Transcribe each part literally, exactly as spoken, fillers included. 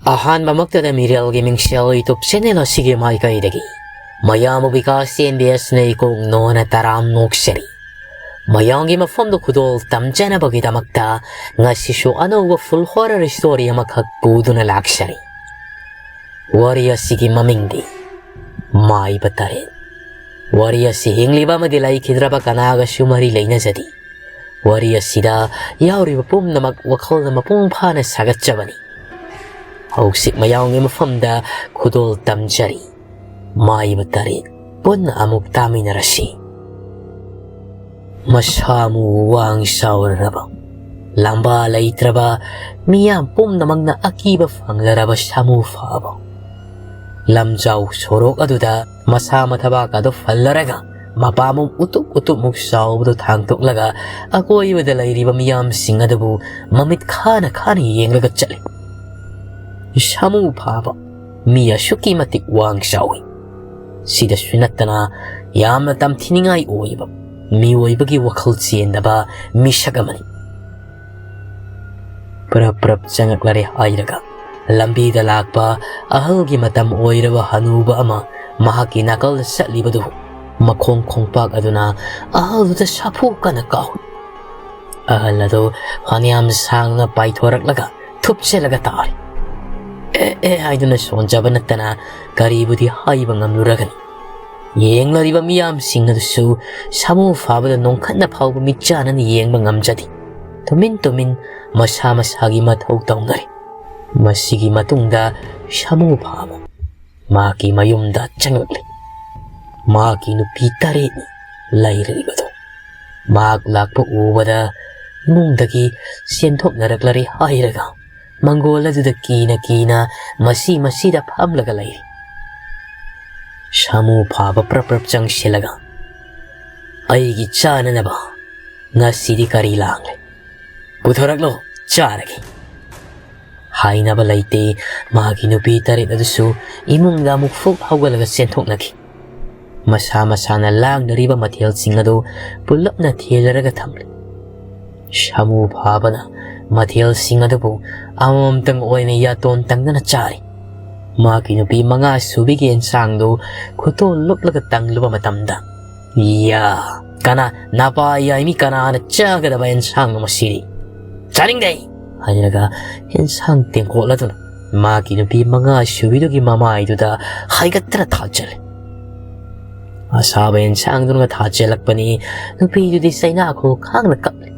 ꯑꯍꯥꯟꯕꯃꯛꯇꯗ ꯃꯤꯔꯦꯜꯒꯤ ꯃꯤꯡꯁꯦꯜ YouTube channel ꯑꯁꯤꯒꯤ ꯃꯥꯏꯀꯩꯗꯒꯤ ꯃꯌꯥꯝꯕꯨ ꯕꯤꯀꯥꯁ ꯑꯦꯝ ꯕꯤ ꯑꯦꯁꯅ ꯏꯀꯣꯛ ꯅꯣꯅ ꯇꯔꯥꯝ ꯅꯣꯛꯆꯔꯤ꯫ ꯃꯌꯥꯝꯒꯤ ꯃꯐꯝꯗ ꯈꯨꯗꯣꯜ ꯇꯝꯖꯅꯕꯒꯤꯗꯃꯛꯇ ꯉꯁꯤꯁꯨ ꯑꯅꯧꯕ full horror story ꯑꯃꯈꯛ ꯄꯨꯗꯨꯅ ꯂꯥꯛꯆꯔꯤ꯫ ꯋꯥꯔꯤ ꯑꯁꯤꯒꯤ ꯃꯃꯤꯡꯗꯤ ꯃꯥꯏꯕ ꯇꯔꯦꯠ꯫ ꯋꯥꯔꯤ ꯑꯁꯤ ꯍꯤꯡꯂꯤꯕ ꯑꯃꯗꯤ ꯂꯩꯈꯤꯗ꯭ꯔꯕ ꯀꯅꯥꯒꯁꯨ ꯃꯔꯤ ꯂꯩꯅꯖꯗꯦ꯫ ꯋꯥꯔꯤ ꯑꯁꯤꯗ ꯌꯥꯎꯔꯤꯕ ꯄꯨꯝꯅꯃꯛ ꯋꯥꯈꯜꯅ ꯃꯄꯨꯡ ꯐꯥꯅ ꯁꯥꯒꯠꯆꯕꯅꯤ꯫ ꯍꯧꯖꯤꯛ ꯃꯌꯥꯝꯒꯤ ꯃꯐꯝꯗ ꯈꯨꯗꯣꯜ ꯇꯝꯖꯔꯤ꯫ ꯃꯥꯏꯕ ꯇꯔꯦꯠ, ꯄꯨꯟꯅ ꯑꯃꯨꯛ ꯇꯥꯃꯤꯟꯅꯔꯁꯤ꯫ ꯃꯁꯥ ꯃꯎ ꯋꯥꯡ ꯆꯥꯎꯔꯔꯕ, ꯂꯝꯕꯥ ꯂꯩꯇ꯭ꯔꯕ, ꯃꯤꯌꯥꯝ ꯄꯨꯝꯅꯃꯛꯅ ꯑꯀꯤꯕ ꯐꯪꯂꯔꯕ ꯁꯥꯃꯨ ꯐꯥꯕ꯫ ꯂꯝꯖꯥꯎ ꯁꯣꯔꯣꯛ ꯑꯗꯨꯗ ꯃꯁꯥ ꯃꯊꯕꯥꯛ ꯑꯗꯨ ꯐꯜꯂꯔꯒ ꯃꯄꯥꯃꯨꯛ ꯎꯇꯨꯞ ꯎꯇꯨꯞꯃꯨꯛ ꯆꯥꯎꯕꯗꯨ ꯊꯥꯡꯗꯣꯛꯂꯒ ꯑꯀꯣꯏꯕꯗ ꯂꯩꯔꯤꯕ ꯃꯤꯌꯥꯝꯁꯤꯡ ꯑꯗꯨꯕꯨ ꯃꯃꯤꯠ ꯈꯥꯅ ꯈꯥꯅ ꯌꯦꯡꯂꯒ ꯆꯠꯂꯤ꯫ ꯁꯥꯃꯨ ꯐꯥꯕ ꯃꯤ ꯑꯁꯨꯛꯀꯤ ꯃꯇꯤꯛ ꯋꯥꯡ ꯆꯥꯎꯏ꯫ ꯁꯤꯗꯁꯨ ꯅꯠꯇꯅ ꯌꯥꯝꯅ ꯇꯝꯊꯤꯅꯤꯡꯉꯥꯏ ꯑꯣꯏꯕ ꯃꯤꯑꯣꯏꯕꯒꯤ ꯋꯥꯈꯜ ꯆꯦꯟꯗꯕ ꯃꯤꯁꯛ ꯑꯃꯅꯤ꯫ ꯄ꯭ꯔꯞ ꯄ꯭ꯔꯞ ꯆꯪꯉꯛꯂꯔꯦ ꯍꯥꯏꯔꯒ ꯂꯝꯕꯤꯗ ꯂꯥꯛꯄ ꯑꯍꯜꯒꯤ ꯃꯇꯝ ꯑꯣꯏꯔꯕ ꯍꯅꯨꯕ ꯑꯃ ꯃꯍꯥꯛꯀꯤ ꯅꯥꯀꯜꯗ ꯆꯠꯂꯤꯕꯗꯨ ꯃꯈꯣꯡ ꯈꯣꯡꯄꯥꯛ ꯑꯗꯨꯅ ꯑꯍꯜꯗꯨꯗ ꯁꯥꯐꯨ ꯀꯟꯅ ꯀꯥꯎꯏ꯫ ꯑꯍꯜ ꯑꯗꯨ ꯐꯅꯌꯥꯝ ꯁꯥꯡꯅ ꯄꯥꯏꯊꯣꯔꯛꯂꯒ ꯊꯨꯞꯆꯜꯂꯒ ꯇꯥꯔꯤ꯫ "ꯑꯦ, ꯑꯦ" ꯍꯥꯏꯗꯨꯅ ꯁꯣꯟꯖꯕ ꯅꯠꯇꯅ ꯀꯔꯤꯕꯨꯗꯤ ꯍꯥꯏꯕ ꯉꯝꯂꯨꯔꯒꯅꯤ꯫ ꯌꯦꯡꯂꯤꯕ ꯃꯤꯌꯥꯝꯁꯤꯡ ꯑꯗꯨꯁꯨ ꯁꯥꯃꯨ ꯐꯥꯕꯗ ꯅꯣꯡꯈꯠꯅ ꯐꯥꯎꯕ ꯃꯤꯠꯆꯥꯟꯅꯅ ꯌꯦꯡꯕ ꯉꯝꯖꯗꯦ꯫ ꯇꯨꯃꯤꯟ ꯇꯨꯃꯤꯟ ꯃꯁꯥ ꯃꯁꯥꯒꯤ ꯃꯊꯧ ꯇꯧꯅꯔꯤ꯫ ꯃꯁꯤꯒꯤ ꯃꯇꯨꯡꯗ ꯁꯥꯃꯨ ꯐꯥꯕ ꯃꯍꯥꯛꯀꯤ ꯃꯌꯨꯝꯗ ꯆꯪꯂꯛꯂꯤ꯫ ꯃꯍꯥꯛꯀꯤ ꯅꯨꯄꯤ ꯇꯔꯦꯠꯅꯤ ꯂꯩꯔꯤꯕꯗꯨ꯫ ꯃꯍꯥꯛ ꯂꯥꯛꯄ ꯎꯕꯗ ꯏꯃꯨꯡꯗꯒꯤ ꯆꯦꯟꯊꯣꯛꯅꯔꯛꯂꯔꯦ ꯍꯥꯏꯔꯒ ꯃꯪꯒꯣꯜ ꯑꯗꯨꯗ ꯀꯤꯅ ꯀꯤꯅ ꯃꯁꯤ ꯃꯁꯤꯗ ꯐꯝꯂꯒ ꯂꯩꯔꯤ꯫ ꯁꯥꯃꯨ ꯐꯥꯕ ꯄ꯭ꯔꯞ ꯄ꯭ꯔꯞ ꯆꯪꯁꯤꯜꯂꯒ, "ꯑꯩꯒꯤ ꯆꯥꯅꯅꯕ ꯉꯁꯤꯗꯤ ꯀꯔꯤ ꯂꯥꯡꯂꯦ? ꯄꯨꯊꯣꯔꯛꯂꯣ, ꯆꯥꯔꯒꯦ" ꯍꯥꯏꯅꯕ ꯂꯩꯇꯦ꯫ ꯃꯍꯥꯛꯀꯤ ꯅꯨꯄꯤ ꯇꯔꯦꯠ ꯑꯗꯨꯁꯨ ꯏꯃꯨꯡꯗ ꯑꯃꯨꯛ ꯐꯨꯛ ꯍꯧꯒꯠꯂꯒ ꯆꯦꯟꯊꯣꯛꯅꯈꯤ꯫ ꯃꯁꯥ ꯃꯁꯥꯅ ꯂꯥꯡꯅꯔꯤꯕ ꯃꯊꯦꯜꯁꯤꯡ ꯑꯗꯨ ꯄꯨꯜꯂꯞꯅ ꯊꯦꯜꯂꯔꯒ ꯊꯝꯂꯤ꯫ ꯁꯥꯃꯨ ꯐꯥꯕꯅ ꯃꯊꯦꯜꯁꯤꯡ ꯑꯗꯨꯕꯨ ꯑꯃꯃꯝꯇꯪ ꯑꯣꯏꯅ ꯌꯥꯇꯣꯟ ꯇꯪꯗꯅ ꯆꯥꯔꯤ꯫ ꯃꯍꯥꯛꯀꯤ ꯅꯨꯄꯤ ꯃꯉꯥ ꯁꯨꯕꯤꯒꯤ ꯑꯦꯟꯁꯥꯡꯗꯨ ꯈꯨꯇꯣꯟ ꯂꯨꯞꯂꯒ ꯇꯪꯂꯨꯕ ꯃꯇꯝꯗ, "ꯌꯥ, ꯀꯅꯥ, ꯅꯄꯥ ꯌꯥꯏꯃꯤ, ꯀꯅꯥꯅ ꯆꯥꯒꯗꯕ ꯑꯦꯟꯁꯥꯡꯅꯣ ꯃꯁꯤꯗꯤ? ꯆꯥꯅꯤꯡꯗꯦ!" ꯍꯥꯏꯔꯒ ꯑꯦꯟꯁꯥꯡ ꯇꯦꯡꯀꯣꯠ ꯑꯗꯨꯅ ꯃꯍꯥꯛꯀꯤ ꯅꯨꯄꯤ ꯃꯉꯥ ꯁꯨꯕꯤꯗꯨꯒꯤ ꯃꯃꯥꯏꯗꯨꯗ ꯍꯥꯏꯒꯠꯇꯅ ꯊꯥꯖꯜꯂꯤ꯫ ꯑꯁꯥꯕ ꯑꯦꯟꯁꯥꯡꯗꯨꯅ ꯊꯥꯖꯜꯂꯛꯄꯅꯤ꯫ ꯅꯨꯄꯤꯗꯨꯗꯤ ꯆꯩꯅꯥꯈꯣꯜ ꯈꯥꯡꯅ ꯀꯞꯂꯤ꯫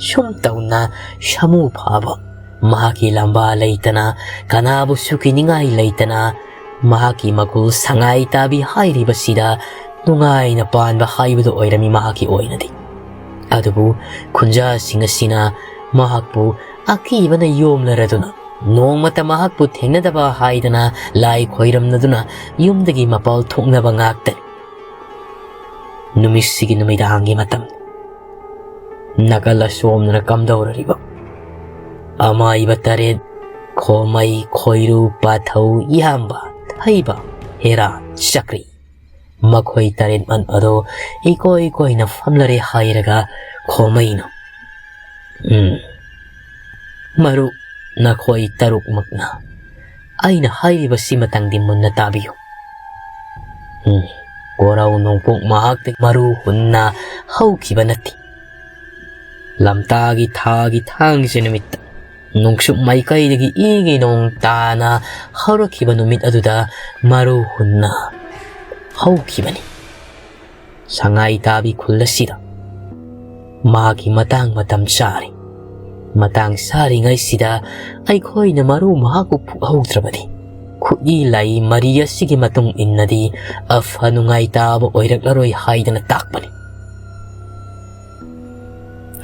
ꯁꯨꯝ ꯇꯧꯅ ꯁꯥꯃꯨ ꯐꯥꯕ ꯃꯍꯥꯛꯀꯤ ꯂꯝꯕꯥ ꯂꯩꯇꯅ, ꯀꯅꯥꯕꯨꯁꯨ ꯀꯤꯅꯤꯡꯉꯥꯏ ꯂꯩꯇꯅ, ꯃꯍꯥꯛꯀꯤ ꯃꯒꯨꯜ ꯁꯉꯥꯏ ꯇꯥꯕꯤ ꯍꯥꯏꯔꯤꯕꯁꯤꯗ ꯅꯨꯡꯉꯥꯏꯅ ꯄꯥꯟꯕ ꯍꯥꯏꯕꯗꯨ ꯑꯣꯏꯔꯝꯃꯤ ꯃꯍꯥꯛꯀꯤ ꯑꯣꯏꯅꯗꯤ꯫ ꯑꯗꯨꯕꯨ ꯈꯨꯟꯖꯥꯁꯤꯡ ꯑꯁꯤꯅ ꯃꯍꯥꯛꯄꯨ ꯑꯀꯤꯕꯅ ꯌꯣꯝꯂꯔꯗꯨꯅ, ꯅꯣꯡꯃꯇ ꯃꯍꯥꯛꯄꯨ ꯊꯦꯡꯅꯗꯕ ꯍꯥꯏꯗꯅ ꯂꯥꯏ ꯈꯣꯏꯔꯝꯅꯗꯨꯅ ꯌꯨꯝꯗꯒꯤ ꯃꯄꯥꯜ ꯊꯣꯛꯅꯕ ꯉꯥꯛꯇꯅꯤ꯫ ꯅꯨꯃꯤꯠꯁꯤꯒꯤ ꯅꯨꯃꯤꯗꯥꯡꯒꯤ ꯃꯇꯝ꯫ ꯅꯥꯀꯜ ꯑꯁꯣꯝꯗꯅ ꯀꯝꯗꯧꯔꯔꯤꯕ? ꯑꯃꯥꯏꯕ ꯇꯔꯦꯠ, ꯈꯣꯃꯩ, ꯈꯣꯏꯔꯨ, ꯄꯥꯊꯧ, ꯏꯌꯥꯝꯕ, ꯊꯩꯕ, ꯍꯦꯔꯥ, ꯆꯀ꯭ꯔꯤ꯫ ꯃꯈꯣꯏ ꯇꯔꯦꯠꯃꯛ ꯑꯗꯣ ꯏꯀꯣꯏ ꯀꯣꯏꯅ ꯐꯝꯂꯔꯦ ꯍꯥꯏꯔꯒ ꯈꯣꯃꯩꯅ, "ꯎꯝ, ꯃꯔꯨꯞ, ꯅꯈꯣꯏ ꯇꯔꯨꯛꯃꯛꯅ ꯑꯩꯅ ꯍꯥꯏꯔꯤꯕꯁꯤ ꯃꯇꯪꯗꯤ ꯃꯨꯟꯅ ꯇꯥꯕꯤꯌꯨ꯫ ꯎꯝ, ꯀꯣꯔꯧ ꯅꯣꯡꯄꯣꯛ ꯃꯍꯥꯛꯇꯒꯤ ꯃꯔꯨ ꯍꯨꯟꯅ ꯍꯧꯈꯤꯕ ꯅꯠꯇꯦ꯫ ꯂꯝꯇꯥꯒꯤ ꯊꯥꯒꯤ ꯊꯥꯡꯖ ꯅꯨꯃꯤꯠꯇ ꯅꯣꯡꯆꯨꯞ ꯃꯥꯏꯀꯩꯗꯒꯤ ꯏꯒꯤ ꯅꯣꯡ ꯇꯥꯅ ꯍꯧꯔꯛꯈꯤꯕ ꯅꯨꯃꯤꯠ ꯑꯗꯨꯗ ꯃꯔꯨ ꯍꯨꯟꯅ ꯍꯧꯈꯤꯕꯅꯤ꯫ ꯁꯉꯥꯏ ꯇꯥꯕꯤ ꯈꯨꯜ ꯑꯁꯤꯗ ꯃꯍꯥꯛꯀꯤ ꯃꯇꯥꯡ ꯃꯇꯝ ꯆꯥꯔꯤ꯫ ꯃꯇꯥꯡ ꯆꯥꯔꯤꯉꯩꯁꯤꯗ ꯑꯩꯈꯣꯏꯅ ꯃꯔꯨ ꯃꯍꯥꯛꯄꯨ ꯐꯨꯛꯍꯧꯗ꯭ꯔꯕꯗꯤ, ꯈꯨꯠꯏ ꯂꯥꯏ ꯃꯔꯤ ꯑꯁꯤꯒꯤ ꯃꯇꯨꯡ ꯏꯟꯅꯗꯤ ꯑꯐ ꯅꯨꯡꯉꯥꯏ ꯇꯥꯕ ꯑꯣꯏꯔꯛꯂꯔꯣꯏ ꯍꯥꯏꯗꯅ ꯇꯥꯛꯄꯅꯤ"꯫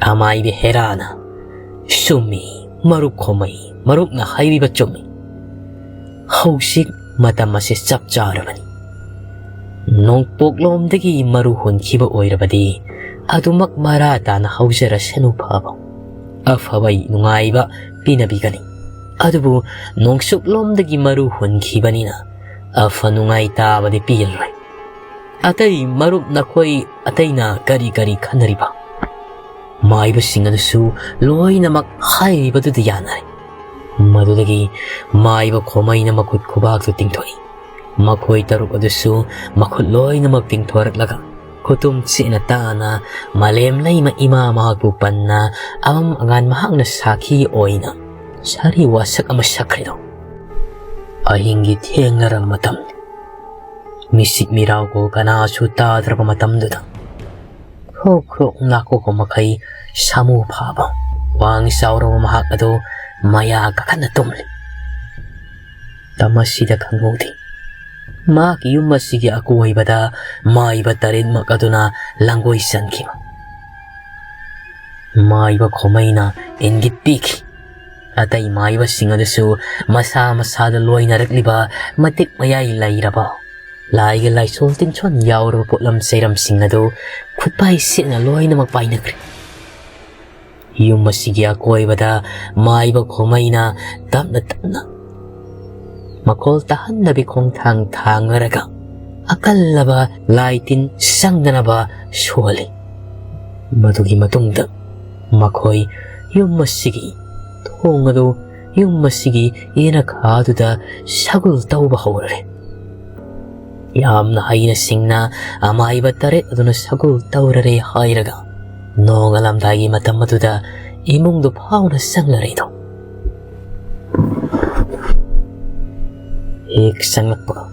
ꯑꯃꯥꯏꯕꯤ ꯍꯦꯔꯥꯅ, "ꯆꯨꯝꯃꯤ, ꯃꯔꯨꯞ ꯈꯣꯃꯩ, ꯃꯔꯨꯞꯅ ꯍꯥꯏꯔꯤꯕ ꯆꯨꯝꯃꯤ꯫ ꯍꯧꯖꯤꯛ ꯃꯇꯝ ꯑꯁꯤ ꯆꯞ ꯆꯥꯔꯕꯅꯤ꯫ ꯅꯣꯡꯄꯣꯛꯂꯣꯝꯗꯒꯤ ꯃꯔꯨ ꯍꯨꯟꯈꯤꯕ ꯑꯣꯏꯔꯕꯗꯤ ꯑꯗꯨꯃꯛ ꯃꯔꯥ ꯇꯥꯅ ꯍꯧꯖꯔꯁꯅꯨ ꯐꯕ, ꯑꯐꯕ ꯅꯨꯡꯉꯥꯏꯕ ꯄꯤꯅꯕꯤꯒꯅꯤ꯫ ꯑꯗꯨꯕꯨ ꯅꯣꯡꯆꯨꯞꯂꯣꯝꯗꯒꯤ ꯃꯔꯨ ꯍꯨꯟꯈꯤꯕꯅꯤꯅ ꯑꯐ ꯅꯨꯡꯉꯥꯏ ꯇꯥꯕꯗꯤ ꯄꯤꯔꯔꯣꯏ꯫ ꯑꯇꯩ ꯃꯔꯨꯞ ꯅꯈꯣꯏ ꯑꯇꯩꯅ ꯀꯔꯤ ꯀꯔꯤ ꯈꯟꯅꯔꯤꯕ?" ꯃꯥꯏꯕꯁꯤꯡ ꯑꯗꯨꯁꯨ ꯂꯣꯏꯅꯃꯛ ꯍꯥꯏꯔꯤꯕꯗꯨꯗ ꯌꯥꯅꯔꯦ꯫ ꯃꯗꯨꯗꯒꯤ ꯃꯥꯏꯕ ꯈꯣꯃꯩꯅ ꯃꯈꯨꯠ ꯈꯨꯕꯥꯛꯇꯨ ꯇꯤꯡꯊꯣꯛꯏ꯫ ꯃꯈꯣꯏ ꯇꯔꯨꯛ ꯑꯗꯨꯁꯨ ꯃꯈꯨꯠ ꯂꯣꯏꯅꯃꯛ ꯇꯤꯡꯊꯣꯔꯛꯂꯒ ꯈꯨꯇꯨꯝ ꯆꯦꯠꯅ ꯇꯥꯅ ꯃꯥꯂꯦꯝ ꯂꯩꯃ ꯏꯃꯥ ꯃꯍꯥꯛꯄꯨ ꯄꯟꯅ ꯑꯃꯝ ꯑꯉꯥꯟ ꯃꯍꯥꯛꯅ ꯁꯥꯈꯤ ꯑꯣꯏꯅ ꯁꯥꯔꯤ ꯋꯥꯁꯛ ꯑꯃ ꯁꯛꯈ꯭ꯔꯤꯗꯣ꯫ ꯑꯍꯤꯡꯒꯤ ꯊꯦꯡꯂꯔꯕ ꯃꯇꯝ, ꯃꯤꯁꯤꯛ ꯃꯤꯔꯥꯎꯀꯣ ꯀꯅꯥꯁꯨ ꯇꯥꯗ꯭ꯔꯕ ꯃꯇꯝꯗꯨꯗ ꯈ꯭ꯔꯣꯛ ꯈ꯭ꯔꯣꯛ ꯅꯥꯀꯣꯛꯄ ꯃꯈꯩ ꯁꯥꯃꯨ ꯐꯥꯕ ꯋꯥꯡ ꯆꯥꯎꯔꯕ ꯃꯍꯥꯛ ꯑꯗꯨ ꯃꯌꯥ ꯀꯥꯈꯠꯅ ꯇꯨꯝꯂꯤ꯫ ꯃꯇꯝ ꯑꯁꯤꯗ ꯈꯪꯍꯧꯗꯦ, ꯃꯍꯥꯛꯀꯤ ꯌꯨꯝ ꯑꯁꯤꯒꯤ ꯑꯀꯣꯏꯕꯗ ꯃꯥꯏꯕ ꯇꯔꯦꯠꯃꯛ ꯑꯗꯨꯅ ꯂꯥꯡꯒꯣꯏ ꯆꯟꯈꯤꯕ꯫ ꯃꯥꯏꯕ ꯈꯣꯃꯩꯅ ꯏꯪꯒꯤꯠ ꯄꯤꯈꯤ꯫ ꯑꯇꯩ ꯃꯥꯏꯕꯁꯤꯡ ꯑꯗꯨꯁꯨ ꯃꯁꯥ ꯃꯁꯥꯗ ꯂꯣꯏꯅꯔꯛꯂꯤꯕ ꯃꯇꯤꯛ ꯃꯌꯥꯏ ꯂꯩꯔꯕ ꯂꯥꯏꯒ ꯂꯥꯏꯁꯣꯜ ꯇꯤꯟꯁꯣꯟ ꯌꯥꯎꯔꯕ ꯄꯣꯠꯂꯝ ꯆꯩꯔꯝꯁꯤꯡ ꯑꯗꯨ ꯈꯨꯠꯄꯥꯏ ꯁꯦꯠꯅ ꯂꯣꯏꯅꯃꯛ ꯄꯥꯏꯅꯈ꯭ꯔꯦ꯫ ꯌꯨꯝ ꯑꯁꯤꯒꯤ ꯑꯀꯣꯏꯕꯗ ꯃꯥꯏꯕ ꯈꯣꯃꯩꯅ ꯇꯞꯅ ꯇꯞꯅ ꯃꯈꯣꯜ ꯇꯥꯍꯟꯗꯕꯤ ꯈꯣꯡꯊꯥꯡ ꯊꯥꯡꯂꯔꯒ ꯑꯀꯜꯂꯕ ꯂꯥꯏ ꯇꯤꯟ ꯆꯪꯗꯅꯕ ꯁꯣꯜꯂꯤ꯫ ꯃꯗꯨꯒꯤ ꯃꯇꯨꯡꯗ ꯃꯈꯣꯏ ꯌꯨꯝ ꯑꯁꯤꯒꯤ ꯊꯣꯡ ꯑꯗꯨ ꯌꯨꯝ ꯑꯁꯤꯒꯤ ꯌꯦꯅꯈꯥꯗꯨꯗ ꯁꯒꯨꯜ ꯇꯧꯕ ꯍꯧꯔꯔꯦ꯫ ꯌꯥꯝꯅ ꯍꯩꯅ ꯁꯤꯡꯅ ꯑꯃꯥꯏꯕ ꯇꯔꯦꯠ ꯑꯗꯨꯅ ꯁꯒꯨꯜ ꯇꯧꯔꯔꯦ ꯍꯥꯏꯔꯒ ꯅꯣꯡꯉꯥꯜꯂꯝꯗꯥꯏꯒꯤ ꯃꯇꯝ ꯑꯗꯨꯗ ꯏꯃꯨꯡꯗꯨ ꯐꯥꯎꯅ ꯆꯪꯂꯔꯦꯗꯣ꯫ ꯍꯦꯛ ꯆꯪꯂꯛꯄꯒ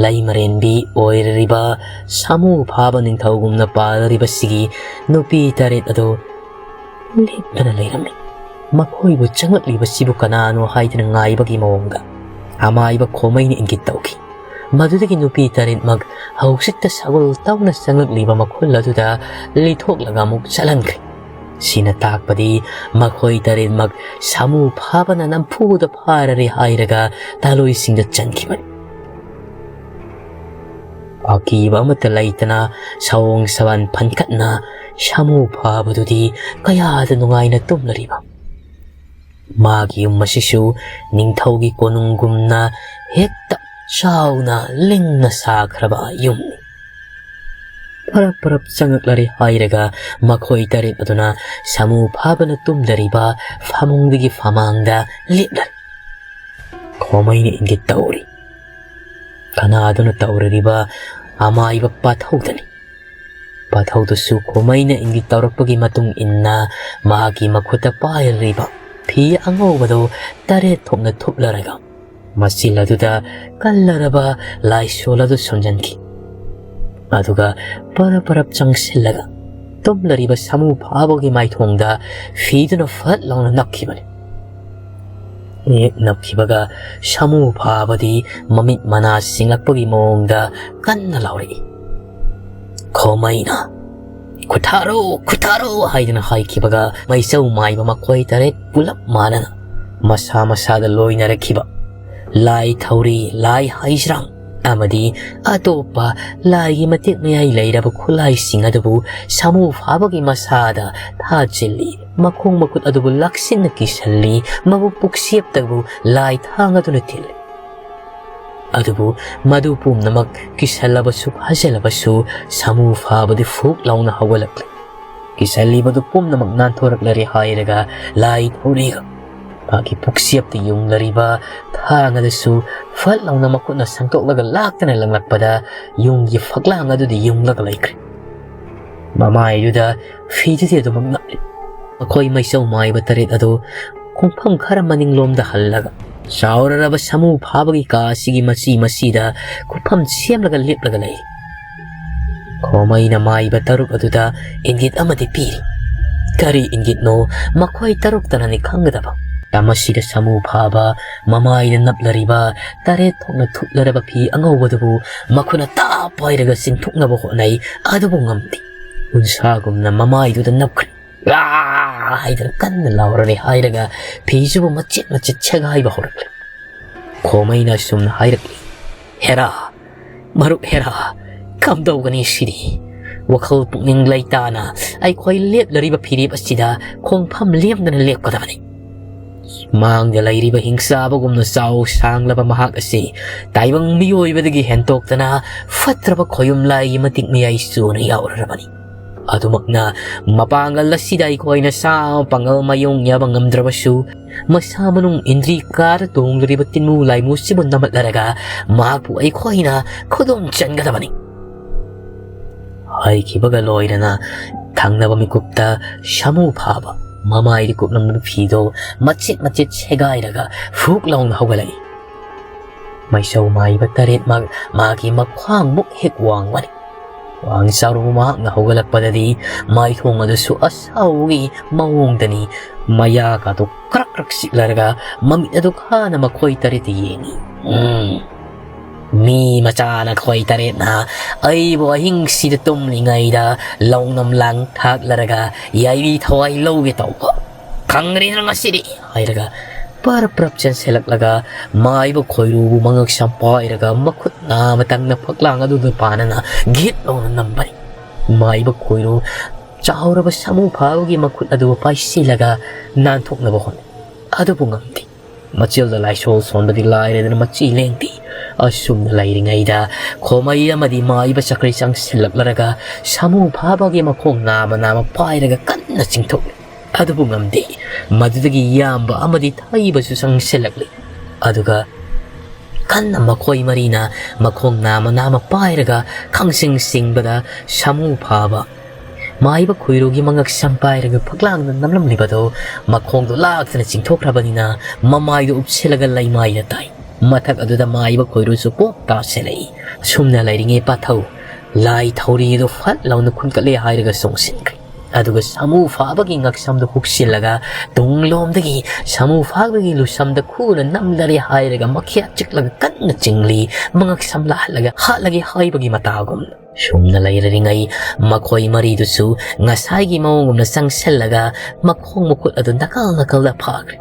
ꯂꯩꯃꯔꯦꯟꯕꯤ ꯑꯣꯏꯔꯤꯕ ꯁꯥꯃꯨ ꯐꯥꯕ ꯅꯤꯡꯊꯧꯒꯨꯝꯅ ꯄꯥꯜꯂꯤꯕꯁꯤꯒꯤ ꯅꯨꯄꯤ ꯇꯔꯦꯠ ꯑꯗꯨ ꯂꯦꯞꯇꯅ ꯂꯩꯔꯝꯃꯤ꯫ ꯃꯈꯣꯏꯕꯨ ꯆꯪꯂꯛꯂꯤꯕꯁꯤꯕꯨ ꯀꯅꯥꯅꯣ ꯍꯥꯏꯗꯨꯅ ꯉꯥꯏꯕꯒꯤ ꯃꯑꯣꯡꯗ ꯑꯃꯥꯏꯕ ꯈꯣꯃꯩꯅ ꯏꯪꯒꯤꯠ ꯇꯧꯈꯤ꯫ ꯃꯗꯨꯗꯒꯤ ꯅꯨꯄꯤ ꯇꯔꯦꯠꯃꯛ ꯍꯧꯖꯤꯛꯇ ꯁꯒꯣꯜ ꯇꯧꯅ ꯆꯪꯂꯛꯂꯤꯕ ꯃꯈꯨꯜ ꯑꯗꯨꯗ ꯂꯤꯊꯣꯛꯂꯒ ꯑꯃꯨꯛ ꯆꯠꯍꯟꯈ꯭ꯔꯦ꯫ ꯁꯤꯅ ꯇꯥꯛꯄꯗꯤ ꯃꯈꯣꯏ ꯇꯔꯦꯠꯃꯛ ꯁꯥꯃꯨ ꯐꯥꯕꯅ ꯅꯝꯐꯨꯗ ꯐꯥꯔꯔꯦ ꯍꯥꯏꯔꯒ ꯇꯥꯂꯣꯏꯁꯤꯡꯗ ꯆꯟꯈꯤꯕꯅꯤ꯫ ꯑꯀꯤꯕ ꯑꯃꯠꯇ ꯂꯩꯇꯅ ꯁꯑꯣꯡ ꯁꯋꯥꯟ ꯐꯟꯀꯠꯅ ꯁꯥꯃꯨ ꯐꯥꯕꯗꯨꯗꯤ ꯀꯌꯥꯗ ꯅꯨꯡꯉꯥꯏꯅ ꯇꯨꯝꯂꯔꯤꯕ꯫ ꯃꯥꯒꯤ ꯌꯨꯝ ꯑꯁꯤꯁꯨ ꯅꯤꯡꯊꯧꯒꯤ ꯀꯣꯅꯨꯡꯒꯨꯝꯅ ꯍꯦꯛꯇ ꯆꯥꯎꯅ ꯂꯤꯡꯅ ꯁꯥꯈ꯭ꯔꯕ ꯌꯨꯝꯅꯤ꯫ ꯄꯔꯞ ꯄꯔꯞ ꯆꯪꯉꯛꯂꯔꯦ ꯍꯥꯏꯔꯒ ꯃꯈꯣꯏ ꯇꯔꯦꯠ ꯑꯗꯨꯅ ꯁꯥꯃꯨ ꯐꯥꯕꯅ ꯇꯨꯝꯂꯔꯤꯕ ꯐꯃꯨꯡꯗꯒꯤ ꯐꯃꯥꯡꯗ ꯂꯦꯞꯂꯔꯦ꯫ ꯈꯣꯃꯩꯅ ꯏꯪꯒꯤꯠ ꯇꯧꯔꯤ꯫ ꯀꯅꯥꯗꯨꯅ ꯇꯧꯔꯤꯕ? ꯑꯃꯥꯏꯕ ꯄꯥꯊꯧꯗꯅꯤ꯫ ꯄꯥꯊꯧꯗꯨꯁꯨ ꯈꯣꯃꯩꯅ ꯏꯪꯒꯤꯠ ꯇꯧꯔꯛꯄꯒꯤ ꯃꯇꯨꯡ ꯏꯟꯅ ꯃꯍꯥꯛꯀꯤ ꯃꯈꯨꯠꯇ ꯄꯥꯏꯔꯤꯕ ꯐꯤ ꯑꯉꯧꯕꯗꯨ ꯇꯔꯦꯠ ꯊꯣꯛꯅ ꯊꯨꯞꯂꯔꯒ ꯃꯆꯤꯜ ꯑꯗꯨꯗ ꯀꯜꯂꯔꯕ ꯂꯥꯏꯁꯣꯜ ꯑꯗꯨ ꯁꯨꯝꯖꯟꯈꯤ꯫ ꯑꯗꯨꯒ ꯄꯔꯞ ꯄꯔꯞ ꯆꯪꯁꯤꯜꯂꯒ ꯇꯨꯝꯂꯔꯤꯕ ꯁꯥꯃꯨ ꯐꯥꯕꯒꯤ ꯃꯥꯏꯊꯣꯡꯗ ꯐꯤꯗꯨꯅ ꯐꯠ ꯂꯥꯎꯅ ꯅꯞꯈꯤꯕꯅꯤ꯫ ꯍꯦꯛ ꯅꯞꯈꯤꯕꯒ ꯁꯥꯃꯨ ꯐꯥꯕꯗꯤ ꯃꯃꯤꯠ ꯃꯅꯥ ꯁꯤꯡꯂꯛꯄꯒꯤ ꯃꯑꯣꯡꯗ ꯀꯟꯅ ꯂꯥꯎꯔꯛꯏ꯫ ꯈꯣꯃꯩꯅ "ꯈꯨꯊꯥꯔꯣ, ꯈꯨꯊꯥꯔꯣ" ꯍꯥꯏꯗꯨꯅ ꯍꯥꯏꯈꯤꯕꯒ ꯃꯩꯆꯧ ꯃꯥꯏꯕ ꯃꯈꯣꯏ ꯇꯔꯦꯠ ꯄꯨꯂꯞ ꯃꯥꯟꯅꯅ ꯃꯁꯥ ꯃꯁꯥꯗ ꯂꯣꯏꯅꯔꯛꯈꯤꯕ ꯂꯥꯏ ꯊꯧꯔꯤ, ꯂꯥꯏ ꯍꯩꯁ꯭ꯔꯥꯡ ꯑꯃꯗꯤ ꯑꯇꯣꯞꯄ ꯂꯥꯏꯒꯤ ꯃꯇꯦꯛ ꯃꯌꯥꯏ ꯂꯩꯔꯕ ꯈꯨꯠꯂꯥꯏꯁꯤꯡ ꯑꯗꯨꯕꯨ ꯁꯥꯃꯨ ꯐꯥꯕꯒꯤ ꯃꯁꯥꯗ ꯊꯥꯖꯤꯜꯂꯤ꯫ ꯃꯈꯣꯡ ꯃꯈꯨꯠ ꯑꯗꯨꯕꯨ ꯂꯥꯛꯁꯤꯟꯅ ꯀꯤꯁꯜꯂꯤ꯫ ꯃꯕꯨꯛ ꯄꯨꯛꯁꯦꯞꯇꯕꯨ ꯂꯥꯏ ꯊꯥꯡ ꯑꯗꯨꯅ ꯊꯤꯜꯂꯤ꯫ ꯑꯗꯨꯕꯨ ꯃꯗꯨ ꯄꯨꯝꯅꯃꯛ ꯀꯤꯁꯜꯂꯕꯁꯨ ꯐꯥꯖꯤꯜꯂꯕꯁꯨ ꯁꯥꯃꯨ ꯐꯥꯕꯗꯤ ꯐꯨꯛ ꯂꯥꯎꯅ ꯍꯧꯒꯠꯂꯛꯂꯦ꯫ ꯀꯤꯁꯜꯂꯤꯕꯗꯨ ꯄꯨꯝꯅꯃꯛ ꯅꯥꯟꯊꯣꯔꯛꯂꯔꯦ ꯍꯥꯏꯔꯒ ꯂꯥꯏ ꯊꯧꯔꯤꯒ ꯃꯥꯒꯤ ꯄꯨꯛꯁꯦꯞꯇ ꯌꯨꯡꯂꯔꯤꯕ ꯊꯥꯡ ꯑꯗꯨꯁꯨ ꯐꯠ ꯂꯥꯎꯅ ꯃꯈꯨꯠꯅ ꯁꯪꯇꯣꯛꯂꯒ ꯂꯥꯛꯇꯅ ꯂꯪꯂꯛꯄꯗ ꯌꯨꯝꯒꯤ ꯐꯛꯂꯥꯡ ꯑꯗꯨꯗ ꯌꯨꯡꯂꯒ ꯂꯩꯈ꯭ꯔꯦ꯫ ꯃꯃꯥꯏꯗꯨꯗ ꯐꯤꯗꯨꯗꯤ ꯑꯗꯨꯃꯛ ꯅꯞꯂꯤ꯫ ꯃꯈꯣꯏ ꯃꯩꯆꯧ ꯃꯥꯏꯕ ꯇꯔꯦꯠ ꯑꯗꯨ ꯈꯣꯡꯐꯝ ꯈꯔ ꯃꯅꯤꯡꯂꯣꯝꯗ ꯍꯜꯂꯒ ꯆꯥꯎꯔꯔꯕ ꯁꯥꯃꯨ ꯐꯥꯕꯒꯤ ꯀꯥ ꯑꯁꯤꯒꯤ ꯃꯆꯤ ꯃꯆꯤꯗ ꯈꯨꯐꯝ ꯁꯦꯝꯂꯒ ꯂꯦꯞꯂꯒ ꯂꯩ꯫ ꯈꯣꯃꯩꯅ ꯃꯥꯏꯕ ꯇꯔꯨꯛ ꯑꯗꯨꯗ ꯏꯪꯒꯤꯠ ꯑꯃꯗꯤ ꯄꯤꯔꯤ꯫ ꯀꯔꯤ ꯏꯪꯒꯤꯠꯅꯣ ꯃꯈꯣꯏ ꯇꯔꯨꯛꯇꯅꯅꯤ ꯈꯪꯒꯗꯕ꯫ ꯃꯁꯤꯗ ꯁꯥꯃꯨ ꯐꯥꯕ ꯃꯃꯥꯏꯗ ꯅꯞꯂꯔꯤꯕ ꯇꯔꯦꯠ ꯊꯣꯛꯅ ꯊꯨꯞꯂꯔꯕ ꯐꯤ ꯑꯉꯧꯕꯗꯨꯕꯨ ꯃꯈꯨꯠꯅ ꯇꯥꯞ ꯄꯥꯏꯔꯒ ꯆꯤꯡꯊꯣꯛꯅꯕ ꯍꯣꯠꯅꯩ꯫ ꯑꯗꯨꯕꯨ ꯉꯝꯗꯦ꯫ ꯎꯟꯁꯥꯒꯨꯝꯅ ꯃꯃꯥꯏꯗꯨꯗ ꯅꯞꯈ꯭ꯔꯦ꯫ "ꯑꯥ!" ꯍꯥꯏꯗꯨꯅ ꯀꯟꯅ ꯂꯥꯎꯔꯔꯦ ꯍꯥꯏꯔꯒ ꯐꯤꯁꯤꯕꯨ ꯃꯆꯦꯠ ꯃꯆꯦꯠ ꯁꯦꯒꯥꯏꯕ ꯍꯧꯔꯛꯂꯦ꯫ ꯈꯣꯃꯩꯅ ꯑꯁꯨꯝꯅ ꯍꯥꯏꯔꯛꯂꯤ, "ꯍꯦꯔꯥ, ꯃꯔꯨꯞ ꯍꯦꯔꯥ, ꯀꯝꯗꯧꯒꯅꯤ ꯁꯤꯗꯤ? ꯋꯥꯈꯜ ꯄꯨꯛꯅꯤꯡ ꯂꯩꯇꯥꯅ ꯑꯩꯈꯣꯏ ꯂꯦꯞꯂꯔꯤꯕ ꯐꯤꯔꯦꯞ ꯑꯁꯤꯗ ꯈꯣꯡꯐꯝ ꯂꯦꯝꯗꯅ ꯂꯦꯞꯀꯗꯕꯅꯤ꯫ ꯃꯥꯡꯗ ꯂꯩꯔꯤꯕ ꯍꯤꯡꯆꯥꯕꯒꯨꯝꯅ ꯆꯥꯎ ꯁꯥꯡꯂꯕ ꯃꯍꯥꯛ ꯑꯁꯤ ꯇꯥꯏꯕꯪ ꯃꯤꯑꯣꯏꯕꯗꯒꯤ ꯍꯦꯟꯇꯣꯛꯇꯅ ꯐꯠꯇ꯭ꯔꯕ ꯈꯣꯌꯨꯝ ꯂꯥꯏꯒꯤ ꯃꯇꯤꯛ ꯃꯌꯥꯏ ꯆꯨꯅ ꯌꯥꯎꯔꯔꯕꯅꯤ꯫ ꯑꯗꯨꯃꯛꯅ ꯃꯄꯥꯡꯒꯜ ꯑꯁꯤꯗ ꯑꯩꯈꯣꯏꯅ ꯁꯥ ꯄꯥꯡꯒꯜ ꯃꯥꯌꯣꯡ ꯌꯥꯕ ꯉꯝꯗ꯭ꯔꯕꯁꯨ, ꯃꯁꯥ ꯃꯅꯨꯡ ꯏꯟꯗ꯭ꯔꯤ ꯀꯥꯔ ꯇꯣꯡꯂꯤꯕ ꯇꯤꯟꯃꯨ ꯂꯥꯏꯃꯨꯁꯤꯕꯨ ꯅꯝꯍꯠꯂꯔꯒ ꯃꯍꯥꯛꯄꯨ ꯑꯩꯈꯣꯏꯅ ꯈꯨꯗꯨꯝ ꯆꯟꯒꯗꯕꯅꯤ꯫ ꯍꯥꯏꯈꯤꯕꯒ ꯂꯣꯏꯅꯅ ꯊꯪꯅꯕ ꯃꯤꯀꯨꯞꯇ ꯁꯥꯃꯨ ꯐꯥꯕ ꯃꯃꯥꯏꯗ ꯀꯨꯞꯂꯝꯂꯕ ꯐꯤꯗꯣ ꯃꯆꯦꯠ ꯃꯆꯦꯠ ꯁꯦꯒꯥꯏꯔꯒ ꯐꯨꯛ ꯂꯥꯎꯅ ꯍꯧꯒꯠꯂꯛꯏ꯫ ꯃꯩꯁꯧ ꯃꯥꯏꯕ ꯇꯔꯦꯠꯃꯛ ꯃꯥꯒꯤ ꯃꯈ꯭ꯋꯥꯡꯃꯨꯛ ꯍꯦꯛ ꯋꯥꯡꯕꯅꯤ꯫ ꯋꯥꯡ ꯆꯥꯎꯔꯨꯕ ꯃꯍꯥꯛꯅ ꯍꯧꯒꯠꯂꯛꯄꯗꯗꯤ ꯃꯥꯏꯊꯣꯡ ꯑꯗꯨꯁꯨ ꯑꯁꯥꯎꯕꯒꯤ ꯃꯑꯣꯡꯗꯅꯤ꯫ ꯃꯌꯥꯒꯗꯨ ꯀ꯭ꯔꯛ ꯀ꯭ꯔꯛ ꯆꯤꯛꯂꯔꯒ ꯃꯃꯤꯠ ꯑꯗꯨ ꯈꯥꯅ ꯃꯈꯣꯏ ꯇꯔꯦꯠꯇ ꯌꯦꯡꯏ꯫ "ꯎꯝ, ꯃꯤ ꯃꯆꯥ ꯅꯈꯣꯏ ꯇꯔꯦꯠꯅ ꯑꯩꯕꯨ ꯑꯍꯤꯡꯁꯤꯗ ꯇꯨꯝꯂꯤꯉꯩꯗ ꯂꯧꯅꯝ ꯂꯥꯡ ꯊꯥꯛꯂꯔꯒ ꯌꯥꯏꯕꯤ ꯊꯋꯥꯏ ꯂꯧꯒꯦ ꯇꯧꯕ꯫ ꯈꯪꯒꯅꯤꯗꯅ ꯉꯁꯤꯗꯤ," ꯍꯥꯏꯔꯒ ꯄꯔꯞ ꯄꯔꯞ ꯆꯦꯟꯁꯤꯜꯂꯛꯂꯒ ꯃꯥꯏꯕ ꯈꯣꯏꯔꯨꯕꯨ ꯃꯉꯛ ꯁꯝ ꯄꯥꯏꯔꯒ ꯃꯈꯨꯠ ꯅꯥꯃꯇꯪꯅ ꯐꯛꯂꯥꯡ ꯑꯗꯨꯗ ꯄꯥꯟꯅꯅ ꯘꯤꯠ ꯂꯥꯎꯅ ꯅꯝꯕꯅꯤ꯫ ꯃꯥꯏꯕ ꯈꯣꯏꯔꯨ ꯆꯥꯎꯔꯕ ꯁꯥꯃꯨ ꯐꯥꯕꯒꯤ ꯃꯈꯨꯠ ꯑꯗꯨ ꯄꯥꯏꯁꯤꯜꯂꯒ ꯅꯥꯟꯊꯣꯛꯅꯕ ꯍꯣꯠꯅꯩ꯫ ꯑꯗꯨꯕꯨ ꯉꯝꯗꯦ꯫ ꯃꯆꯤꯜꯗ ꯂꯥꯏꯁꯣꯜ ꯁꯣꯟꯕꯗꯤ ꯂꯥꯏꯔꯗꯅ ꯃꯆꯤ ꯂꯦꯡꯗꯦ꯫ ꯑꯁꯨꯝꯅ ꯂꯩꯔꯤꯉꯩꯗ ꯈꯣꯃꯩ ꯑꯃꯗꯤ ꯃꯥꯏꯕ ꯆꯀ꯭ꯔꯤ ꯆꯪꯁꯤꯜꯂꯛꯂꯔꯒ ꯁꯥꯃꯨ ꯐꯥꯕꯒꯤ ꯃꯈꯣꯡ ꯅꯥꯃ ꯅꯥꯃ ꯄꯥꯏꯔꯒ ꯀꯟꯅ ꯆꯤꯡꯊꯣꯛꯂꯤ꯫ ꯑꯗꯨꯕꯨ ꯉꯝꯗꯦ꯫ ꯃꯗꯨꯗꯒꯤ ꯌꯥꯝꯕ ꯑꯃꯗꯤ ꯊꯩꯕꯁꯨ ꯆꯪꯁꯤꯜꯂꯛꯂꯤ꯫ ꯑꯗꯨꯒ ꯀꯟꯅ ꯃꯈꯣꯏ ꯃꯔꯤꯅ ꯃꯈꯣꯡ ꯅꯥꯃ ꯅꯥꯃ ꯄꯥꯏꯔꯒ ꯈꯪꯁꯤꯡ ꯁꯤꯡꯕꯗ ꯁꯥꯃꯨ ꯐꯥꯕ ꯃꯥꯏꯕ ꯈꯣꯏꯔꯨꯒꯤ ꯃꯉꯛ ꯁꯝ ꯄꯥꯏꯔꯒ ꯐꯛꯂꯥꯡꯗ ꯅꯝꯂꯝꯂꯤꯕꯗꯨ ꯃꯈꯣꯡꯗꯣ ꯂꯥꯛꯇꯅ ꯆꯤꯡꯊꯣꯛꯈ꯭ꯔꯕꯅꯤꯅ ꯃꯃꯥꯏꯗꯨ ꯎꯞꯁꯤꯜꯂꯒ ꯂꯩꯃꯥꯏꯗ ꯇꯥꯏ꯫ ꯃꯊꯛ ꯑꯗꯨꯗ ꯃꯥꯏꯕ ꯈꯣꯏꯔꯨꯁꯨ ꯄꯣꯞ ꯇꯥꯁꯤꯜꯂꯛꯏ꯫ ꯑꯁꯨꯝꯅ ꯂꯩꯔꯤꯉꯩ ꯄꯥꯊꯧ ꯂꯥꯏ ꯊꯧꯔꯤ ꯑꯗꯨ ꯐꯠ ꯂꯥꯎꯅ ꯈꯨꯟꯒꯠꯂꯦ ꯍꯥꯏꯔꯒ ꯆꯣꯡꯁꯤꯟꯈ꯭ꯔꯦ꯫ ꯑꯗꯨꯒ ꯁꯥꯃꯨ ꯐꯥꯕꯒꯤ ꯉꯛꯁꯝꯗꯨ ꯍꯨꯛꯁꯤꯜꯂꯒ ꯇꯨꯡꯂꯣꯝꯗꯒꯤ ꯁꯥꯃꯨ ꯐꯥꯕꯒꯤ ꯂꯨꯁꯝꯗ ꯈꯨꯅ ꯅꯝꯂꯔꯦ ꯍꯥꯏꯔꯒ ꯃꯈ꯭ꯌꯥꯠ ꯆꯤꯛꯂꯒ ꯀꯟꯅ ꯆꯤꯡꯂꯤ, ꯃꯉꯛꯁꯝ ꯂꯥꯍꯜꯂꯒ ꯍꯥꯠꯂꯒꯦ ꯍꯥꯏꯕꯒꯤ ꯃꯇꯥꯒꯨꯝꯅ꯫ ꯁꯨꯝꯅ ꯂꯩꯔꯔꯤꯉꯩ ꯃꯈꯣꯏ ꯃꯔꯤꯗꯨꯁꯨ ꯉꯁꯥꯏꯒꯤ ꯃꯑꯣꯡꯒꯨꯝꯅ ꯆꯪꯁꯤꯜꯂꯒ ꯃꯈꯣꯡ ꯃꯈꯨꯠ ꯑꯗꯨ ꯅꯥꯀꯜ ꯅꯥꯀꯜꯗ ꯐꯥꯈ꯭ꯔꯦ꯫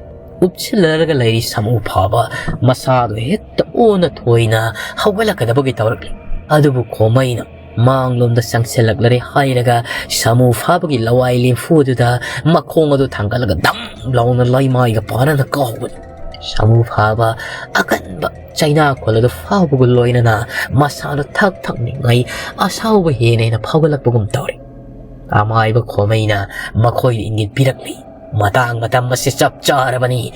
ꯎꯞꯁꯤꯜꯂꯔꯒ ꯂꯩꯔꯤ ꯁꯥꯃꯨ ꯐꯥꯕ ꯃꯁꯥꯗꯨ ꯍꯦꯛꯇ ꯑꯣꯟꯅ ꯊꯣꯏꯅ ꯍꯧꯒꯠꯂꯛꯀꯗꯕꯒꯤ ꯇꯧꯔꯛꯂꯤ꯫ ꯑꯗꯨꯕꯨ ꯈꯣꯃꯩꯅ ꯃꯥꯡꯂꯣꯝꯗ ꯆꯪꯁꯤꯜꯂꯛꯂꯔꯦ ꯍꯥꯏꯔꯒ ꯁꯥꯃꯨ ꯐꯥꯕꯒꯤ ꯂꯋꯥꯏ ꯂꯦꯝꯐꯨ ꯑꯗꯨꯗ ꯃꯈꯣꯡ ꯑꯗꯨ ꯊꯥꯡꯒꯠꯂꯒ ꯗꯝ ꯂꯥꯎꯅ ꯂꯩꯃꯥꯏꯒ ꯄꯥꯟꯅꯅ ꯀꯥꯎꯕꯅꯤ꯫ ꯁꯥꯃꯨ ꯐꯥꯕ ꯑꯀꯟꯕ ꯆꯩꯅꯥꯈꯣꯜ ꯑꯗꯨ ꯐꯥꯎꯕꯒ ꯂꯣꯏꯅꯅ ꯃꯁꯥꯗꯣ ꯊꯛ ꯊꯛꯅꯤꯡꯉꯥꯏ ꯑꯁꯥꯎꯕ ꯍꯦꯟꯅ ꯍꯦꯟꯅ ꯐꯥꯎꯒꯠꯂꯛꯄꯒꯨꯝ ꯇꯧꯔꯤ꯫ ꯑꯃꯥꯏꯕ ꯈꯣꯃꯩꯅ ꯃꯈꯣꯏꯗ ꯏꯪꯒꯤꯠ ꯄꯤꯔꯛꯂꯤ꯫ ꯃꯇꯥꯡ ꯃꯇꯝ ꯑꯁꯤ ꯆꯞ ꯆꯥꯔꯕꯅꯤ꯫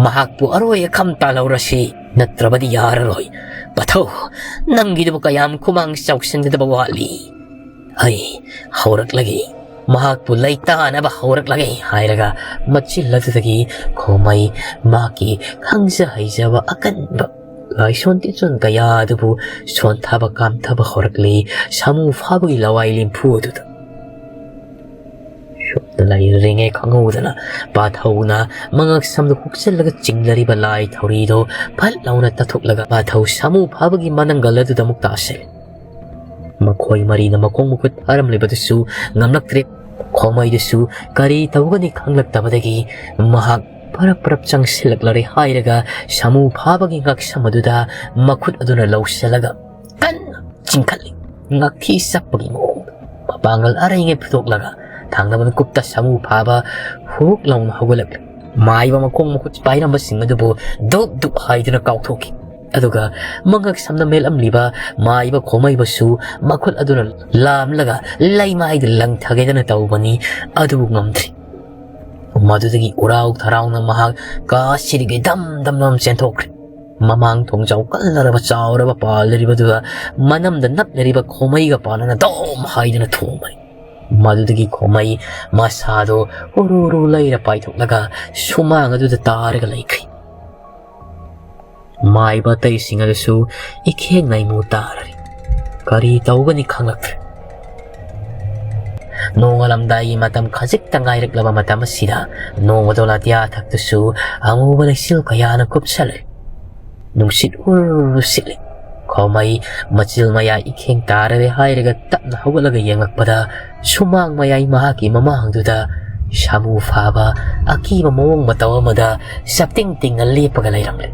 ꯃꯍꯥꯛꯄꯨ ꯑꯔꯣꯏ ꯑꯈꯝ ꯇꯥꯜꯍꯧꯔꯁꯤ, ꯅꯠꯇ꯭ꯔꯕꯗꯤ ꯌꯥꯔꯔꯣꯏ꯫ ꯄꯥꯊꯧ, ꯅꯪꯒꯤꯗꯨꯕꯨ ꯀꯌꯥꯝ ꯈꯨꯃꯥꯡ ꯆꯥꯎꯁꯤꯟꯒꯗꯕ ꯋꯥꯠꯂꯤ꯫ ꯑꯩ ꯍꯧꯔꯛꯂꯒꯦ, ꯃꯍꯥꯛꯄꯨ ꯂꯩꯇꯥꯅꯕ ꯍꯧꯔꯛꯂꯒꯦ ꯍꯥꯏꯔꯒ ꯃꯆꯤꯜ ꯑꯗꯨꯗꯒꯤ ꯈꯣꯃꯩ ꯃꯍꯥꯛꯀꯤ ꯈꯪꯖ ꯍꯩꯖꯕ ꯑꯀꯟꯕ ꯂꯥꯏꯁꯣꯟ ꯇꯤꯟꯁꯣꯟ ꯀꯌꯥ ꯑꯗꯨꯕꯨ ꯁꯣꯟꯊꯕ ꯀꯥꯝꯊꯕ ꯍꯧꯔꯛꯂꯤ꯫ ꯁꯥꯃꯨ ꯐꯥꯕꯒꯤ ꯂꯋꯥꯏ ꯂꯦꯝꯐꯨ ꯑꯗꯨꯗ ꯁꯨꯞꯅ ꯂꯩꯔꯤꯉꯩ ꯈꯪꯍꯧꯗꯅ ꯄꯥꯊꯧꯅ ꯃꯉꯛ ꯁꯝꯗ ꯍꯨꯛꯆꯤꯜꯂꯒ ꯆꯤꯡꯂꯔꯤꯕ ꯂꯥꯏ ꯊꯧꯔꯤꯗꯣ ꯐꯠ ꯂꯥꯎꯅ ꯇꯠꯊꯣꯛꯂꯒ ꯄꯥꯊꯧ ꯁꯥꯃꯨ ꯐꯥꯕꯒꯤ ꯃꯅꯪꯒꯜ ꯑꯗꯨꯗ ꯑꯃꯨꯛ ꯇꯥꯁꯤꯜꯂꯤ꯫ ꯃꯈꯣꯏ ꯃꯔꯤꯅ ꯃꯈꯣꯡ ꯃꯈꯨꯠ ꯐꯥꯔꯝꯂꯤꯕꯗꯨꯁꯨ ꯉꯝꯂꯛꯇ꯭ꯔꯦ꯫ ꯈꯣꯃꯩꯗꯨꯁꯨ ꯀꯔꯤ ꯇꯧꯒꯅꯤ ꯈꯪꯂꯛꯇꯕꯗꯒꯤ ꯃꯍꯥꯛ ꯄꯔꯞ ꯄꯔꯞ ꯆꯪꯁꯤꯜꯂꯛꯂꯔꯦ ꯍꯥꯏꯔꯒ ꯁꯥꯃꯨ ꯐꯥꯕꯒꯤ ꯉꯛꯁꯝ ꯑꯗꯨꯗ ꯃꯈꯨꯠ ꯑꯗꯨꯅ ꯂꯧꯁꯤꯜꯂꯒ ꯀꯟꯅ ꯆꯤꯡꯈꯠꯂꯤ꯫ ꯉꯛꯈꯤ ꯆꯞꯄꯒꯤ ꯃꯑꯣꯡꯗ ꯃꯄꯥꯡꯒꯜ ꯑꯔꯩꯉꯩ ꯐꯨꯗꯣꯛꯂꯒ ꯊꯥꯡꯗꯕ ꯃꯤꯀꯨꯞꯇ ꯁꯥꯃꯨ ꯐꯥꯕ ꯍꯨꯛ ꯂꯥꯎꯅ ꯍꯧꯒꯠꯂꯛꯂꯤ꯫ ꯃꯥꯏꯕ ꯃꯈꯣꯡ ꯃꯈꯨꯠ ꯄꯥꯏꯔꯝꯕꯁꯤꯡ ꯑꯗꯨꯕꯨ ꯗꯨꯞ ꯗꯨꯞ ꯍꯥꯏꯗꯨꯅ ꯀꯥꯎꯊꯣꯛꯈꯤ꯫ ꯑꯗꯨꯒ ꯃꯉꯛ ꯁꯝꯅ ꯃꯦꯠꯂꯝꯂꯤꯕ ꯃꯥꯏꯕ ꯈꯣꯃꯩꯕꯁꯨ ꯃꯈꯨꯠ ꯑꯗꯨꯅ ꯂꯥꯝꯂꯒ ꯂꯩꯃꯥꯏꯗ ꯂꯪꯊꯒꯦꯗꯅ ꯇꯧꯕꯅꯤ, ꯑꯗꯨꯕꯨ ꯉꯝꯗ꯭ꯔꯤ꯫ ꯃꯗꯨꯗꯒꯤ ꯎꯔꯥꯎ ꯊꯔꯥꯎꯅ ꯃꯍꯥꯛ ꯀꯥ ꯁꯤꯔꯤꯒꯩ ꯗꯝ ꯗꯝ ꯗꯝ ꯆꯦꯟꯊꯣꯛꯈ꯭ꯔꯦ꯫ ꯃꯃꯥꯡ ꯊꯣꯡꯖꯥꯎ ꯀꯜꯂꯔꯕ ꯆꯥꯎꯔꯕ ꯄꯥꯜꯂꯤꯕꯗꯨꯗ ꯃꯅꯝꯗ ꯅꯞꯂꯤꯕ ꯈꯣꯃꯩꯒ ꯄꯥꯟꯅꯅ ꯗꯣꯝ ꯍꯥꯏꯗꯨꯅ ꯊꯣꯡꯕꯅꯤ꯫ ꯃꯗꯨꯗꯒꯤ ꯈꯣꯃꯩ ꯃꯁꯥꯗꯣ ꯎꯔꯨ ꯎꯔꯨ ꯂꯩꯔ ꯄꯥꯏꯊꯣꯛꯂꯒ ꯁꯨꯃꯥꯡ ꯑꯗꯨꯗ ꯇꯥꯔꯒ ꯂꯩꯈ꯭ꯔꯤ꯫ ꯃꯥꯏꯕ ꯑꯇꯩꯁꯤꯡ ꯑꯗꯨꯁꯨ ꯏꯈꯦꯡ ꯅꯩꯃꯨ ꯇꯥꯔꯔꯤ꯫ ꯀꯔꯤ ꯇꯧꯒꯅꯤ ꯈꯪꯂꯛꯇ꯭ꯔꯦ꯫ ꯅꯣꯡꯉꯥꯜꯂꯝꯗꯥꯏꯒꯤ ꯃꯇꯝ ꯈꯖꯤꯛꯇ ꯉꯥꯏꯔꯛꯂꯕ ꯃꯇꯝ ꯑꯁꯤꯗ ꯅꯣꯡꯃꯗꯣꯜ ꯑꯇꯤꯌꯥ ꯊꯛꯇꯁꯨ ꯑꯃꯨꯕ ꯂꯩꯆꯤꯜ ꯀꯌꯥꯅ ꯀꯨꯞꯁꯜꯂꯦ꯫ ꯅꯨꯡꯁꯤꯠ ꯎꯔꯨ ꯁꯤꯠꯂꯤ꯫ ꯈꯣꯃꯩ ꯃꯆꯤꯜ ꯃꯌꯥ ꯏꯈꯦꯡ ꯇꯥꯔꯔꯦ ꯍꯥꯏꯔꯒ ꯇꯞꯅ ꯍꯧꯒꯠꯂꯒ ꯌꯦꯡꯂꯛꯄꯗ ꯁꯨꯃꯥꯡ ꯃꯌꯥꯏ ꯃꯍꯥꯛꯀꯤ ꯃꯃꯥꯡꯗꯨꯗ ꯁꯥꯃꯨ ꯐꯥꯕ ꯑꯀꯤꯕ ꯃꯑꯣꯡ ꯃꯇꯧ ꯑꯃꯗ ꯆꯞꯇꯤꯡ ꯇꯤꯡꯅ ꯂꯦꯞꯄꯒ ꯂꯩꯔꯝꯂꯦ꯫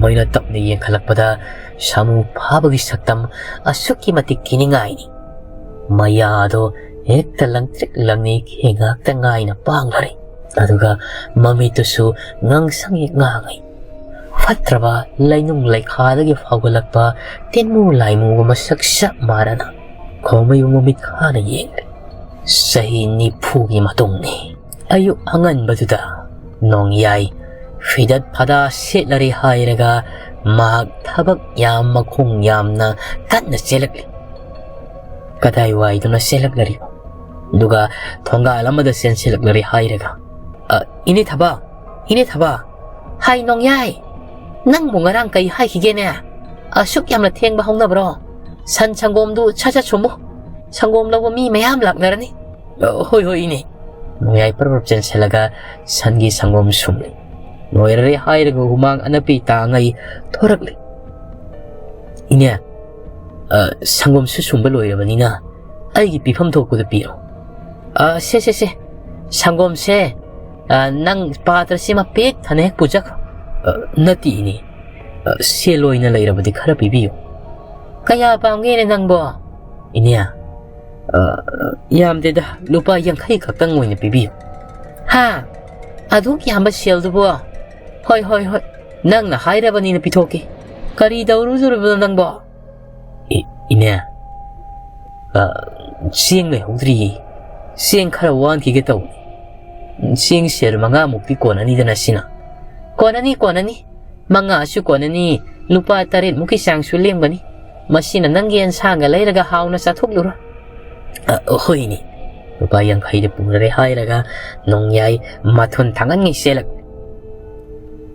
ꯃꯣꯏꯅ ꯇꯞꯅ ꯌꯦꯡꯈꯠꯂꯛꯄꯗ ꯁꯥꯃꯨ ꯐꯥꯕꯒꯤ ꯁꯛꯇꯝ ꯑꯁꯨꯛꯀꯤ ꯃꯇꯤꯛ ꯀꯤꯅꯤꯡꯉꯥꯏꯅꯤ꯫ ꯃꯌꯥꯗꯣ ꯍꯦꯛꯇ ꯂꯪꯇ꯭ꯔꯤꯛ ꯂꯪꯅꯤ, ꯈꯦꯡꯉꯥꯛꯇ ꯉꯥꯏꯅ ꯄꯥꯡꯂꯔꯦ꯫ ꯑꯗꯨꯒ ꯃꯃꯤꯠꯇꯨꯁꯨ ꯉꯥꯡꯁꯪ ꯉꯥꯡꯉꯤ꯫ ꯐꯠꯇ꯭ꯔꯕ ꯂꯩꯅꯨꯡ ꯂꯩꯈꯥꯗꯒꯤ ꯐꯥꯎꯒꯠꯂꯛꯄ ꯇꯤꯟꯃꯨ ꯂꯥꯏꯃꯨꯒ ꯃꯁꯛ ꯆꯞ ꯃꯥꯟꯅꯅ ꯈꯣꯡꯃꯩꯕꯨ ꯃꯃꯤꯠ ꯈꯥꯅ ꯌꯦꯡꯂꯤ꯫ ꯆꯍꯤ ꯅꯤꯐꯨꯒꯤ ꯃꯇꯨꯡꯅꯤ꯫ ꯑꯌꯨꯛ ꯑꯉꯟꯕꯗꯨꯗ ꯅꯣꯡꯌꯥꯏ ꯐꯤꯗꯠ ꯐꯗꯥ ꯁꯦꯠꯂꯔꯦ ꯍꯥꯏꯔꯒ ꯃꯍꯥꯛ ꯊꯕꯛ ꯌꯥꯝ ꯃꯈꯣꯡ ꯌꯥꯝꯅ ꯀꯟꯅ ꯆꯦꯜꯂꯛꯂꯤ꯫ ꯀꯗꯥꯏꯋꯥꯏꯗꯅꯣ ꯆꯦꯜꯂꯛꯂꯔꯤꯕ? ꯑꯗꯨꯒ ꯊꯣꯡꯒꯥꯜ ꯑꯃꯗ ꯆꯦꯟꯁꯤꯜꯂꯛꯂꯔꯦ ꯍꯥꯏꯔꯒ, "ꯑ, ꯏꯅꯦ ꯊꯕ, ꯏꯅꯦ ꯊꯕ, ꯍꯥꯏ ꯅꯣꯡꯌꯥꯏ, ꯅꯪꯕꯨ ꯉꯔꯥꯡ ꯀꯩ ꯍꯥꯏꯈꯤꯒꯦꯅꯦ? ꯑꯁꯨꯛ ꯌꯥꯝꯅ ꯊꯦꯡꯕ ꯍꯧꯅꯕ꯭ꯔꯣ? ꯁꯟ ꯁꯪꯒꯣꯝꯗꯨ ꯁꯠ ꯁꯠ ꯁꯨꯝꯃꯨ꯫ ꯁꯪꯒꯣꯝ ꯂꯧꯕ ꯃꯤ ꯃꯌꯥꯝ ꯂꯥꯛꯅꯔꯅꯤ꯫" "ꯑ, ꯍꯣꯏ, ꯍꯣꯏ, ꯏꯅꯦ꯫" ꯅꯣꯡꯌꯥꯏ ꯄꯔꯞ ꯄꯔꯞ ꯆꯦꯟꯁꯤꯜꯂꯒ ꯁꯟꯒꯤ ꯁꯪꯒꯣꯝ ꯁꯨꯝꯂꯤ꯫ ꯂꯣꯏꯔꯔꯦ ꯍꯥꯏꯔꯒ ꯍꯨꯃꯥꯡ ꯑꯅꯞꯄꯤ ꯇꯥꯉꯩ ꯊꯣꯔꯛꯂꯤ꯫ "ꯏꯅꯦ, ꯑ, ꯁꯪꯒꯣꯝꯁꯨ ꯁꯨꯝꯕ ꯂꯣꯏꯔꯕꯅꯤꯅ ꯑꯩꯒꯤ ꯄꯤꯐꯝ ꯊꯣꯛꯄꯗꯨ ꯄꯤꯔꯣ꯫" "ꯑ, ꯁꯦ, ꯁꯦ, ꯁꯦ, ꯁꯪꯒꯣꯝꯁꯦ, ꯑ, ꯅꯪ ꯄꯥꯇ꯭ꯔꯁꯤꯃ ꯄꯤꯛ ꯊꯟꯅ ꯍꯦꯛ ꯄꯨꯖꯈ꯭ꯔꯣ꯫" "ꯑ, ꯅꯠꯇꯦ ꯏꯅꯦ, ꯑ, ꯁꯦꯜ ꯑꯣꯏꯅ ꯂꯩꯔꯕꯗꯤ ꯈꯔ ꯄꯤꯕꯤꯌꯨ꯫" "ꯀꯌꯥ ꯄꯥꯝꯒꯦꯅꯦ ꯅꯪꯕꯣ?" "ꯏꯅꯦ, ꯑ, ꯌꯥꯝꯗꯦꯗ, ꯂꯨꯄꯥ ꯌꯥꯡꯈꯩ ꯈꯛꯇꯪ ꯑꯣꯏꯅ ꯄꯤꯕꯤꯌꯨ꯫" "ꯍꯥ? ꯑꯗꯨꯛ ꯌꯥꯝꯕ ꯁꯦꯜꯗꯨꯕꯣ? ꯍꯣꯏ, ꯍꯣꯏ, ꯍꯣꯏ, ꯅꯪꯅ ꯍꯥꯏꯔꯕꯅꯤꯅ ꯄꯤꯊꯣꯛꯀꯦ꯫ ꯀꯔꯤ ꯇꯧꯔꯨꯗꯣꯔꯤꯕꯅꯣ ꯅꯪꯕꯣ?" "ꯏ-, ꯏꯅꯦ, ꯑ, ꯆꯦꯡ ꯂꯩꯍꯧꯗ꯭ꯔꯤꯌꯦ꯫ ꯆꯦꯡ ꯈꯔ ꯋꯥꯟꯈꯤꯒꯦ ꯇꯧꯕꯅꯤ꯫ ꯆꯦꯡ ꯁꯦꯔ ꯃꯉꯥꯃꯨꯛꯇꯤ ꯀꯣꯟꯅꯅꯤꯗꯅ ꯁꯤꯅ?" "ꯀꯣꯟꯅꯅꯤ, ꯀꯣꯟꯅꯅꯤ꯫ ꯃꯉꯥꯁꯨ ꯀꯣꯟꯅꯅꯤ, ꯂꯨꯄꯥ ꯇꯔꯦꯠꯃꯨꯛꯀꯤ ꯆꯥꯡꯁꯨ ꯂꯦꯝꯒꯅꯤ꯫ ꯃꯁꯤꯅ ꯅꯪꯒꯤ ꯑꯦꯟꯁꯥꯡꯒ ꯂꯩꯔꯒ ꯍꯥꯎꯅ ꯆꯥꯊꯣꯛꯂꯨꯔꯣ꯫" "ꯑ, ꯍꯣꯏꯅꯦ꯫" ꯂꯨꯄꯥ ꯌꯥꯡꯈꯩꯗ ꯄꯨꯔꯔꯦ ꯍꯥꯏꯔꯒ ꯅꯣꯡꯌꯥꯏ ꯃꯊꯨꯟ ꯊꯥꯡꯒꯟꯉꯩ ꯆꯦꯜꯂꯛ꯫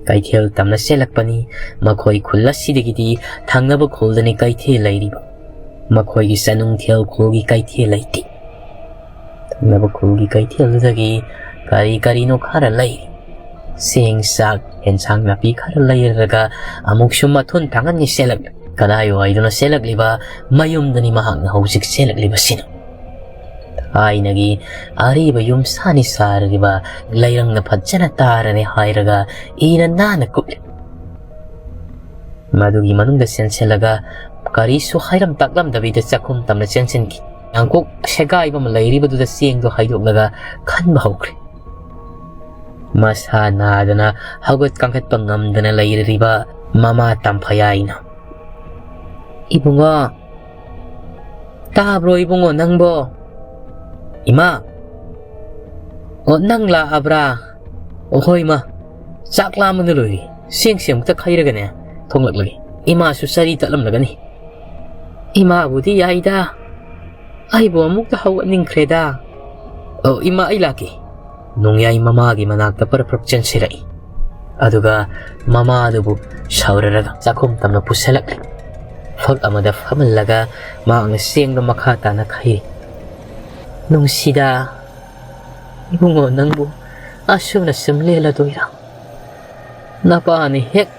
ꯀꯩꯊꯦꯜ ꯇꯝꯅ ꯆꯦꯜꯂꯛꯄꯅꯤ꯫ ꯃꯈꯣꯏ ꯈꯨꯜ ꯑꯁꯤꯗꯒꯤꯗꯤ ꯊꯪꯅꯕ ꯈꯨꯜꯗꯅꯤ ꯀꯩꯊꯦꯜ ꯂꯩꯔꯤꯕ꯫ ꯃꯈꯣꯏꯒꯤ ꯆꯅꯨꯡꯊꯦꯜ ꯈꯨꯜꯒꯤ ꯀꯩꯊꯦꯜ ꯂꯩꯇꯦ꯫ ꯊꯪꯅꯕ ꯈꯨꯜꯒꯤ ꯀꯩꯊꯦꯜꯗꯨꯗꯒꯤ ꯀꯔꯤ ꯀꯔꯤꯅꯣ ꯈꯔ ꯂꯩ꯫ ꯆꯦꯡ, ꯆꯥꯛ, ꯑꯦꯟꯁꯥꯡ ꯅꯥꯄꯤ ꯈꯔ ꯂꯩꯔꯒ ꯑꯃꯨꯛꯁꯨ ꯃꯊꯨꯟ ꯊꯥꯡꯒꯟꯒꯤ ꯆꯦꯜꯂꯛꯂꯦ꯫ ꯀꯗꯥꯏꯋꯥꯏꯗꯅꯣ ꯆꯦꯜꯂꯛꯂꯤꯕ? ꯃꯌꯨꯝꯗꯅꯤ ꯃꯍꯥꯛꯅ ꯍꯧꯖꯤꯛ ꯆꯦꯜꯂꯛꯂꯤꯕꯁꯤꯅ꯫ ꯊꯥꯏꯅꯒꯤ ꯑꯔꯤꯕ ꯌꯨꯝ ꯁꯥꯅꯤ ꯁꯥꯔꯤꯕ ꯂꯩꯔꯪꯅ ꯐꯖꯅ ꯇꯥꯔꯅꯤ ꯍꯥꯏꯔꯒ ꯏꯅ ꯅꯥꯟꯅ ꯀꯨꯞꯂꯤ꯫ ꯃꯗꯨꯒꯤ ꯃꯅꯨꯡꯗ ꯆꯦꯟꯁꯤꯜꯂꯒ ꯀꯔꯤꯁꯨ ꯍꯥꯏꯔꯝ ꯇꯥꯛꯂꯝꯗꯕꯤꯗ ꯆꯥꯛꯈꯨꯝ ꯇꯝꯅ ꯆꯦꯟꯁꯤꯟꯈꯤ꯫ ꯌꯥꯡꯀꯣꯛ ꯁꯦꯒꯥꯏꯕ ꯑꯃ ꯂꯩꯔꯤꯕꯗꯨꯗ ꯆꯦꯡꯗꯣ ꯍꯩꯗꯣꯛꯂꯒ ꯈꯟꯕ ꯍꯧꯈ꯭ꯔꯦ꯫ ꯃꯁꯥ ꯅꯥꯗꯅ ꯍꯧꯒꯠ ꯀꯥꯡꯈꯠꯄ ꯉꯝꯗꯅ ꯂꯩꯔꯤꯕ ꯃꯃꯥ ꯇꯝꯐꯌꯥꯏꯅ, "ꯏꯕꯨꯡꯉꯣ, ꯇꯥꯕ꯭ꯔꯣ ꯏꯕꯨꯡꯉꯣ ꯅꯪꯕꯣ? ꯏꯃꯥ, ꯑꯣ, ꯅꯪ ꯂꯥꯛꯑꯕ꯭ꯔꯥ? ꯑꯣ, ꯍꯣꯏ ꯏꯃꯥ, ꯆꯥꯛ ꯂꯥꯝꯕꯅ ꯂꯣꯏꯔꯦ꯫ ꯆꯦꯡꯁꯦ ꯑꯃꯨꯛꯇ ꯈꯩꯔꯒꯅꯦ ꯊꯣꯡꯂꯛꯂꯒꯦ꯫ ꯏꯃꯥꯁꯨ ꯆꯔꯤ ꯇꯠꯂꯝꯂꯒꯅꯤ꯫ ꯏꯃꯥꯕꯨꯗꯤ ꯌꯥꯏꯗ, ꯑꯩꯕꯨ ꯑꯃꯨꯛꯇ ꯍꯧꯒꯠꯅꯤꯡꯈ꯭ꯔꯦꯗ꯫ ꯑꯣ, ꯏꯃꯥ, ꯑꯩ ꯂꯥꯛꯀꯦ꯫" ꯅꯣꯡꯌꯥꯏ ꯃꯃꯥꯒꯤ ꯃꯅꯥꯛꯇ ꯄꯔꯞ ꯄꯔꯞ ꯆꯦꯟꯁꯤꯜꯂꯛꯏ꯫ ꯑꯗꯨꯒ ꯃꯃꯥꯗꯨꯕꯨ ꯁꯥꯎꯔꯔꯒ ꯆꯥꯛꯈꯨꯝ ꯇꯝꯅ ꯄꯨꯁꯜꯂꯛꯂꯤ꯫ ꯐꯛ ꯑꯃꯗ ꯐꯝꯍꯜꯂꯒ ꯃꯍꯥꯛꯅ ꯆꯦꯡꯗꯣ ꯃꯈꯥ ꯇꯥꯅ ꯈꯩꯔꯤ꯫ "ꯅꯨꯡꯁꯤꯗ, ꯏꯕꯨꯡꯉꯣ ꯅꯪꯕꯨ ꯑꯁꯨꯝꯅ ꯁꯨꯝ ꯂꯦꯜꯂꯗꯣꯏꯔꯥ? ꯅꯄꯥꯅ ꯍꯦꯛ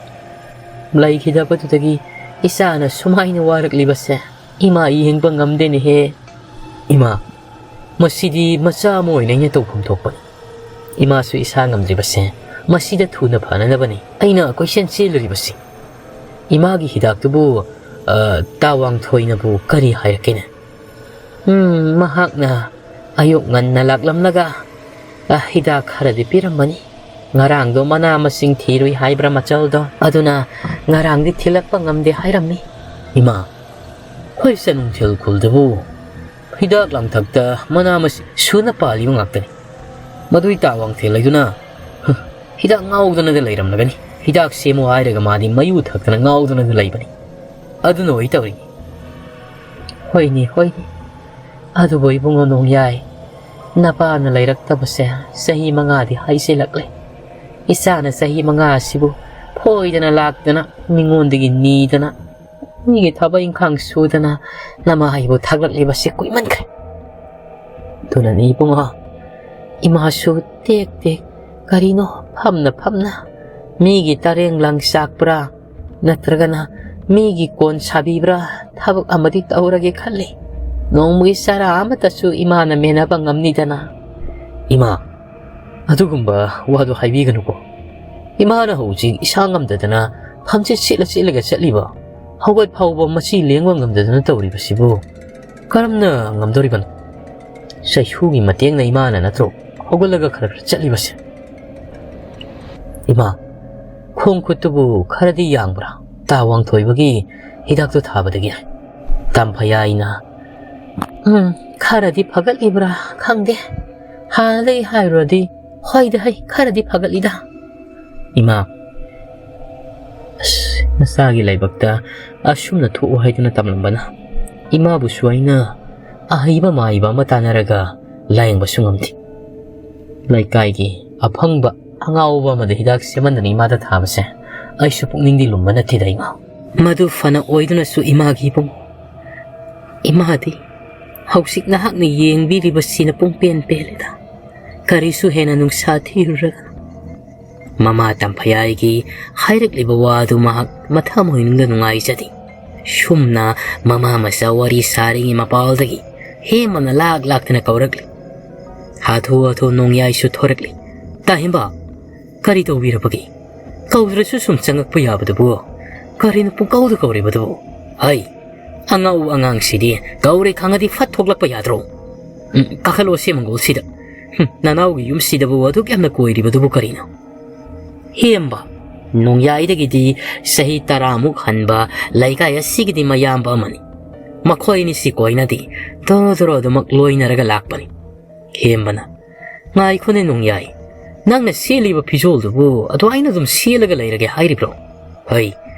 ꯂꯩꯈꯤꯗꯕꯗꯨꯗꯒꯤ ꯏꯆꯥꯅ ꯁꯨꯃꯥꯏꯅ ꯋꯥꯔꯛꯂꯤꯕꯁꯦ ꯏꯃꯥ ꯌꯦꯡꯕ ꯉꯝꯗꯦꯅꯦꯍꯦ꯫" "ꯏꯃꯥ, ꯃꯁꯤꯗꯤ ꯃꯆꯥ ꯑꯃ ꯑꯣꯏꯅ ꯑꯩꯅ ꯇꯧꯐꯝ ꯊꯣꯛꯄꯅꯤ꯫ ꯏꯃꯥꯁꯨ ꯏꯁꯥ ꯉꯝꯗ꯭ꯔꯤꯕꯁꯦ ꯃꯁꯤꯗ ꯊꯨꯅ ꯐꯅꯅꯕꯅꯤ ꯑꯩꯅ ꯀꯣꯏꯆꯦꯟ ꯆꯦꯜꯂꯨꯔꯤꯕꯁꯤ꯫ ꯏꯃꯥꯒꯤ ꯍꯤꯗꯥꯛꯇꯨꯕꯨ, ꯑ, ꯇꯥ ꯋꯥꯡꯊꯣꯏꯅꯕꯨ ꯀꯔꯤ ꯍꯥꯏꯔꯛꯀꯦꯅꯦ?" "ꯎꯝ, ꯃꯍꯥꯛꯅ ꯑꯌꯨꯛ ꯉꯟꯅ ꯂꯥꯛꯂꯝꯂꯒ, ꯑ, ꯍꯤꯗꯥꯛ ꯈꯔꯗꯤ ꯄꯤꯔꯝꯕꯅꯤ꯫ ꯉꯔꯥꯡꯗꯣ ꯃꯅꯥ ꯃꯁꯤꯡ ꯊꯤꯔꯨꯏ ꯍꯥꯏꯕ꯭ꯔꯥ ꯃꯆꯜꯗꯣ, ꯑꯗꯨꯅ ꯉꯔꯥꯡꯗꯤ ꯊꯤꯜꯂꯛꯄ ꯉꯝꯗꯦ ꯍꯥꯏꯔꯝꯃꯤ꯫" "ꯏꯃꯥ, ꯑꯩꯈꯣꯏ ꯆꯅꯨꯡꯊꯦꯜ ꯈꯨꯜꯗꯕꯨ ꯍꯤꯗꯥꯛ ꯂꯥꯡꯊꯛꯇ ꯃꯅꯥ ꯃꯁꯤꯡ ꯁꯨꯅ ꯄꯥꯜꯂꯤꯕ ꯉꯥꯛꯇꯅꯤ꯫ ꯃꯗꯨꯏ ꯇꯥ ꯋꯥꯡꯊꯦꯜ ꯍꯥꯏꯗꯨꯅ, ꯍ, ꯍꯤꯗꯥꯛ ꯉꯥꯎꯗꯅꯒ ꯂꯩꯔꯝꯂꯒꯅꯤ꯫ ꯍꯤꯗꯥꯛ ꯁꯦꯝꯃꯨ ꯍꯥꯏꯔꯒ ꯃꯥꯗꯤ ꯃꯌꯨ ꯊꯛꯇꯅ ꯉꯥꯎꯗꯅꯒ ꯂꯩꯕꯅꯤ꯫ ꯑꯗꯨꯅ ꯑꯣꯏ ꯇꯧꯔꯤꯅꯤ꯫" "ꯍꯣꯏꯅꯦ, ꯍꯣꯏꯅꯦ, ꯑꯗꯨꯕꯨ ꯏꯕꯨꯡꯉꯣ ꯅꯣꯡꯌꯥꯏ, ꯅꯄꯥꯅ ꯂꯩꯔꯛꯇꯕꯁꯦ ꯆꯍꯤ ꯃꯉꯥꯗꯤ ꯍꯥꯏꯖꯤꯜꯂꯛꯂꯦ꯫ ꯏꯆꯥꯅ ꯆꯍꯤ ꯃꯉꯥ ꯑꯁꯤꯕꯨ ꯐꯣꯏꯗꯅ ꯂꯥꯛꯇꯅ, ꯃꯤꯉꯣꯟꯗꯒꯤ ꯅꯤꯗꯅ, ꯃꯤꯒꯤ ꯊꯕꯛ ꯏꯪꯈꯥꯡ ꯁꯨꯗꯅ ꯅꯃꯥ ꯑꯩꯕꯨ ꯊꯥꯛꯂꯛꯂꯤꯕꯁꯤ ꯀꯨꯏꯃꯟꯈ꯭ꯔꯦ꯫ ꯑꯗꯨꯅꯅꯤ ꯏꯕꯨꯡꯉꯣ, ꯏꯃꯥꯁꯨ ꯇꯦꯛ ꯇꯦꯛ ꯀꯔꯤꯅꯣ ꯐꯝꯅ ꯐꯝꯅ ꯃꯤꯒꯤ ꯇꯔꯦꯡ ꯂꯪ ꯆꯥꯛꯄ꯭ꯔꯥ, ꯅꯠꯇ꯭ꯔꯒꯅ ꯃꯤꯒꯤ ꯀꯣꯟ ꯁꯥꯕꯤꯕ꯭ꯔꯥ, ꯊꯕꯛ ꯑꯃꯗꯤ ꯇꯧꯔꯒꯦ ꯈꯜꯂꯤ꯫ ꯅꯣꯡꯃꯒꯤ ꯆꯔꯥ ꯑꯃꯠꯇꯁꯨ ꯏꯃꯥꯅ ꯃꯦꯟꯅꯕ ꯉꯝꯅꯤꯗꯅ꯫" "ꯏꯃꯥ, ꯑꯗꯨꯒꯨꯝꯕ ꯋꯥꯗꯨ ꯍꯥꯏꯕꯤꯒꯅꯨꯀꯣ꯫ ꯏꯃꯥꯅ ꯍꯧꯖꯤꯛ ꯏꯁꯥ ꯉꯝꯗꯗꯅ ꯈꯪꯆꯤꯠ ꯁꯤꯠꯂ ꯁꯤꯠꯂꯒ ꯆꯠꯂꯤꯕ? ꯍꯧꯒꯠ ꯐꯥꯎꯕ ꯃꯁꯤ ꯂꯦꯡꯕ ꯉꯝꯗꯗꯅ ꯇꯧꯔꯤꯕꯁꯤꯕꯨ ꯀꯔꯝꯅ ꯉꯝꯗꯣꯔꯤꯕꯅꯣ? ꯆꯩꯁꯨꯒꯤ ꯃꯇꯦꯡꯅ ꯏꯃꯥꯅ ꯅꯠꯇ꯭ꯔꯣ ꯍꯧꯒꯠꯂꯒ ꯈꯔ ꯈꯔ ꯆꯠꯂꯤꯕꯁꯦ? ꯏꯃꯥ, ꯈꯣꯡ ꯈꯨꯠꯇꯨꯕꯨ ꯈꯔꯗꯤ ꯌꯥꯡꯕ꯭ꯔꯥ? ꯇꯥ ꯋꯥꯡꯊꯣꯏꯕꯒꯤ ꯍꯤꯗꯥꯛꯇꯨ ꯊꯥꯕꯗꯒꯤ꯫ ꯇꯝꯐꯌꯥꯏꯅ, "ꯎꯝ, ꯈꯔꯗꯤ ꯐꯒꯠꯂꯤꯕ꯭ꯔꯥ ꯈꯪꯗꯦ꯫ ꯍꯥꯟꯅꯗꯒꯤ ꯍꯥꯏꯔꯨꯔꯗꯤ ꯍꯣꯏꯗ ꯍꯩ, ꯈꯔꯗꯤ ꯐꯒꯠꯂꯤꯗ꯫" ꯏꯃꯥ, ꯑꯁ, ꯅꯆꯥꯒꯤ ꯂꯥꯏꯕꯛꯇ ꯑꯁꯨꯝꯅ ꯊꯣꯛꯎ ꯍꯥꯏꯗꯨꯅ ꯇꯝꯂꯝꯕꯅ ꯏꯃꯥꯕꯨꯁꯨ ꯑꯩꯅ ꯑꯍꯩꯕ ꯃꯥꯏꯕ ꯑꯃ ꯇꯥꯟꯅꯔꯒ ꯂꯥꯌꯦꯡꯕꯁꯨ ꯉꯝꯗꯦ꯫ ꯂꯩꯀꯥꯏꯒꯤ ꯑꯐꯪꯕ ꯑꯉꯥꯎꯕ ꯑꯃꯗ ꯍꯤꯗꯥꯛ ꯁꯦꯝꯍꯟꯗꯅ ꯏꯃꯥꯗ ꯊꯥꯕꯁꯦ ꯑꯩꯁꯨ ꯄꯨꯛꯅꯤꯡꯗꯤ ꯂꯨꯝꯕ ꯅꯠꯇꯦꯗ ꯏꯃꯥ꯫ ꯃꯗꯨ ꯐꯅ ꯑꯣꯏꯗꯨꯅꯁꯨ ꯏꯃꯥꯒꯤ ꯏꯕꯨꯡ, ꯏꯃꯥꯗꯤ ꯍꯧꯖꯤꯛ ꯅꯍꯥꯛꯅ ꯌꯦꯡꯕꯤꯔꯤꯕꯁꯤꯅ ꯄꯨꯡꯄꯦꯟ ꯄꯦꯜꯂꯦꯗ꯫ ꯀꯔꯤꯁꯨ ꯍꯦꯟꯅ ꯅꯨꯡꯁꯥ ꯊꯤꯔꯨꯔꯒꯅꯨ꯫ ꯃꯃꯥ ꯇꯝꯐꯌꯥꯏꯒꯤ ꯍꯥꯏꯔꯛꯂꯤꯕ ꯋꯥꯗꯨ ꯃꯍꯥꯛ ꯃꯊꯃꯣꯏꯅꯨꯡꯗ ꯅꯨꯡꯉꯥꯏꯖꯗꯦ꯫ ꯁꯨꯝꯅ ꯃꯃꯥ ꯃꯆꯥ ꯋꯥꯔꯤ ꯁꯥꯔꯤꯉꯩ ꯃꯄꯥꯜꯗꯒꯤ ꯍꯦꯃꯅ ꯂꯥꯛ ꯂꯥꯛꯇꯅ ꯀꯧꯔꯛꯂꯤ꯫ ꯍꯥꯊꯨ ꯍꯥꯊꯨ ꯅꯣꯡꯌꯥꯏꯁꯨ ꯊꯣꯔꯛꯂꯤ꯫ "ꯇꯥꯍꯦꯝꯕ, ꯀꯔꯤ ꯇꯧꯕꯤꯔꯕꯒꯦ? ꯀꯧꯗ꯭ꯔꯁꯨ ꯁꯨꯝ ꯆꯪꯉꯛꯄ ꯌꯥꯕꯗꯨꯕꯨ ꯀꯔꯤꯅꯣ ꯄꯨꯡꯀꯧꯗ ꯀꯧꯔꯤꯕꯗꯨꯕꯨ? ꯍꯩ, ꯑꯉꯥꯎꯕ ꯑꯉꯥꯡꯁꯤꯗꯤ ꯀꯧꯔꯦ ꯈꯪꯉꯗꯤ ꯐꯠ ꯊꯣꯛꯂꯛꯄ ꯌꯥꯗ꯭ꯔꯣ? ꯎꯝ, ꯀꯥꯈꯠꯂꯣ ꯁꯦ ꯃꯪꯒꯣꯜꯁꯤꯗ꯫ ꯍꯨꯝ, ꯅꯅꯥꯎꯒꯤ ꯌꯨꯝꯁꯤꯗꯕꯨ ꯑꯗꯨꯛ ꯌꯥꯝꯅ ꯀꯣꯏꯔꯤꯕꯗꯨꯕꯨ ꯀꯔꯤꯅꯣ?" ꯍꯦꯝꯕ, ꯅꯣꯡꯌꯥꯏꯗꯒꯤꯗꯤ ꯆꯍꯤ ꯇꯔꯥꯃꯨꯛ ꯍꯟꯕ ꯂꯩꯀꯥꯏ ꯑꯁꯤꯒꯤꯗꯤ ꯃꯌꯥꯝꯕ ꯑꯃꯅꯤ꯫ ꯃꯈꯣꯏ ꯑꯅꯤꯁꯤ ꯀꯣꯏꯅꯗꯦ, ꯗꯣꯔꯣ ꯗꯣꯔꯣ ꯑꯗꯨꯃꯛ ꯂꯣꯏꯅꯔꯒ ꯂꯥꯛꯄꯅꯤ꯫ ꯍꯦꯝꯕꯅ, "ꯉꯥꯏꯈꯣꯅꯦ ꯅꯣꯡꯌꯥꯏ, ꯅꯪꯅ ꯁꯦꯠꯂꯤꯕ ꯐꯤꯖꯣꯜꯗꯨꯕꯨ ꯑꯗꯨꯃꯥꯏꯅ ꯑꯗꯨꯝ ꯁꯦꯠꯂꯒ ꯂꯩꯔꯒꯦ ꯍꯥꯏꯔꯤꯕ꯭ꯔꯣ? ꯍꯩ,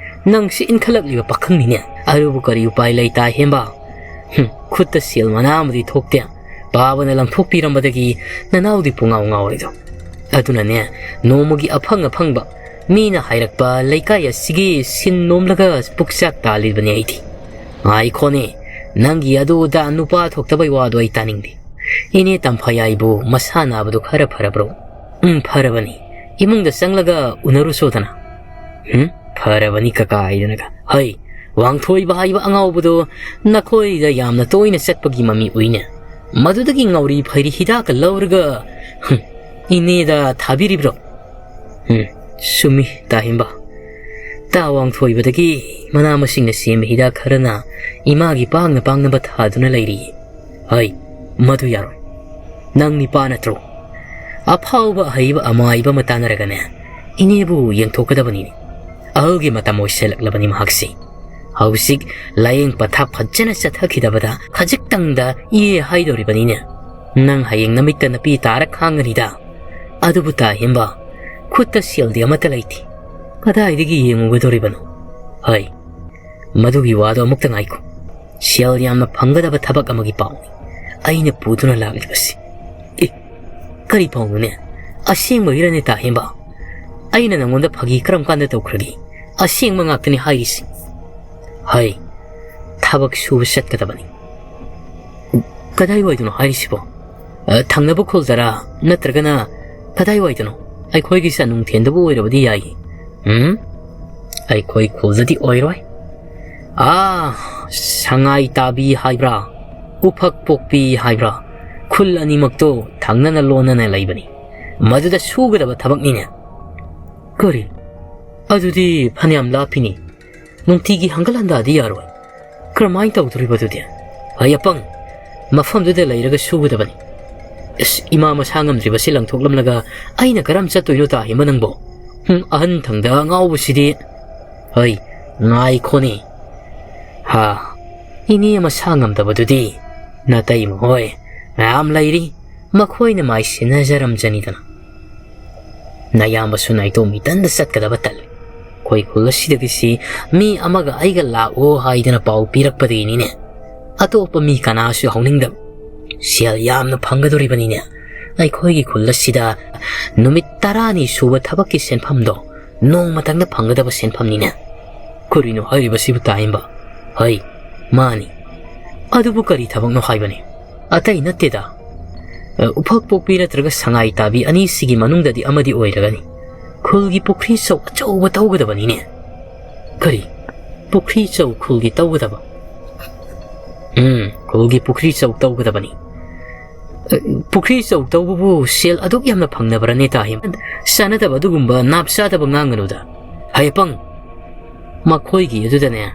ꯅꯪꯁꯤ ꯏꯟꯈꯠꯂꯛꯂꯤꯕ ꯄꯥꯈꯪꯅꯤꯅꯦ꯫ ꯑꯗꯨꯕꯨ ꯀꯔꯤ ꯎꯄꯥꯏ ꯂꯩ ꯇꯥꯍꯦꯝꯕ? ꯍꯨꯝ, ꯈꯨꯠꯇ ꯁꯦꯜ ꯃꯅꯥ ꯑꯃꯗꯤ ꯊꯣꯛꯇꯦ꯫ ꯄꯥꯕꯅ ꯂꯪꯊꯣꯛꯄꯤꯔꯝꯕꯗꯒꯤ ꯅꯅꯥꯎꯗꯤ ꯄꯨꯡꯉꯥꯎ ꯉꯥꯎꯔꯤꯗꯣ꯫ ꯑꯗꯨꯅꯅꯦ, ꯅꯣꯡꯃꯒꯤ ꯑꯐꯪ ꯑꯐꯪꯕ ꯃꯤꯅ ꯍꯥꯏꯔꯛꯄ ꯂꯩꯀꯥꯏ ꯑꯁꯤꯒꯤ ꯁꯤꯟ ꯅꯣꯝꯂꯒ ꯄꯨꯛꯆꯥꯛ ꯇꯥꯜꯂꯤꯕꯅꯤ ꯑꯩꯗꯤ꯫ ꯉꯥꯏꯈꯣꯅꯦ, ꯅꯪꯒꯤ ꯑꯗꯨ ꯑꯗꯥ ꯅꯨꯄꯥ ꯊꯣꯛꯇꯕꯩ ꯋꯥꯗꯣ ꯑꯩ ꯇꯥꯅꯤꯡꯗꯦ꯫ ꯏꯅꯦ ꯇꯝꯐꯌꯥꯏꯕꯨ ꯃꯁꯥ ꯅꯥꯕꯗꯨ ꯈꯔ ꯐꯔꯕ꯭ꯔꯣ?" "ꯎꯝ, ꯐꯔꯕꯅꯤ꯫ ꯏꯃꯨꯡꯗ ꯆꯪꯂꯒ ꯎꯅꯔꯨꯁꯣꯗꯅ꯫" "ꯎꯝ, ꯐꯔꯕꯅꯤ ꯀꯀꯥ" ꯍꯥꯏꯗꯅꯒ꯫ "ꯍꯩ, ꯋꯥꯡꯊꯣꯏꯕ ꯍꯥꯏꯕ ꯑꯉꯥꯎꯕꯗꯣ ꯅꯈꯣꯏꯗ ꯌꯥꯝꯅ ꯇꯣꯏꯅ ꯆꯠꯄꯒꯤ ꯃꯃꯤ ꯎꯏꯅꯦ꯫ ꯃꯗꯨꯗꯒꯤ ꯉꯥꯎꯔꯤ ꯐꯩꯔꯤ ꯍꯤꯗꯥꯛꯀ ꯂꯧꯔꯒ, ꯍꯨꯝ, ꯏꯅꯦꯗ ꯊꯥꯕꯤꯔꯤꯕ꯭ꯔꯣ?" "ꯎꯝ, ꯆꯨꯝꯃꯤ ꯇꯥꯍꯦꯝꯕ꯫ ꯇꯥ ꯋꯥꯡꯊꯣꯏꯕꯗꯒꯤ ꯃꯅꯥ ꯃꯁꯤꯡꯅ ꯁꯦꯝꯕ ꯍꯤꯗꯥꯛ ꯈꯔꯅ ꯏꯃꯥꯒꯤ ꯄꯥꯡꯅ ꯄꯥꯡꯅꯕ ꯊꯥꯗꯨꯅ ꯂꯩꯔꯤ꯫ ꯍꯩ, ꯃꯗꯨ ꯌꯥꯔꯣꯏ꯫ ꯅꯪ ꯅꯤꯄꯥ ꯅꯠꯇ꯭ꯔꯣ? ꯑꯐꯥꯎꯕ ꯑꯍꯩꯕ ꯑꯃꯥꯏꯕ ꯑꯃ ꯇꯥꯟꯅꯔꯒꯅꯦ, ꯏꯅꯦꯕꯨ ꯌꯦꯡꯊꯣꯛꯀꯗꯕꯅꯤꯅꯦ꯫ ꯑꯍꯜꯒꯤ ꯃꯇꯝ ꯑꯣꯏꯁꯜꯂꯛꯂꯕꯅꯤ ꯃꯍꯥꯛꯁꯤ꯫ ꯍꯧꯖꯤꯛ ꯂꯥꯌꯦꯡ ꯄꯊꯥꯞ ꯐꯖꯅ ꯆꯠꯊꯈꯤꯗꯕꯗ ꯈꯖꯤꯛꯇꯪꯗ ꯏꯍꯦ ꯍꯥꯏꯗꯧꯔꯤꯕꯅꯤꯅꯦ꯫ ꯅꯪ ꯍꯌꯦꯡ ꯅꯃꯤꯠꯇ ꯅꯄꯤ ꯇꯥꯔ ꯈꯥꯡꯒꯅꯤꯗ꯫ ꯑꯗꯨꯕꯨ ꯇꯥ ꯍꯦꯝꯕ, ꯈꯨꯠꯇ ꯁꯦꯜꯗꯤ ꯑꯃꯠꯇ ꯂꯩꯇꯦ꯫ ꯀꯗꯥꯏꯗꯒꯤ ꯌꯦꯡꯉꯨꯒꯗꯧꯔꯤꯕꯅꯣ? ꯍꯩ, ꯃꯗꯨꯒꯤ ꯋꯥꯗꯣ ꯑꯃꯨꯛꯇ ꯉꯥꯏꯈꯣ꯫ ꯁꯦꯜ ꯌꯥꯝꯅ ꯐꯪꯒꯗꯕ ꯊꯕꯛ ꯑꯃꯒꯤ ꯄꯥꯎꯅꯤ ꯑꯩꯅ ꯄꯨꯗꯨꯅ ꯂꯥꯛꯂꯤꯕꯁꯤ꯫ ꯑꯦ, ꯀꯔꯤ ꯄꯥꯎꯅꯣꯅꯦ? ꯑꯁꯦꯡꯕꯒꯤꯔꯅꯦ ꯇꯥ ꯍꯦꯝꯕ? ꯑꯩꯅ ꯅꯪꯉꯣꯟꯗ ꯐꯥꯒꯤ ꯀꯔꯝ ꯀꯥꯟꯗ ꯇꯧꯈ꯭ꯔꯒꯦ? ꯑꯁꯦꯡꯕ ꯉꯥꯛꯇꯅꯤ ꯍꯥꯏꯔꯤꯁꯤ꯫ ꯍꯩ, ꯊꯕꯛ ꯁꯨꯕ ꯆꯠꯀꯗꯕꯅꯤ꯫ ꯀꯗꯥꯏꯋꯥꯏꯗꯅꯣ ꯍꯥꯏꯔꯤꯁꯤꯕꯣ? ꯑ, ꯊꯪꯅꯕ ꯈꯨꯜꯗꯔꯥ? ꯅꯠꯇ꯭ꯔꯒꯅ ꯀꯗꯥꯏꯋꯥꯏꯗꯅꯣ? ꯑꯩꯈꯣꯏꯒꯤ ꯆꯥꯅꯨꯡꯊꯦꯟꯗꯕꯨ ꯑꯣꯏꯔꯕꯗꯤ ꯌꯥꯏ꯫ ꯎꯝ? ꯑꯩꯈꯣꯏ ꯈꯨꯜꯗꯗꯤ ꯑꯣꯏꯔꯣꯏ꯫ ꯑꯥ, ꯁꯉꯥꯏ ꯇꯥꯕꯤ ꯍꯥꯏꯕ꯭ꯔꯥ? ꯎꯐꯛ ꯄꯣꯛꯄꯤ ꯍꯥꯏꯕ꯭ꯔꯥ? ꯈꯨꯜ ꯑꯅꯤꯃꯛꯇꯣ ꯊꯪꯅꯅ ꯂꯣꯟꯅꯅ ꯂꯩꯕꯅꯤ꯫ ꯃꯗꯨꯗ ꯁꯨꯒꯗꯕ ꯊꯕꯛꯅꯤꯅꯦ꯫ ꯀꯔꯤ? ꯑꯗꯨꯗꯤ ꯐꯅꯌꯥꯝ ꯂꯥꯞꯄꯤꯅꯤ꯫ ꯅꯨꯡꯇꯤꯒꯤ ꯍꯪꯒꯠ ꯍꯟꯗꯥꯗꯤ ꯌꯥꯔꯣꯏ꯫ ꯀꯔꯝꯍꯥꯏꯅ ꯇꯧꯗꯣꯔꯤꯕ ꯑꯗꯨꯗꯤ? ꯑꯩ ꯑꯄꯪ, ꯃꯐꯝꯗꯨꯗ ꯂꯩꯔꯒ ꯁꯨꯒꯗꯕꯅꯤ꯫ ꯑꯁ, ꯏꯃꯥ ꯃꯁꯥ ꯉꯝꯗ꯭ꯔꯤꯕꯁꯤ ꯂꯪꯊꯣꯛꯂꯝꯂꯒ ꯑꯩꯅ ꯀꯔꯝ ꯆꯠꯇꯣꯏꯅꯣ ꯇꯥ ꯍꯦꯝꯕ ꯅꯪꯕꯣ? ꯍꯨꯝ, ꯑꯍꯟ ꯊꯪꯗ ꯉꯥꯎꯕꯁꯤꯗꯤ꯫ ꯍꯩ, ꯉꯥꯏꯈꯣꯅꯦ꯫ ꯍꯥ, ꯏꯅꯦ ꯃꯁꯥ ꯉꯝꯗꯕꯗꯨꯗꯤ ꯅꯇꯩꯃ ꯍꯣꯏ ꯃꯌꯥꯝ ꯂꯩꯔꯤ, ꯃꯈꯣꯏꯅ ꯃꯥꯏ ꯁꯤꯟꯅꯖꯔꯝꯖꯅꯤꯗꯅ꯫ ꯅꯌꯥꯝꯕꯁꯨ ꯅꯥꯏꯇꯣꯝ ꯏꯇꯟꯗ ꯆꯠꯀꯗꯕ ꯇꯜꯂꯤ꯫ ꯑꯩꯈꯣꯏ ꯈꯨꯜ ꯑꯁꯤꯗꯒꯤꯁꯤ ꯃꯤ ꯑꯃꯒ ꯑꯩꯒ ꯂꯥꯛꯑꯣ ꯍꯥꯏꯗꯅ ꯄꯥꯎ ꯄꯤꯔꯛꯄꯗꯒꯤꯅꯤꯅꯦ꯫ ꯑꯇꯣꯞꯄ ꯃꯤ ꯀꯅꯥꯁꯨ ꯍꯧꯅꯤꯡꯗꯕ꯫ ꯁꯦꯜ ꯌꯥꯝꯅ ꯐꯪꯒꯗꯧꯔꯤꯕꯅꯤꯅꯦ꯫ ꯑꯩꯈꯣꯏꯒꯤ ꯈꯨꯜ ꯑꯁꯤꯗ ꯅꯨꯃꯤꯠ ꯇꯔꯥꯅꯤ ꯁꯨꯕ ꯊꯕꯛꯀꯤ ꯁꯦꯟꯐꯝꯗꯣ ꯅꯣꯡꯃꯇꯪꯗ ꯐꯪꯒꯗꯕ ꯁꯦꯟꯐꯝꯅꯤꯅꯦ꯫ ꯀꯔꯤꯅꯣ ꯍꯥꯏꯔꯤꯕꯁꯤꯕꯨ ꯇꯥ ꯍꯦꯝꯕ? ꯍꯩ, ꯃꯥꯅꯤ꯫ ꯑꯗꯨꯕꯨ ꯀꯔꯤ ꯊꯕꯛꯅꯣ ꯍꯥꯏꯕꯅꯤ? ꯑꯇꯩ ꯅꯠꯇꯦꯗ꯫ ꯑ, ꯎꯐꯛ ꯄꯣꯛꯄꯤ ꯅꯠꯇ꯭ꯔꯒ ꯁꯉꯥꯏ ꯇꯥꯕꯤ ꯑꯅꯤꯁꯤꯒꯤ ꯃꯅꯨꯡꯗꯗꯤ ꯑꯃꯗꯤ ꯑꯣꯏꯔꯒꯅꯤ꯫ ꯈꯨꯜꯒꯤ ꯄꯨꯈ꯭ꯔꯤ ꯆꯧ ꯑꯆꯧꯕ ꯇꯧꯒꯗꯕꯅꯤꯅꯦ꯫ ꯀꯔꯤ? ꯄꯨꯈ꯭ꯔꯤ ꯆꯧ ꯈꯨꯜꯒꯤ ꯇꯧꯒꯗꯕ? ꯎꯝ, ꯈꯨꯜꯒꯤ ꯄꯨꯈ꯭ꯔꯤ ꯆꯧ ꯇꯧꯒꯗꯕꯅꯤ꯫ ꯑ, ꯄꯨꯈ꯭ꯔꯤ ꯆꯧ ꯇꯧꯕꯕꯨ ꯁꯦꯜ ꯑꯗꯨꯛ ꯌꯥꯝꯅ ꯐꯪꯅꯕ꯭ꯔꯅꯦ ꯇꯥ ꯍꯦꯝꯕ? ꯆꯥꯅꯗꯕ ꯑꯗꯨꯒꯨꯝꯕ ꯅꯥꯞ ꯆꯥꯗꯕ ꯉꯥꯡꯒꯅꯨꯗ꯫ ꯍꯩ ꯑꯄꯪ, ꯃꯈꯣꯏꯒꯤ ꯑꯗꯨꯗꯅꯦ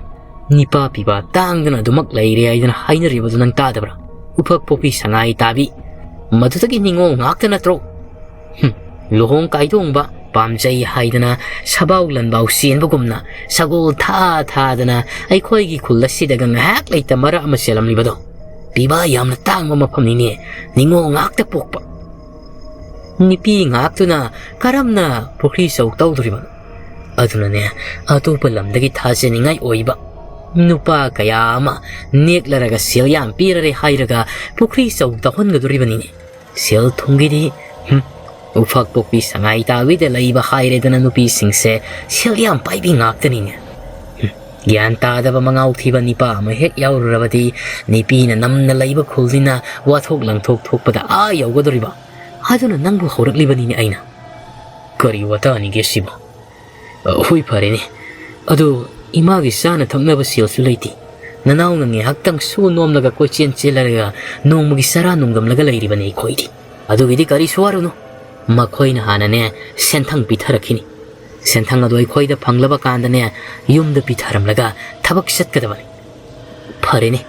ꯅꯤꯄꯥ ꯄꯤꯕ ꯇꯥꯡꯗꯅ ꯑꯗꯨꯃꯛ ꯂꯩꯔꯦ ꯍꯥꯏꯗꯅ ꯍꯥꯏꯅꯔꯤꯕꯗꯨ ꯅꯪ ꯇꯥꯗꯕ꯭ꯔꯥ? ꯎꯐꯛ ꯄꯣꯛꯄꯤ ꯁꯉꯥꯏ ꯇꯥꯕꯤ, ꯃꯗꯨꯗꯒꯤ ꯅꯤꯡꯉꯣꯜ ꯉꯥꯛꯇ ꯅꯠꯇ꯭ꯔꯣ? ꯍꯨꯝ, ꯂꯨꯍꯣꯡ ꯀꯥꯏꯗꯣꯡꯕ ꯄꯥꯝꯖꯩ ꯍꯥꯏꯗꯅ ꯁꯕꯥꯎ ꯂꯟꯕꯥꯎ ꯆꯦꯟꯕꯒꯨꯝꯅ ꯁꯒꯣꯜ ꯊꯥ ꯊꯥꯗꯅ ꯑꯩꯈꯣꯏꯒꯤ ꯈꯨꯜ ꯑꯁꯤꯗꯒ ꯉꯥꯏꯍꯥꯛ ꯂꯩꯇ ꯃꯔꯛ ꯑꯃ ꯆꯦꯜꯂꯝꯂꯤꯕꯗꯣ ꯄꯤꯕ ꯌꯥꯝꯅ ꯇꯥꯡꯕ ꯃꯐꯝꯅꯤꯅꯦ, ꯅꯤꯡꯉꯣꯜ ꯉꯥꯛꯇ ꯄꯣꯛꯄ꯫ ꯅꯨꯄꯤ ꯉꯥꯛꯇꯨꯅ ꯀꯔꯝꯅ ꯄꯨꯈ꯭ꯔꯤ ꯆꯧ ꯇꯧꯗꯣꯔꯤꯕꯅꯣ? ꯑꯗꯨꯅꯅꯦ, ꯑꯇꯣꯞꯄ ꯂꯝꯗꯒꯤ ꯊꯥꯖꯅꯤꯡꯉꯥꯏ ꯑꯣꯏꯕ ꯅꯨꯄꯥ ꯀꯌꯥ ꯑꯃ ꯅꯦꯛꯂꯔꯒ ꯁꯦꯜ ꯌꯥꯝ ꯄꯤꯔꯔꯦ ꯍꯥꯏꯔꯒ ꯄꯨꯈ꯭ꯔꯤ ꯆꯧ ꯇꯧꯍꯟꯒꯗꯣꯔꯤꯕꯅꯤꯅꯦ꯫ ꯁꯦꯜ ꯊꯨꯝꯒꯤꯗꯤ, ꯍꯨꯝ, ꯎꯐꯛ ꯄꯣꯛꯄꯤ ꯁꯉꯥꯏ ꯇꯥꯕꯤꯗ ꯂꯩꯕ ꯍꯥꯏꯔꯦꯗꯅ ꯅꯨꯄꯤꯁꯤꯡꯁꯦ ꯁꯦꯜ ꯌꯥꯝ ꯄꯥꯏꯕꯤ ꯉꯥꯛꯇꯅꯤꯅꯦ꯫ ꯍꯨꯝ, ꯒ꯭ꯌꯥꯟ ꯇꯥꯗꯕ ꯃꯉꯥꯎ ꯊꯤꯕ ꯅꯤꯄꯥ ꯑꯃ ꯍꯦꯛ ꯌꯥꯎꯔꯨꯔꯕꯗꯤ ꯅꯨꯄꯤꯅ ꯅꯝꯅ ꯂꯩꯕ ꯈꯨꯜꯅꯤꯅ ꯋꯥꯊꯣꯛ ꯂꯪꯊꯣꯛ ꯊꯣꯛꯄꯗ ꯑꯥ ꯌꯧꯒꯗꯧꯔꯤꯕ꯫ ꯑꯗꯨꯅ ꯅꯪꯕꯨ ꯍꯧꯔꯛꯂꯤꯕꯅꯤꯅꯦ ꯑꯩꯅ꯫ ꯀꯔꯤ ꯋꯥꯇꯥꯅꯤꯒꯦ ꯁꯤꯕꯨ? ꯑ, ꯍꯣꯏ, ꯐꯔꯦꯅꯦ꯫ ꯑꯗꯨ ꯏꯃꯥꯒꯤ ꯆꯥꯅ ꯊꯛꯅꯕ ꯁꯦꯜꯁꯨ ꯂꯩꯇꯦ꯫ ꯅꯅꯥꯎꯅ ꯉꯥꯏꯍꯥꯛꯇꯪ ꯁꯨ ꯅꯣꯝꯂꯒ ꯀꯣꯏꯆꯦꯟ ꯆꯦꯜꯂꯔꯒ ꯅꯣꯡꯃꯒꯤ ꯆꯔꯥ ꯅꯣꯡꯗꯝꯂꯒ ꯂꯩꯔꯤꯕꯅꯤ ꯑꯩꯈꯣꯏꯗꯤ꯫ ꯑꯗꯨꯒꯤꯗꯤ ꯀꯔꯤꯁꯨ ꯋꯥꯔꯨꯅꯨ꯫ ꯃꯈꯣꯏꯅ ꯍꯥꯟꯅꯅꯦ ꯁꯦꯟꯊꯪ ꯄꯤꯊꯔꯛꯈꯤꯅꯤ꯫ ꯁꯦꯟꯊꯪ ꯑꯗꯨ ꯑꯩꯈꯣꯏꯗ ꯐꯪꯂꯕ ꯀꯥꯟꯗꯅꯦ ꯌꯨꯝꯗ ꯄꯤꯊꯔꯝꯂꯒ ꯊꯕꯛ ꯆꯠꯀꯗꯕꯅꯤ꯫ ꯐꯔꯦꯅꯦ꯫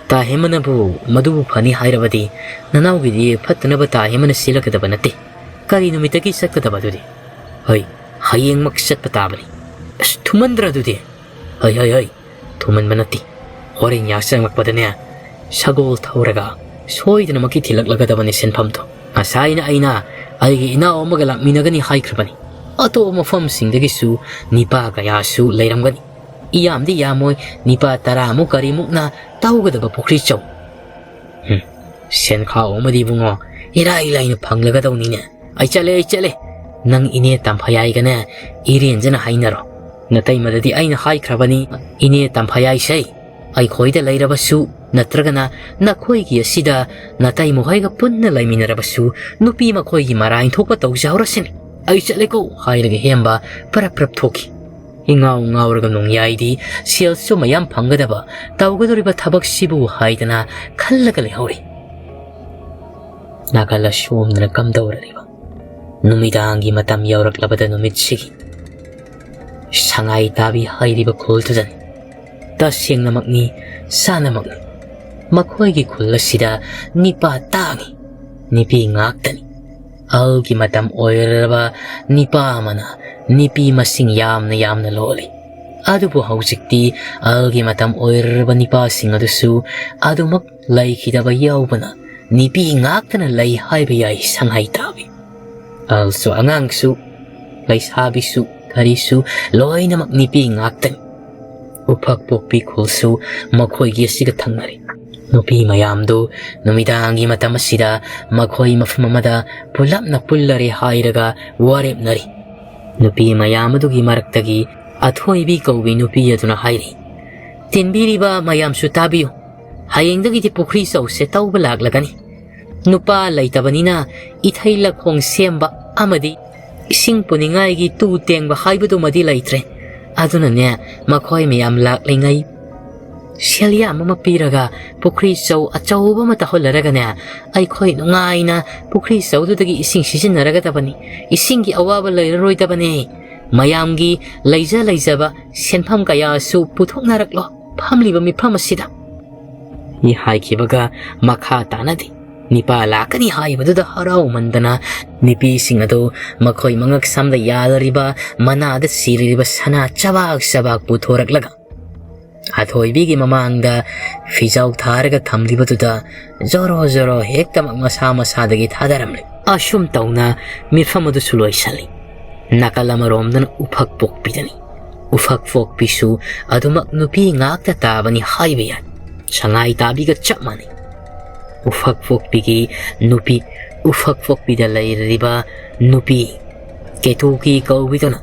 ꯇꯥ ꯍꯦꯃꯅꯕꯨ ꯃꯗꯨꯕꯨ ꯐꯅꯤ ꯍꯥꯏꯔꯕꯗꯤ ꯅꯅꯥꯎꯒꯤꯗꯤ ꯐꯠꯇꯅꯕ ꯇꯥ ꯍꯦꯃꯅ ꯁꯤꯜꯂꯛꯀꯗꯕ ꯅꯠꯇꯦ꯫ ꯀꯔꯤ ꯅꯨꯃꯤꯠꯇꯒꯤ ꯆꯠꯀꯗꯕ ꯑꯗꯨꯗꯤ? ꯍꯣꯏ, ꯍꯌꯦꯡꯃꯛ ꯆꯠꯄ ꯇꯥꯕꯅꯤ꯫ ꯑꯁ, ꯊꯨꯃꯟꯗ꯭ꯔ ꯑꯗꯨꯗꯤ? ꯍꯣꯏ, ꯍꯣꯏ, ꯍꯣꯏ, ꯊꯨꯃꯟꯕ ꯅꯠꯇꯦ꯫ ꯍꯣꯔꯦꯟ ꯌꯥꯆꯪꯂꯛꯄꯗꯅꯦ ꯁꯒꯣꯜ ꯊꯧꯔꯒ ꯁꯣꯏꯗꯅꯃꯛꯀꯤ ꯊꯤꯜꯂꯛꯂꯒꯗꯕꯅꯤ ꯁꯦꯟꯐꯝꯗꯣ꯫ ꯉꯁꯥꯏꯅ ꯑꯩꯅ ꯑꯩꯒꯤ ꯏꯅꯥꯎ ꯑꯃꯒ ꯂꯥꯛꯃꯤꯟꯅꯒꯅꯤ ꯍꯥꯏꯈ꯭ꯔꯕꯅꯤ꯫ ꯑꯇꯣꯞꯄ ꯃꯐꯝꯁꯤꯡꯗꯒꯤꯁꯨ ꯅꯤꯄꯥ ꯀꯌꯥꯁꯨ ꯂꯩꯔꯝꯒꯅꯤ꯫ ꯏꯌꯥꯝꯗꯤ ꯌꯥꯝꯃꯣꯏ, ꯅꯤꯄꯥ ꯇꯔꯥꯃꯨꯛ ꯀꯔꯤꯃꯨꯛꯅ ꯇꯧꯒꯗꯕ ꯄꯨꯈ꯭ꯔꯤ ꯆꯧ꯫ ꯍꯨꯝ, ꯁꯦꯟꯈꯥꯎ ꯑꯃꯗꯤ ꯏꯕꯨꯡꯉꯣ, ꯏꯔꯥꯏ ꯂꯥꯏꯅ ꯐꯪꯂꯒꯗꯧꯅꯤꯅꯦ꯫ ꯑꯩ ꯆꯠꯂꯦ, ꯑꯩ ꯆꯠꯂꯦ꯫ ꯅꯪ ꯏꯅꯦ ꯇꯝꯐꯌꯥꯏꯒꯅꯦ ꯏꯔꯦꯟꯖꯅ ꯍꯥꯏꯅꯔꯣ꯫ ꯅꯇꯩꯃꯗꯗꯤ ꯑꯩꯅ ꯍꯥꯏꯈ꯭ꯔꯕꯅꯤ, ꯏꯅꯦ ꯇꯝꯐꯌꯥꯏꯁꯦ ꯑꯩꯈꯣꯏꯗ ꯂꯩꯔꯕꯁꯨ ꯅꯠꯇ꯭ꯔꯒꯅ ꯅꯈꯣꯏꯒꯤ ꯑꯁꯤꯗ ꯅꯇꯩꯃꯍꯣꯏꯒ ꯄꯨꯟꯅ ꯂꯩꯃꯤꯟꯅꯔꯕꯁꯨ ꯅꯨꯄꯤ ꯃꯈꯣꯏꯒꯤ ꯃꯔꯥꯏ ꯊꯣꯛꯄ ꯇꯧꯖꯍꯧꯔꯁꯤꯅꯤ꯫ ꯑꯩ ꯆꯠꯂꯦꯀꯣ ꯍꯥꯏꯔꯒ ꯍꯦꯝꯕ ꯄꯔꯞ ꯄꯔꯞ ꯊꯣꯛꯈꯤ꯫ ꯏꯉꯥꯎ ꯉꯥꯎꯔꯒ ꯅꯣꯡꯌꯥꯏꯗꯤ ꯁꯦꯜꯁꯨ ꯃꯌꯥꯝ ꯐꯪꯒꯗꯕ ꯇꯧꯒꯗꯧꯔꯤꯕ ꯊꯕꯛꯁꯤꯕꯨ ꯍꯥꯏꯗꯅ ꯈꯜꯂꯒ ꯂꯩꯍꯧꯔꯤ꯫ ꯅꯥꯀꯜ ꯑꯁꯣꯝꯗꯅ ꯀꯝꯗꯧꯔꯤꯕ? ꯅꯨꯃꯤꯗꯥꯡꯒꯤ ꯃꯇꯝ ꯌꯧꯔꯛꯂꯕꯗ ꯅꯨꯃꯤꯠꯁꯤꯒꯤ ꯁꯉꯥꯏ ꯇꯥꯕꯤ ꯍꯥꯏꯔꯤꯕ ꯈꯨꯜꯗꯨꯗꯅꯤ꯫ ꯇꯁꯦꯡꯅꯃꯛꯅꯤ, ꯁꯥꯟꯅꯃꯛꯅꯤ꯫ ꯃꯈꯣꯏꯒꯤ ꯈꯨꯜ ꯑꯁꯤꯗ ꯅꯤꯄꯥ ꯇꯥꯡꯏ, ꯅꯨꯄꯤ ꯉꯥꯛꯇꯅꯤ꯫ ꯑꯍꯜꯒꯤ ꯃꯇꯝ ꯑꯣꯏꯔꯕ ꯅꯤꯄꯥ ꯑꯃꯅ ꯅꯨꯄꯤ ꯃꯁꯤꯡ ꯌꯥꯝꯅ ꯌꯥꯝꯅ ꯂꯣꯜꯂꯤ꯫ ꯑꯗꯨꯕꯨ ꯍꯧꯖꯤꯛꯇꯤ ꯑꯍꯜꯒꯤ ꯃꯇꯝ ꯑꯣꯏꯔꯕ ꯅꯤꯄꯥꯁꯤꯡ ꯑꯗꯨꯁꯨ ꯑꯗꯨꯃꯛ ꯂꯩꯈꯤꯗꯕ ꯌꯥꯎꯕꯅ ꯅꯨꯄꯤ ꯉꯥꯛꯇꯅ ꯂꯩ ꯍꯥꯏꯕ ꯌꯥꯏ ꯁꯉꯥꯏ ꯇꯥꯕꯤ꯫ ꯑꯍꯜꯁꯨ ꯑꯉꯥꯡꯁꯨ, ꯂꯩꯁꯥꯕꯤꯁꯨ ꯀꯔꯤꯁꯨ ꯂꯣꯏꯅꯃꯛ ꯅꯨꯄꯤ ꯉꯥꯛꯇꯅꯤ꯫ ꯎꯐꯛ ꯄꯣꯛꯄꯤ ꯈꯨꯜꯁꯨ ꯃꯈꯣꯏꯒꯤ ꯑꯁꯤꯒ ꯊꯪꯅꯔꯤ꯫ ꯅꯨꯄꯤ ꯃꯌꯥꯝꯗꯨ ꯅꯨꯃꯤꯗꯥꯡꯒꯤ ꯃꯇꯝ ꯑꯁꯤꯗ ꯃꯈꯣꯏ ꯃꯐꯝ ꯑꯃꯗ ꯄꯨꯂꯞꯅ ꯄꯨꯜꯂꯔꯦ ꯍꯥꯏꯔꯒ ꯋꯥꯔꯦꯞꯅꯔꯤ꯫ ꯅꯨꯄꯤ ꯃꯌꯥꯝ ꯑꯗꯨꯒꯤ ꯃꯔꯛꯇꯒꯤ ꯑꯊꯣꯏꯕꯤ ꯀꯧꯕꯤ ꯅꯨꯄꯤ ꯑꯗꯨꯅ ꯍꯥꯏꯔꯤ, "ꯇꯤꯟꯕꯤꯔꯤꯕ ꯃꯌꯥꯝꯁꯨ ꯇꯥꯕꯤꯌꯨ꯫ ꯍꯌꯦꯡꯗꯒꯤꯗꯤ ꯄꯨꯈ꯭ꯔꯤ ꯆꯧꯁꯦ ꯇꯧꯕ ꯂꯥꯛꯂꯒꯅꯤ꯫ ꯅꯨꯄꯥ ꯂꯩꯇꯕꯅꯤꯅ ꯏꯊꯩ ꯂꯧꯈꯣꯡ ꯁꯦꯝꯕ ꯑꯃꯗꯤ ꯏꯁꯤꯡ ꯄꯨꯅꯤꯡꯉꯥꯏꯒꯤ ꯇꯨ ꯇꯦꯡꯕ ꯍꯥꯏꯕꯗꯨꯃꯗꯤ ꯂꯩꯇ꯭ꯔꯦ꯫ ꯑꯗꯨꯅꯅꯦ, ꯃꯈꯣꯏ ꯃꯌꯥꯝ ꯂꯥꯛꯂꯤꯉꯩ ꯁꯦꯜ ꯌꯥꯝ ꯑꯃ ꯄꯤꯔꯒ ꯄꯨꯈ꯭ꯔꯤ ꯆꯧ ꯑꯆꯧꯕ ꯑꯃ ꯇꯧꯍꯜꯂꯔꯒꯅꯦ, ꯑꯩꯈꯣꯏ ꯅꯨꯡꯉꯥꯏꯅ ꯄꯨꯈ꯭ꯔꯤ ꯆꯧꯗꯨꯗꯒꯤ ꯏꯁꯤꯡ ꯁꯤꯖꯤꯟꯅꯔꯒꯗꯕꯅꯤ꯫ ꯏꯁꯤꯡꯒꯤ ꯑꯋꯥꯕ ꯂꯩꯔꯔꯣꯏꯗꯕꯅꯤ꯫ ꯃꯌꯥꯝꯒꯤ ꯂꯩꯖ ꯂꯩꯖꯕ ꯁꯦꯟꯐꯝ ꯀꯌꯥꯁꯨ ꯄꯨꯊꯣꯛꯅꯔꯛꯂꯣ ꯐꯝꯂꯤꯕ ꯃꯤꯐꯝ ꯑꯁꯤꯗ" ꯍꯥꯏꯈꯤꯕꯒ ꯃꯈꯥ ꯇꯥꯅꯗꯦ꯫ ꯅꯤꯄꯥ ꯂꯥꯛꯀꯅꯤ ꯍꯥꯏꯕꯗꯨꯗ ꯍꯔꯥꯎꯃꯟꯗꯅ ꯅꯨꯄꯤꯁꯤꯡ ꯑꯗꯨ ꯃꯈꯣꯏ ꯃꯉꯛꯁꯝꯗ ꯌꯥꯜꯂꯤꯕ, ꯃꯅꯥꯗ ꯁꯤꯔꯤꯕ ꯁꯅꯥ ꯆꯕꯥꯛ ꯆꯕꯥꯛ ꯄꯨꯊꯣꯔꯛꯂꯒ ꯑꯊꯣꯏꯕꯤꯒꯤ ꯃꯃꯥꯡꯗ ꯐꯤꯖꯥꯎ ꯊꯥꯔꯒ ꯊꯝꯂꯤꯕꯗꯨꯗ ꯖꯣꯔꯣ ꯖꯣꯔꯣ ꯍꯦꯛꯇꯃꯛ ꯃꯁꯥ ꯃꯁꯥꯗꯒꯤ ꯊꯥꯗꯔꯝꯂꯦ꯫ ꯑꯁꯨꯝ ꯇꯧꯅ ꯃꯤꯐꯝ ꯑꯗꯨꯁꯨ ꯂꯣꯏꯁꯤꯜꯂꯤ꯫ ꯅꯥꯀꯜ ꯑꯃꯔꯣꯝꯗꯅ ꯎꯐꯛ ꯄꯣꯛꯄꯤꯗꯅꯤ꯫ ꯎꯐꯛ ꯄꯣꯛꯄꯤꯁꯨ ꯑꯗꯨꯃꯛ ꯅꯨꯄꯤ ꯉꯥꯛꯇ ꯇꯥꯕꯅꯤ ꯍꯥꯏꯕ ꯌꯥꯏ꯫ ꯁꯉꯥꯏ ꯇꯥꯕꯤꯒ ꯆꯞ ꯃꯥꯟꯅꯩ꯫ ꯎꯐꯛ ꯄꯣꯛꯄꯤꯒꯤ ꯅꯨꯄꯤ, ꯎꯐꯛ ꯄꯣꯛꯄꯤꯗ ꯂꯩꯔꯤꯕ ꯅꯨꯄꯤ ꯀꯦꯇꯨꯀꯤ ꯀꯧꯕꯤꯗꯨꯅ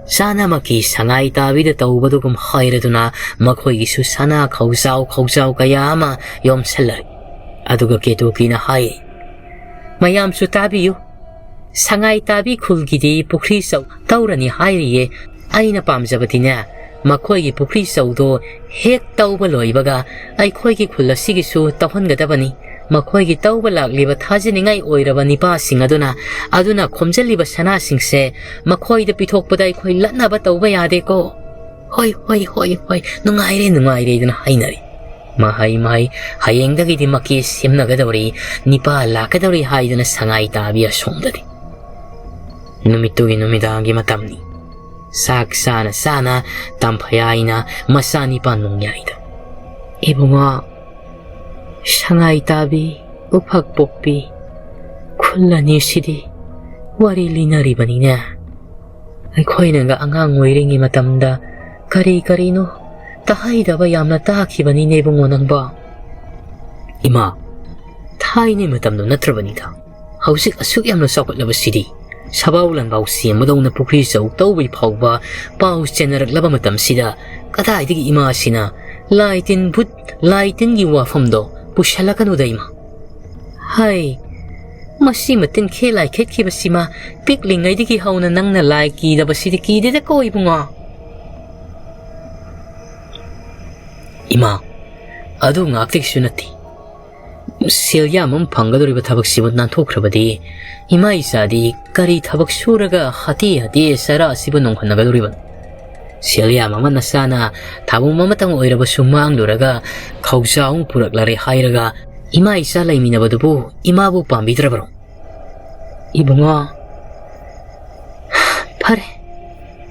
ꯆꯥꯅꯃꯛꯀꯤ ꯁꯉꯥꯏ ꯇꯥꯕꯤꯗ ꯇꯧꯕꯗꯨꯒꯨꯝ ꯍꯥꯏꯔꯗꯨꯅ ꯃꯈꯣꯏꯒꯤꯁꯨ ꯁꯅꯥ ꯈꯧꯖꯥꯎ ꯈꯧꯖꯥꯎ ꯀꯌꯥ ꯑꯃ ꯌꯣꯝꯁꯤꯜꯂꯔꯤ꯫ ꯑꯗꯨꯒ ꯀꯦꯇꯨꯀꯤꯅ ꯍꯥꯏ, "ꯃꯌꯥꯝꯁꯨ ꯇꯥꯕꯤꯌꯨ, ꯁꯉꯥꯏ ꯇꯥꯕꯤ ꯈꯨꯜꯒꯤꯗꯤ ꯄꯨꯈ꯭ꯔꯤ ꯆꯧ ꯇꯧꯔꯅꯤ ꯍꯥꯏꯔꯤꯌꯦ꯫ ꯑꯩꯅ ꯄꯥꯝꯖꯕꯗꯤꯅꯦ, ꯃꯈꯣꯏꯒꯤ ꯄꯨꯈ꯭ꯔꯤ ꯆꯧꯗꯣ ꯍꯦꯛ ꯇꯧꯕ ꯂꯣꯏꯕꯒ ꯑꯩꯈꯣꯏꯒꯤ ꯈꯨꯜ ꯑꯁꯤꯒꯤꯁꯨ ꯇꯧꯍꯟꯒꯗꯕꯅꯤ꯫ ꯃꯈꯣꯏꯒꯤ ꯇꯧꯕ ꯂꯥꯛꯂꯤꯕ ꯊꯥꯖꯅꯤꯡꯉꯥꯏ ꯑꯣꯏꯔꯕ ꯅꯤꯄꯥꯁꯤꯡ ꯑꯗꯨꯅ, ꯑꯗꯨꯅ ꯈꯣꯝꯖꯤꯜꯂꯤꯕ ꯁꯅꯥꯁꯤꯡꯁꯦ ꯃꯈꯣꯏꯗ ꯄꯤꯊꯣꯛꯄꯗ ꯑꯩꯈꯣꯏ ꯂꯠꯅꯕ ꯇꯧꯕ ꯌꯥꯗꯦꯀꯣ꯫ "ꯍꯣꯏ, ꯍꯣꯏ, ꯍꯣꯏ, ꯍꯣꯏ, ꯅꯨꯡꯉꯥꯏꯔꯦ, ꯅꯨꯡꯉꯥꯏꯔꯦ" ꯍꯥꯏꯗꯨꯅ ꯍꯥꯏꯅꯔꯤ꯫ ꯃꯍꯩ, ꯃꯍꯩ, ꯍꯌꯦꯡꯗꯒꯤꯗꯤ ꯃꯀꯦ ꯁꯦꯝꯅꯒꯗꯧꯔꯤ, ꯅꯤꯄꯥ ꯂꯥꯛꯀꯗꯧꯔꯤ ꯍꯥꯏꯗꯨꯅ ꯁꯉꯥꯏ ꯇꯥꯕꯤ ꯑꯁꯣꯝꯗꯗꯤ꯫ ꯅꯨꯃꯤꯠꯇꯨꯒꯤ ꯅꯨꯃꯤꯗꯥꯡꯒꯤ ꯃꯇꯝꯅꯤ꯫ ꯆꯥꯛ ꯆꯥꯅ ꯆꯥꯅ ꯇꯝꯐꯌꯥꯏꯅ ꯃꯆꯥꯅꯤꯄꯥ ꯅꯣꯡꯌꯥꯏꯗ, "ꯏꯕꯨꯡꯉꯣ, ꯁꯉꯥꯏ ꯇꯥꯕꯤ, ꯎꯐꯛ ꯄꯣꯛꯄꯤ, ꯈꯨꯜ ꯑꯅꯤꯁꯤꯗꯤ ꯋꯥꯔꯤ ꯂꯤꯅꯔꯤꯕꯅꯤꯅꯦ꯫ ꯑꯩꯈꯣꯏꯅꯒ ꯑꯉꯥꯡ ꯑꯣꯏꯔꯤꯉꯩ ꯃꯇꯝꯗ ꯀꯔꯤ ꯀꯔꯤꯅꯣ ꯇꯥꯍꯩꯗꯕ ꯌꯥꯝꯅ ꯇꯥꯈꯤꯕꯅꯤꯅꯦ ꯏꯕꯨꯡꯉꯣ ꯅꯪꯕꯣ꯫" "ꯏꯃꯥ, ꯊꯥꯏꯅ ꯃꯇꯝꯗꯣ ꯅꯠꯇ꯭ꯔꯕꯅꯤꯗ꯫ ꯍꯧꯖꯤꯛ ꯑꯁꯨꯛ ꯌꯥꯝꯅ ꯆꯥꯎꯈꯠꯂꯕꯁꯤꯗꯤ, ꯁꯕꯥꯎ ꯂꯥꯟꯕꯥꯎ ꯁꯦꯝꯕꯗꯧꯅ ꯄꯨꯈ꯭ꯔꯤ ꯆꯧ ꯇꯧꯕꯩ ꯐꯥꯎꯕ ꯄꯥꯎ ꯆꯦꯟꯅꯔꯛꯂꯕ ꯃꯇꯝꯁꯤꯗ, ꯀꯗꯥꯏꯗꯒꯤ ꯏꯃꯥꯁꯤꯅ ꯂꯥꯏ ꯇꯤꯟ ꯚꯨꯠ, ꯂꯥꯏ ꯇꯤꯟꯒꯤ ꯋꯥꯐꯝꯗꯣ ꯄꯨꯁꯜꯂꯛꯀꯅꯨꯗ ꯏꯃꯥ?" "ꯍꯥꯏ, ꯃꯁꯤ ꯃꯇꯤꯟ ꯈꯦ ꯂꯥꯏ ꯈꯦꯠꯈꯤꯕꯁꯤꯃ ꯄꯤꯛꯂꯤꯉꯩꯗꯒꯤ ꯍꯧꯅ ꯅꯪꯅ ꯂꯥꯏ ꯀꯤꯗꯕꯁꯤꯗꯤ ꯀꯤꯗꯦꯗꯀꯣ ꯏꯕꯨꯡꯉꯣ?" "ꯏꯃꯥ, ꯑꯗꯨ ꯉꯥꯛꯇꯒꯤꯁꯨ ꯅꯠꯇꯦ꯫ ꯁꯦꯜ ꯌꯥꯝ ꯑꯃ ꯐꯪꯒꯗꯧꯔꯤꯕ ꯊꯕꯛꯁꯤꯕꯨ ꯅꯥꯟꯊꯣꯛꯈ꯭ꯔꯕꯗꯤ ꯏꯃꯥ ꯏꯆꯥꯗꯤ ꯀꯔꯤ ꯊꯕꯛ ꯁꯨꯔꯒ ꯍꯥꯇꯦ ꯍꯥꯇꯦ ꯆꯔꯥ ꯑꯁꯤꯕꯨ ꯅꯣꯡꯍꯟꯅꯒꯗꯧꯔꯤꯕꯅꯣ? ꯁꯦꯜ ꯌꯥꯝ ꯑꯃ ꯅꯆꯥꯅ ꯊꯥꯕꯨꯝ ꯑꯃꯇꯪ ꯑꯣꯏꯔꯕꯁꯨ ꯃꯥꯡꯂꯨꯔꯒ ꯈꯧꯖꯥꯎ ꯑꯃ ꯄꯨꯔꯛꯂꯔꯦ ꯍꯥꯏꯔꯒ ꯏꯃꯥ ꯏꯆꯥ ꯂꯩꯃꯤꯟꯅꯕꯗꯨꯕꯨ ꯏꯃꯥꯕꯨ ꯄꯥꯝꯕꯤꯗ꯭ꯔꯕ꯭ꯔꯣ?" "ꯏꯕꯨꯡꯉꯣ, ꯐꯔꯦ,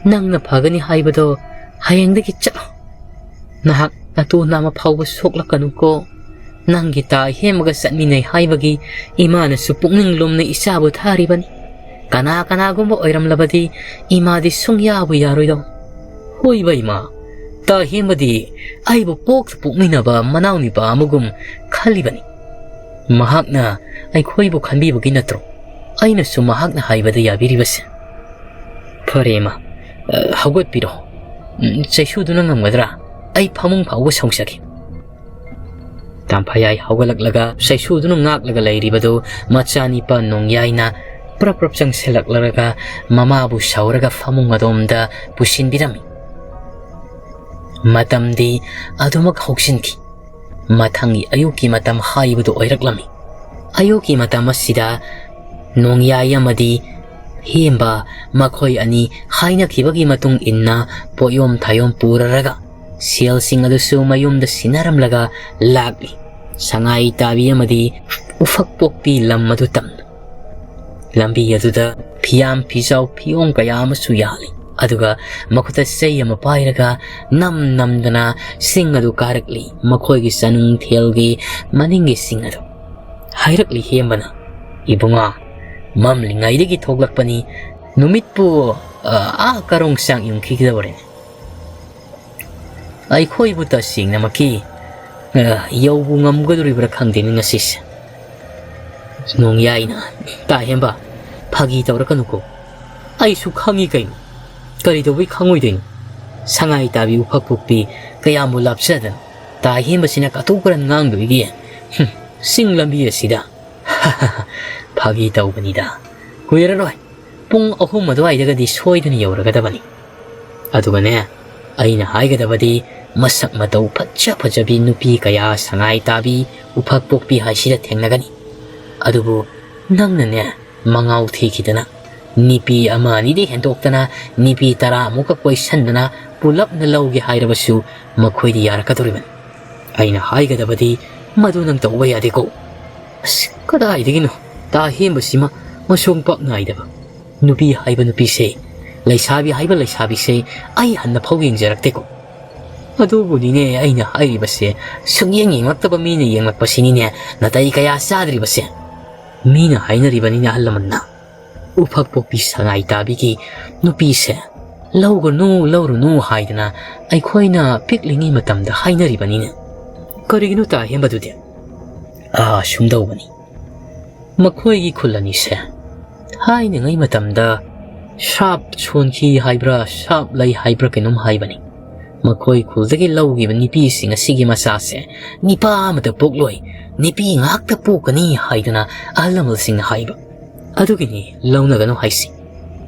ꯅꯪꯅ ꯐꯒꯅꯤ ꯍꯥꯏꯕꯗꯣ ꯍꯌꯦꯡꯗꯒꯤ ꯆꯠꯂꯣ꯫ ꯅꯍꯥꯛ ꯅꯇꯨ ꯅꯥꯝꯃ ꯐꯥꯎꯕ ꯁꯣꯛꯂꯛꯀꯅꯨꯀꯣ꯫ ꯅꯪꯒꯤ ꯇꯥ ꯍꯦꯝꯃꯒ ꯆꯠꯃꯤꯟꯅꯩ ꯍꯥꯏꯕꯒꯤ ꯏꯃꯥꯅꯁꯨ ꯄꯨꯛꯅꯤꯡ ꯂꯨꯝꯅ ꯏꯆꯥꯕꯨ ꯊꯥꯔꯤꯕꯅꯤ꯫ ꯀꯅꯥ ꯀꯅꯥꯒꯨꯝꯕ ꯑꯣꯏꯔꯝꯂꯕꯗꯤ ꯏꯃꯥꯗꯤ ꯁꯨꯡꯌꯥꯕꯨ ꯌꯥꯔꯣꯏꯗꯧ꯫ ꯍꯣꯏꯕ ꯏꯃꯥ, ꯇꯥ ꯍꯦꯝꯕꯗꯤ ꯑꯩꯕꯨ ꯄꯣꯛꯇ ꯄꯣꯛꯃꯤꯟꯅꯕ ꯃꯅꯥꯎ ꯅꯨꯄꯥ ꯑꯃꯒꯨꯝ ꯈꯜꯂꯤꯕꯅꯤ꯫ ꯃꯍꯥꯛꯅ ꯑꯩꯈꯣꯏꯕꯨ ꯈꯟꯕꯤꯕꯒꯤ ꯅꯠꯇ꯭ꯔꯣ ꯑꯩꯅꯁꯨ ꯃꯍꯥꯛꯅ ꯍꯥꯏꯕꯗ ꯌꯥꯕꯤꯔꯤꯕꯁꯦ?" "ꯐꯔꯦ ꯏꯃꯥ, ꯑ, ꯍꯧꯒꯠꯄꯤꯔꯣ꯫ ꯎꯝ, ꯆꯩꯁꯨꯗꯨꯅ ꯉꯝꯒꯗ꯭ꯔꯥ? ꯑꯩ ꯐꯃꯨꯡ ꯐꯥꯎꯕ ꯁꯧꯖꯒꯦ꯫" ꯇꯥꯝꯐꯌꯥꯏ ꯍꯧꯒꯠꯂꯛꯂꯒ ꯆꯩꯁꯨꯗꯨꯅ ꯉꯥꯛꯂꯒ ꯂꯩꯔꯤꯕꯗꯨ ꯃꯆꯥꯅꯤꯄꯥ ꯅꯣꯡꯌꯥꯏꯅ ꯄ꯭ꯔꯞ ꯄ꯭ꯔꯞ ꯆꯪꯁꯤꯜꯂꯛꯂꯒ ꯃꯃꯥꯕꯨ ꯁꯧꯔꯒ ꯐꯃꯨꯡ ꯑꯗꯣꯝꯗ ꯄꯨꯁꯤꯟꯕꯤꯔꯝꯃꯤ꯫ ꯃꯇꯝꯗꯤ ꯑꯗꯨꯃꯛ ꯍꯧꯖꯤꯟꯈꯤ꯫ ꯃꯊꯪꯒꯤ ꯑꯌꯨꯛꯀꯤ ꯃꯇꯝ ꯍꯥꯏꯕꯗꯨ ꯑꯣꯏꯔꯛꯂꯝꯃꯤ꯫ ꯑꯌꯨꯛꯀꯤ ꯃꯇꯝ ꯑꯁꯤꯗ ꯅꯣꯡꯌꯥꯏ ꯑꯃꯗꯤ ꯍꯦꯝꯕ ꯃꯈꯣꯏ ꯑꯅꯤ ꯍꯥꯏꯅꯈꯤꯕꯒꯤ ꯃꯇꯨꯡ ꯏꯟꯅ ꯄꯣꯠꯌꯣꯝ ꯊꯥꯌꯣꯝ ꯄꯨꯔꯔꯒ ꯁꯦꯜꯁꯤꯡ ꯑꯗꯨꯁꯨ ꯃꯌꯨꯝꯗ ꯁꯤꯟꯅꯔꯝꯂꯒ ꯂꯥꯛꯂꯤ꯫ ꯁꯉꯥꯏ ꯇꯥꯕꯤ ꯑꯃꯗꯤ ꯎꯐꯛ ꯄꯣꯛꯄꯤ ꯂꯝ ꯑꯗꯨ ꯇꯝꯅ ꯂꯝꯕꯤ ꯑꯗꯨꯗ ꯐꯤꯌꯥꯝ ꯐꯤꯖꯥꯎ ꯐꯤꯌꯣꯡ ꯀꯌꯥ ꯑꯃꯁꯨ ꯌꯥꯜꯂꯤ꯫ ꯑꯗꯨꯒ ꯃꯈꯨꯠꯇ ꯆꯩ ꯑꯃ ꯄꯥꯏꯔꯒ ꯅꯝ ꯅꯝꯗꯅ ꯆꯤꯡ ꯑꯗꯨ ꯀꯥꯔꯛꯂꯤ꯫ ꯃꯈꯣꯏꯒꯤ ꯆꯅꯨꯡ ꯊꯦꯜꯒꯤ ꯃꯅꯤꯡꯒꯤ ꯆꯤꯡ ꯑꯗꯨ꯫ ꯍꯥꯏꯔꯛꯂꯤ ꯍꯦꯝꯕꯅ, "ꯏꯕꯨꯡꯉꯣ, ꯃꯝꯂꯤꯉꯩꯗꯒꯤ ꯊꯣꯛꯂꯛꯄꯅꯤ꯫ ꯅꯨꯃꯤꯠꯄꯨ, ꯑ, ꯑꯥ ꯀꯔꯣꯡ ꯆꯥꯡ ꯌꯨꯡꯈꯤꯒꯗꯧꯔꯦ꯫ ꯑꯩꯈꯣꯏꯕꯨ ꯇꯁꯦꯡꯅꯃꯛꯀꯤ, ꯑ, ꯌꯧꯕ ꯉꯝꯒꯗꯧꯔꯤꯕ꯭ꯔꯥ ꯈꯪꯗꯦꯅꯦ ꯉꯁꯤꯁꯦ꯫" ꯅꯣꯡꯌꯥꯏꯅ, "ꯇꯥ ꯍꯦꯝꯕ, ꯐꯥꯒꯤ ꯇꯧꯔꯛꯀꯅꯨꯀꯣ꯫ ꯑꯩꯁꯨ ꯈꯪꯉꯤ ꯀꯩꯅꯣ꯫ ꯀꯔꯤ ꯇꯧꯕꯩ ꯈꯪꯉꯣꯏꯗꯣꯏꯅꯣ? ꯁꯉꯥꯏ ꯇꯥꯕꯤ ꯎꯐꯛ ꯄꯣꯛꯄꯤ ꯀꯌꯥꯝꯕꯨ ꯂꯥꯞꯆꯗꯅ ꯇꯥ ꯍꯦꯝꯕꯁꯤꯅ ꯀꯇꯨ ꯀꯔꯟ ꯉꯥꯡꯗꯣꯏꯒꯦ? ꯍꯨꯝ, ꯆꯤꯡ ꯂꯝꯕꯤ ꯑꯁꯤꯗ?" "ꯐꯥꯒꯤ ꯇꯧꯕꯅꯤꯗ꯫ ꯀꯨꯏꯔꯔꯣꯏ꯫ ꯄꯨꯡ ꯑꯍꯨꯝ ꯑꯗꯨꯋꯥꯏꯗꯒꯗꯤ ꯁꯣꯏꯗꯅ ꯌꯧꯔꯒꯗꯕꯅꯤ꯫ ꯑꯗꯨꯒꯅꯦ, ꯑꯩꯅ ꯍꯥꯏꯒꯗꯕꯗꯤ ꯃꯁꯛ ꯃꯇꯧ ꯐꯖ ꯐꯖꯕꯤ ꯅꯨꯄꯤ ꯀꯌꯥ ꯁꯉꯥꯏ ꯇꯥꯕꯤ ꯎꯐꯛ ꯄꯣꯛꯄꯤ ꯍꯥꯏꯁꯤꯗ ꯊꯦꯡꯅꯒꯅꯤ꯫ ꯑꯗꯨꯕꯨ ꯅꯪꯅꯅꯦ, ꯃꯉꯥꯎ ꯊꯤꯈꯤꯗꯅ ꯅꯨꯄꯤ ꯑꯃ ꯑꯅꯤꯗꯤ ꯍꯦꯟꯗꯣꯛꯇꯅ ꯅꯨꯄꯤ ꯇꯔꯥꯃꯨꯛꯀ ꯀꯣꯏꯁꯟꯗꯅ ꯄꯨꯂꯞꯅ ꯂꯧꯒꯦ ꯍꯥꯏꯔꯕꯁꯨ ꯃꯈꯣꯏꯗꯤ ꯌꯥꯔꯛꯀꯗꯧꯔꯤꯕꯅꯤ꯫ ꯑꯩꯅ ꯍꯥꯏꯒꯗꯕꯗꯤ ꯃꯗꯨ ꯅꯪ ꯇꯧꯕ ꯌꯥꯗꯦꯀꯣ꯫" ꯑꯁ, ꯀꯗꯥꯏꯗꯒꯤꯅꯣ? ꯇꯥ ꯍꯦꯝꯕꯁꯤꯃ ꯃꯁꯣꯡ ꯄꯥꯛ ꯅꯥꯏꯗꯕ꯫ ꯅꯨꯄꯤ ꯍꯥꯏꯕ ꯅꯨꯄꯤꯁꯦ, ꯂꯩꯁꯥꯕꯤ ꯍꯥꯏꯕ ꯂꯩꯁꯥꯕꯤꯁꯦ ꯑꯩ ꯍꯟꯅ ꯐꯥꯎ ꯌꯦꯡꯖꯔꯛꯇꯦꯀꯣ꯫ ꯑꯗꯨꯕꯨꯅꯤꯅꯦ ꯑꯩꯅ ꯍꯥꯏꯔꯤꯕꯁꯦ, ꯁꯨꯛꯌꯦꯡ ꯌꯦꯡꯂꯛꯇꯕ ꯃꯤꯅ ꯌꯦꯡꯂꯛꯄꯁꯤꯅꯤꯅꯦ ꯅꯥꯇꯩ ꯀꯌꯥ ꯆꯥꯗ꯭ꯔꯤꯕꯁꯦ꯫ ꯃꯤꯅ ꯍꯥꯏꯅꯔꯤꯕꯅꯤꯅꯦ ꯑꯍꯜ ꯂꯃꯟꯅ, "ꯎꯐꯛ ꯄꯣꯛꯄꯤ ꯁꯉꯥꯏ ꯇꯥꯕꯤꯒꯤ ꯅꯨꯄꯤꯁꯦ ꯂꯧꯒꯅꯨ, ꯂꯧꯔꯨꯅꯨ" ꯍꯥꯏꯗꯅ ꯑꯩꯈꯣꯏꯅ ꯄꯤꯛꯂꯤꯉꯩ ꯃꯇꯝꯗ ꯍꯥꯏꯅꯔꯤꯕꯅꯤꯅꯦ꯫ ꯀꯔꯤꯒꯤꯅꯣ ꯇꯥ ꯍꯦꯝꯕꯗꯨꯗꯤ? ꯑꯥ, ꯁꯨꯝꯗꯧꯕꯅꯤ꯫ ꯃꯈꯣꯏꯒꯤ ꯈꯨꯜ ꯑꯅꯤꯁꯦ ꯊꯥꯏꯅꯉꯩ ꯃꯇꯝꯗ ꯁꯥꯞ ꯁꯣꯟꯈꯤ ꯍꯥꯏꯕ꯭ꯔꯥ, ꯁꯥꯞ ꯂꯩ ꯍꯥꯏꯕ꯭ꯔꯥ ꯀꯩꯅꯣꯝ ꯍꯥꯏꯕꯅꯤ꯫ ꯃꯈꯣꯏ ꯈꯨꯜꯗꯒꯤ ꯂꯧꯈꯤꯕ ꯅꯨꯄꯤꯁꯤꯡ ꯑꯁꯤꯒꯤ ꯃꯆꯥꯁꯦ ꯅꯨꯄꯥ ꯑꯃꯠꯇ ꯄꯣꯛꯂꯣꯏ, ꯅꯨꯄꯤ ꯉꯥꯛꯇ ꯄꯣꯛꯀꯅꯤ ꯍꯥꯏꯗꯅ ꯑꯍꯜ ꯂꯃꯟꯁꯤꯡꯅ ꯍꯥꯏꯕ꯫ ꯑꯗꯨꯒꯤꯅꯤ ꯂꯧꯅꯒꯅꯨ ꯍꯥꯏꯁꯤ꯫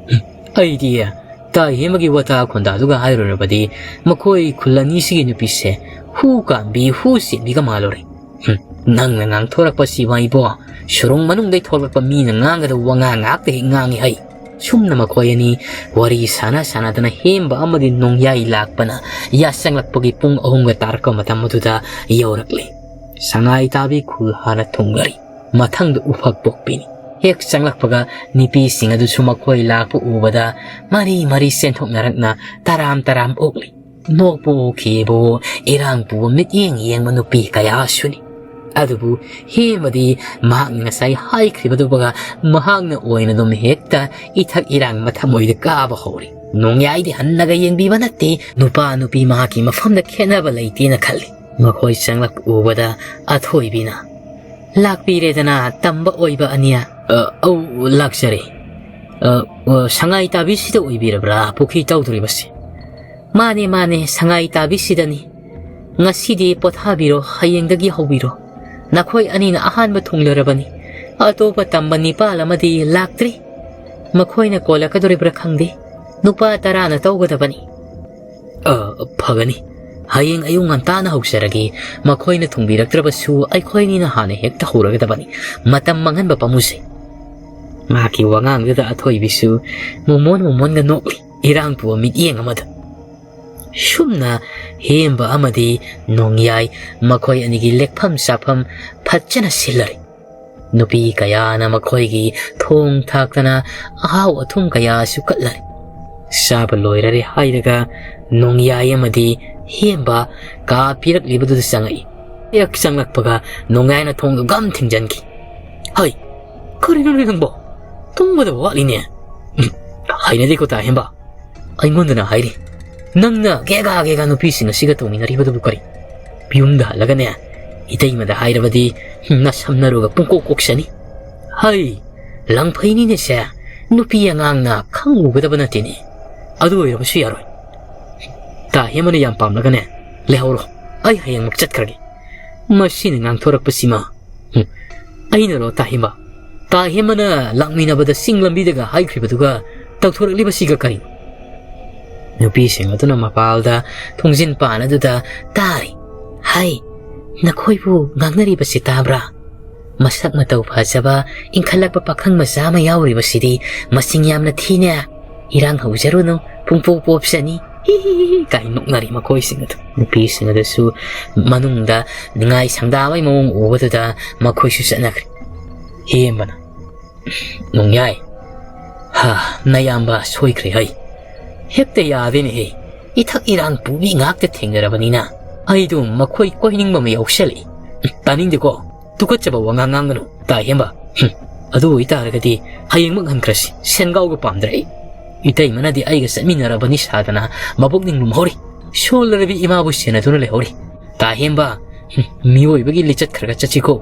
ꯑꯩꯗꯤ ꯇꯥꯏꯍꯦꯃꯒꯤ ꯋꯥꯇꯥ ꯈꯣꯟꯗꯥꯗꯨꯒ ꯍꯥꯏꯔꯨꯔꯕꯗꯤ ꯃꯈꯣꯏ ꯈꯨꯜ ꯑꯅꯤꯁꯤꯒꯤ ꯅꯨꯄꯤꯁꯦ ꯍꯨ ꯀꯥꯝꯕꯤ ꯍꯨ ꯆꯦꯟꯕꯤꯒ ꯃꯥꯜꯂꯨꯔꯦ꯫ "ꯍꯨꯝ, ꯅꯪꯅ ꯉꯥꯡꯊꯣꯔꯛꯄꯁꯤꯕꯣ ꯏꯕꯣ, ꯁꯨꯔꯨꯡ ꯃꯅꯨꯡꯗꯩ ꯊꯣꯛꯂꯛꯄ ꯃꯤꯅ ꯉꯥꯡꯒꯗꯕ ꯋꯥꯉꯥꯡ ꯉꯥꯛꯇ ꯍꯦꯛ ꯉꯥꯡꯉꯤ ꯍꯩ꯫" ꯁꯨꯝꯅ ꯃꯈꯣꯏ ꯑꯅꯤ ꯋꯥꯔꯤ ꯁꯥꯟꯅ ꯁꯥꯟꯅꯗꯅ ꯍꯦꯝꯕ ꯑꯃꯗꯤ ꯅꯣꯡꯌꯥꯏ ꯂꯥꯛꯄꯅ ꯌꯥꯆꯪꯂꯛꯄꯒꯤ ꯄꯨꯡ ꯑꯍꯨꯝꯒ ꯇꯥꯔꯛꯄ ꯃꯇꯝ ꯑꯗꯨꯗ ꯌꯧꯔꯛꯂꯦ꯫ ꯁꯉꯥꯏ ꯇꯥꯕꯤ ꯈꯨꯜ ꯍꯥꯟꯅ ꯊꯨꯡꯂꯔꯤ꯫ ꯃꯊꯪꯗ ꯎꯐꯛ ꯄꯣꯛꯄꯤꯅꯤ꯫ ꯍꯦꯛ ꯆꯪꯂꯛꯄꯒ ꯅꯨꯄꯤꯁꯤꯡ ꯑꯗꯨꯁꯨ ꯃꯈꯣꯏ ꯂꯥꯛꯄ ꯎꯕꯗ ꯃꯔꯤ ꯃꯔꯤ ꯆꯦꯟꯊꯣꯛꯅꯔꯛꯅ ꯇꯔꯥꯝ ꯇꯔꯥꯝ ꯑꯣꯛꯂꯤ꯫ ꯅꯣꯛꯄ ꯎꯈꯤꯕꯨ ꯏꯔꯥꯡ ꯄꯨꯕ ꯃꯤꯠꯌꯦꯡ ꯌꯦꯡꯕ ꯅꯨꯄꯤ ꯀꯌꯥꯁꯨꯅꯤ꯫ ꯑꯗꯨꯕꯨ ꯍꯦꯃꯗꯤ ꯃꯍꯥꯛꯅ ꯉꯁꯥꯏ ꯍꯥꯏꯈ꯭ꯔꯤꯕꯗꯨꯒ ꯃꯍꯥꯛꯅ ꯑꯣꯏꯅ ꯑꯗꯨꯝ ꯍꯦꯛꯇ ꯏꯊꯛ ꯏꯔꯥꯡ ꯃꯊꯃꯣꯏꯗ ꯀꯥꯕ ꯍꯧꯔꯤ꯫ ꯅꯣꯡꯌꯥꯏꯗꯤ ꯍꯟꯅꯒ ꯌꯦꯡꯕꯤꯕ ꯅꯠꯇꯦ꯫ ꯅꯨꯄꯥ ꯅꯨꯄꯤ ꯃꯍꯥꯛꯀꯤ ꯃꯐꯝꯗ ꯈꯦꯠꯅꯕ ꯂꯩꯇꯦꯅ ꯈꯜꯂꯤ꯫ ꯃꯈꯣꯏ ꯆꯪꯂꯛ ꯎꯕꯗ ꯑꯊꯣꯏꯕꯤꯅ, "ꯂꯥꯛꯄꯤꯔꯦꯗꯅ ꯇꯝꯕ ꯑꯣꯏꯕ ꯑꯅꯤ"꯫ "ꯑ, ꯑꯧ, ꯂꯥꯛꯆꯔꯦ꯫ ꯑ, ꯑ, ꯁꯉꯥꯏ ꯇꯥꯕꯤꯁꯤꯗ ꯑꯣꯏꯕꯤꯔꯕ꯭ꯔꯥ ꯄꯨꯈ꯭ꯔꯤ ꯇꯧꯗꯣꯔꯤꯕꯁꯦ?" "ꯃꯥꯅꯦ, ꯃꯥꯅꯦ, ꯁꯉꯥꯏ ꯇꯥꯕꯤꯁꯤꯗꯅꯤ꯫ ꯉꯁꯤꯗꯤ ꯄꯣꯊꯥꯕꯤꯔꯣ, ꯍꯌꯦꯡꯗꯒꯤ ꯍꯧꯕꯤꯔꯣ꯫ ꯅꯈꯣꯏ ꯑꯅꯤꯅ ꯑꯍꯥꯟꯕ ꯊꯨꯡꯂꯔꯕꯅꯤ꯫ ꯑꯇꯣꯞꯄ ꯇꯝꯕ ꯅꯤꯄꯥꯜ ꯑꯃꯗꯤ ꯂꯥꯛꯇ꯭ꯔꯤ꯫ ꯃꯈꯣꯏꯅ ꯀꯣꯜꯂꯛꯀꯗꯣꯔꯤꯕ꯭ꯔꯥ ꯈꯪꯗꯦ꯫ ꯅꯨꯄꯥ ꯇꯔꯥꯅ ꯇꯧꯒꯗꯕꯅꯤ"꯫ "ꯑ, ꯐꯒꯅꯤ꯫ ꯍꯌꯦꯡ ꯑꯌꯨꯛ ꯉꯟꯇꯥꯅ ꯍꯧꯖꯔꯒꯦ꯫ ꯃꯈꯣꯏꯅ ꯊꯨꯡꯕꯤꯔꯛꯇ꯭ꯔꯕꯁꯨ ꯑꯩꯈꯣꯏꯅꯤꯅ ꯍꯥꯟꯅ ꯍꯦꯛꯇ ꯍꯧꯔꯒꯗꯕꯅꯤ꯫ ꯃꯇꯝ ꯃꯥꯡꯍꯟꯕ ꯄꯥꯝꯃꯨꯁꯦ"꯫ ꯃꯍꯥꯛꯀꯤ ꯋꯥꯉꯥꯡꯗꯨꯗ ꯑꯊꯣꯏꯕꯤꯁꯨ ꯃꯣꯃꯣꯟ ꯃꯣꯃꯣꯟꯒ ꯅꯣꯛꯂꯤ꯫ ꯏꯔꯥꯡ ꯄꯨꯕ ꯃꯤꯠꯌꯦꯡ ꯑꯃꯗ꯫ ꯁꯨꯝꯅ ꯍꯦꯝꯕ ꯑꯃꯗꯤ ꯅꯣꯡꯌꯥꯏ ꯃꯈꯣꯏ ꯑꯅꯤꯒꯤ ꯂꯦꯛꯐꯝ ꯆꯥꯐꯝ ꯐꯖꯅ ꯁꯤꯜꯂꯔꯦ꯫ ꯅꯨꯄꯤ ꯀꯌꯥꯅ ꯃꯈꯣꯏꯒꯤ ꯊꯣꯡ ꯊꯥꯛꯇꯅ ꯑꯍꯥꯎ ꯑꯊꯨꯝ ꯀꯌꯥꯁꯨ ꯀꯠꯂꯔꯦ꯫ ꯆꯥꯕ ꯂꯣꯏꯔꯔꯦ ꯍꯥꯏꯔꯒ ꯅꯣꯡꯌꯥꯏ ꯑꯃꯗꯤ ꯍꯦꯝꯕ ꯀꯥ ꯄꯤꯔꯛꯂꯤꯕꯗꯨꯗ ꯆꯪꯉꯛꯏ꯫ ꯍꯦꯛ ꯆꯪꯂꯛꯄꯒ ꯅꯣꯡꯌꯥꯏꯅ ꯊꯣꯡꯗꯨ ꯒꯝ ꯊꯤꯡꯖꯤꯟꯈꯤ꯫ "ꯍꯩ, ꯀꯔꯤꯅꯣꯅꯦ ꯅꯪꯕꯣ? ꯇꯨꯝꯒꯗꯕ ꯋꯥꯠꯂꯤꯅꯦ"꯫ "ꯎꯝ, ꯍꯩꯅꯗꯦꯀꯣ ꯇꯥ ꯍꯦꯝꯕ꯫ ꯑꯩꯉꯣꯟꯗꯅ ꯍꯥꯏꯔꯤ, ꯅꯪꯅ ꯒꯦꯒꯥ ꯒꯦꯒꯥ ꯅꯨꯄꯤꯁꯤꯡ ꯑꯁꯤꯒ ꯇꯧꯃꯤꯟꯅꯔꯤꯕꯗꯨꯕꯨ ꯀꯔꯤ? ꯌꯨꯝꯗ ꯍꯜꯂꯒꯅꯦ, ꯏꯇꯩꯃꯗ ꯍꯥꯏꯔꯕꯗꯤ ꯅꯁꯝꯅꯔꯨꯒ ꯄꯨꯡꯀꯣꯛ ꯀꯣꯛꯁꯅꯤ꯫ ꯍꯩ, ꯂꯪꯐꯩꯅꯤꯅꯦ ꯁꯦ, ꯅꯨꯄꯤ ꯑꯉꯥꯡꯅ ꯈꯪꯉꯨꯒꯗꯕ ꯅꯠꯇꯦꯅꯦ꯫ ꯑꯗꯨ ꯑꯣꯏꯔꯕꯁꯨ ꯌꯥꯔꯣꯏ꯫ ꯇꯥ ꯍꯦꯃꯅ ꯌꯥꯝ ꯄꯥꯝꯂꯒꯅꯦ, ꯂꯩꯍꯧꯔꯣ, ꯑꯩ ꯍꯌꯦꯡꯃꯛ ꯆꯠꯈ꯭ꯔꯒꯦ"꯫ ꯃꯁꯤꯅ ꯉꯥꯡꯊꯣꯔꯛꯄꯁꯤꯃ꯫ ꯍꯨꯝ, ꯑꯩꯅꯔꯣ ꯇꯥ ꯍꯦꯃ? ꯇꯥ ꯍꯦꯃꯅ ꯂꯥꯛꯃꯤꯟꯅꯕꯗ ꯆꯤꯡ ꯂꯝꯕꯤꯗꯒ ꯍꯥꯏꯈ꯭ꯔꯤꯕꯗꯨꯒ ꯇꯧꯊꯣꯔꯛꯂꯤꯕꯁꯤꯒ ꯀꯔꯤꯅꯣ? ꯅꯨꯄꯤꯁꯤꯡ ꯑꯗꯨꯅ ꯃꯄꯥꯜꯗ ꯊꯣꯡꯖꯤꯟ ꯄꯥꯟ ꯑꯗꯨꯗ ꯇꯥꯔꯤ꯫ "ꯍꯩ, ꯅꯈꯣꯏꯕꯨ ꯉꯥꯡꯅꯔꯤꯕꯁꯤ ꯇꯥꯕ꯭ꯔꯥ? ꯃꯁꯛ ꯃꯇꯧ ꯐꯖꯕ, ꯏꯪꯈꯠꯂꯛꯄ ꯄꯥꯈꯪ ꯃꯆꯥ ꯑꯃ ꯌꯥꯎꯔꯤꯕꯁꯤꯗꯤ ꯃꯁꯤꯡ ꯌꯥꯝꯅ ꯊꯤꯅꯦ꯫ ꯏꯔꯥꯡ ꯍꯧꯖꯔꯨꯅꯨ, ꯄꯨꯡꯄꯣꯞ ꯄꯣꯞꯆꯅꯤ꯫ ꯍꯤ ꯍꯤ ꯍꯤ ꯍꯤ," ꯀꯥꯏꯅ ꯅꯣꯛꯅꯔꯤ ꯃꯈꯣꯏꯁꯤꯡ ꯑꯗꯨ꯫ ꯅꯨꯄꯤꯁꯤꯡ ꯑꯗꯨꯁꯨ ꯃꯅꯨꯡꯗ ꯅꯤꯡꯉꯥꯏ ꯁꯪꯗꯥꯕꯒꯤ ꯃꯑꯣꯡ ꯎꯕꯗꯨꯗ ꯃꯈꯣꯏꯁꯨ ꯆꯠꯅꯈ꯭ꯔꯦ꯫ ꯍꯦꯝꯕꯅ, "ꯅꯣꯡꯌꯥꯏ, ꯍꯥ, ꯅꯌꯥꯝꯕ ꯁꯣꯏꯈ꯭ꯔꯦ ꯍꯩ꯫ ꯍꯦꯛꯇ ꯌꯥꯗꯦꯅꯦꯍꯦ꯫ ꯏꯊꯛ ꯏꯔꯥꯡ ꯄꯨꯕꯤ ꯉꯥꯛꯇ ꯊꯦꯡꯅꯔꯕꯅꯤꯅ ꯑꯩꯗꯣ ꯃꯈꯣꯏ ꯀꯣꯏꯅꯤꯡꯕ ꯑꯃ ꯌꯥꯎꯁꯜꯂꯛꯏ꯫ ꯇꯥꯅꯤꯡꯗꯦꯀꯣ, ꯇꯨꯀꯠꯆꯕ ꯋꯥꯉꯥꯡ ꯉꯥꯡꯒꯅꯨ, ꯇꯥ ꯍꯦꯝꯕ꯫ ꯍꯨꯝ, ꯑꯗꯨ ꯑꯣꯏꯇꯥꯔꯒꯗꯤ ꯍꯌꯦꯡꯃꯛ ꯍꯟꯈ꯭ꯔꯁꯤ, ꯁꯦꯟꯒꯥꯎꯒ ꯄꯥꯝꯗ꯭ꯔꯦ ꯑꯩ꯫ ꯏꯇꯩꯃꯅꯗꯤ ꯑꯩꯒ ꯆꯠꯃꯤꯟꯅꯔꯕꯅꯤ ꯁꯥꯗꯅ ꯃꯕꯨꯛꯅꯤꯡ ꯂꯨꯝꯍꯧꯔꯤ꯫ ꯁꯣꯜꯂꯔꯕꯤ ꯏꯃꯥꯕꯨ ꯁꯦꯟꯅꯗꯨꯅ ꯂꯩꯍꯧꯔꯤ꯫ ꯇꯥ ꯍꯦꯝꯕ, ꯍꯨꯝ, ꯃꯤꯑꯣꯏꯕꯒꯤ ꯂꯤꯆꯠ ꯈꯔ ꯈꯔ ꯆꯠꯁꯤꯀꯣ꯫"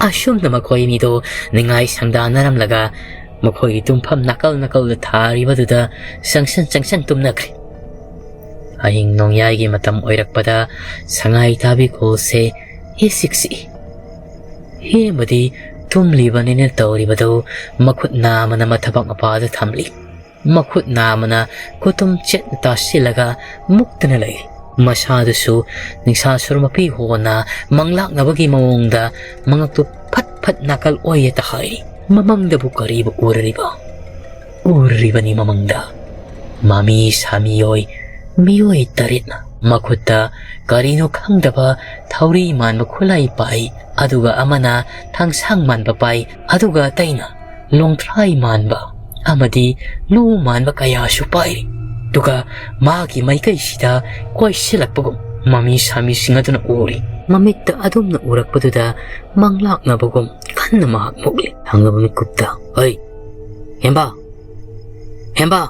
ꯑꯁꯨꯝꯅ ꯃꯈꯣꯏ ꯑꯅꯤꯗꯣ ꯅꯤꯡꯉꯥꯏ ꯁꯪꯗꯥꯅꯔꯝꯂꯒ ꯃꯈꯣꯏꯒꯤ ꯇꯨꯝꯐꯝ ꯅꯥꯀꯜ ꯅꯥꯀꯜꯗ ꯊꯥꯔꯤꯕꯗꯨꯗ ꯆꯪꯁꯟ ꯆꯪꯁꯟ ꯇꯨꯝꯅꯈ꯭ꯔꯦ꯫ ꯑꯍꯤꯡ ꯅꯣꯡꯌꯥꯏꯒꯤ ꯃꯇꯝ ꯑꯣꯏꯔꯛꯄꯗ ꯁꯉꯥꯏ ꯇꯥꯕꯤꯈꯣꯜꯁꯦ ꯏꯁꯤꯛ ꯁꯤꯛꯏ꯫ ꯍꯦꯃꯗꯤ ꯇꯨꯝꯂꯤꯕꯅꯤꯅ ꯇꯧꯔꯤꯕꯗꯨ ꯃꯈꯨꯠ ꯅꯥꯝꯃꯅ ꯃꯊꯕꯥꯛ ꯃꯄꯥꯗ ꯊꯝꯂꯤ꯫ ꯃꯈꯨꯠ ꯅꯥꯝꯃꯅ ꯈꯨꯇꯨꯝ ꯆꯦꯠꯅ ꯇꯥꯁꯤꯜꯂꯒ ꯃꯨꯛꯇꯅ ꯂꯩꯔꯤ꯫ ꯃꯁꯥꯗꯨꯁꯨ ꯅꯤꯡꯁꯥ ꯁꯣꯔ ꯃꯄꯤ ꯍꯣꯅ ꯃꯪꯂꯥꯛꯅꯕꯒꯤ ꯃꯑꯣꯡꯗ ꯃꯉꯛꯇꯨ ꯐꯠ ꯐꯠ ꯅꯥꯀꯜ ꯑꯣꯏꯌꯦ ꯇꯍꯥꯏꯔꯤ꯫ ꯃꯃꯪꯗꯕꯨ ꯀꯔꯤꯕꯨ ꯎꯔꯔꯤꯕ? ꯎꯔꯔꯤꯕꯅꯤ ꯃꯃꯪꯗ ꯃꯃꯤ ꯁꯥꯃꯤꯑꯣꯏ ꯃꯤꯑꯣꯏ ꯇꯔꯦꯠꯅ ꯃꯈꯨꯠꯇ ꯀꯔꯤꯅꯣ ꯈꯪꯗꯕ ꯊꯧꯔꯤ ꯃꯥꯟꯕ ꯈꯨꯠꯂꯥꯏ ꯄꯥꯏ, ꯑꯗꯨꯒ ꯑꯃꯅ ꯊꯥꯡꯁꯥꯡ ꯃꯥꯟꯕ ꯄꯥꯏ, ꯑꯗꯨꯒ ꯑꯇꯩꯅ ꯂꯣꯡꯊ꯭ꯔꯥꯏ ꯃꯥꯟꯕ ꯑꯃꯗꯤ ꯂꯨ ꯃꯥꯟꯕ ꯀꯌꯥꯁꯨ ꯄꯥꯏꯔꯤ꯫ ꯑꯗꯨꯒ ꯃꯥꯒꯤ ꯃꯥꯏꯀꯩꯁꯤꯗ ꯀꯣꯏꯁꯤꯜꯂꯛꯄꯒꯨꯝ ꯃꯃꯤ ꯁꯥꯃꯤꯁꯤꯡ ꯑꯗꯨꯅ ꯎꯔꯤ꯫ ꯃꯃꯤꯠꯇ ꯑꯗꯨꯝꯅ ꯎꯔꯛꯄꯗꯨꯗ ꯃꯪꯂꯥꯛꯅꯕꯒꯨꯝ ꯀꯟꯅ ꯃꯍꯥꯛ ꯃꯨꯛꯂꯤ꯫ ꯍꯪꯂꯕ ꯃꯤꯀꯨꯞꯇ, "ꯍꯩ, ꯍꯦꯝꯕ! ꯍꯦꯝꯕ!"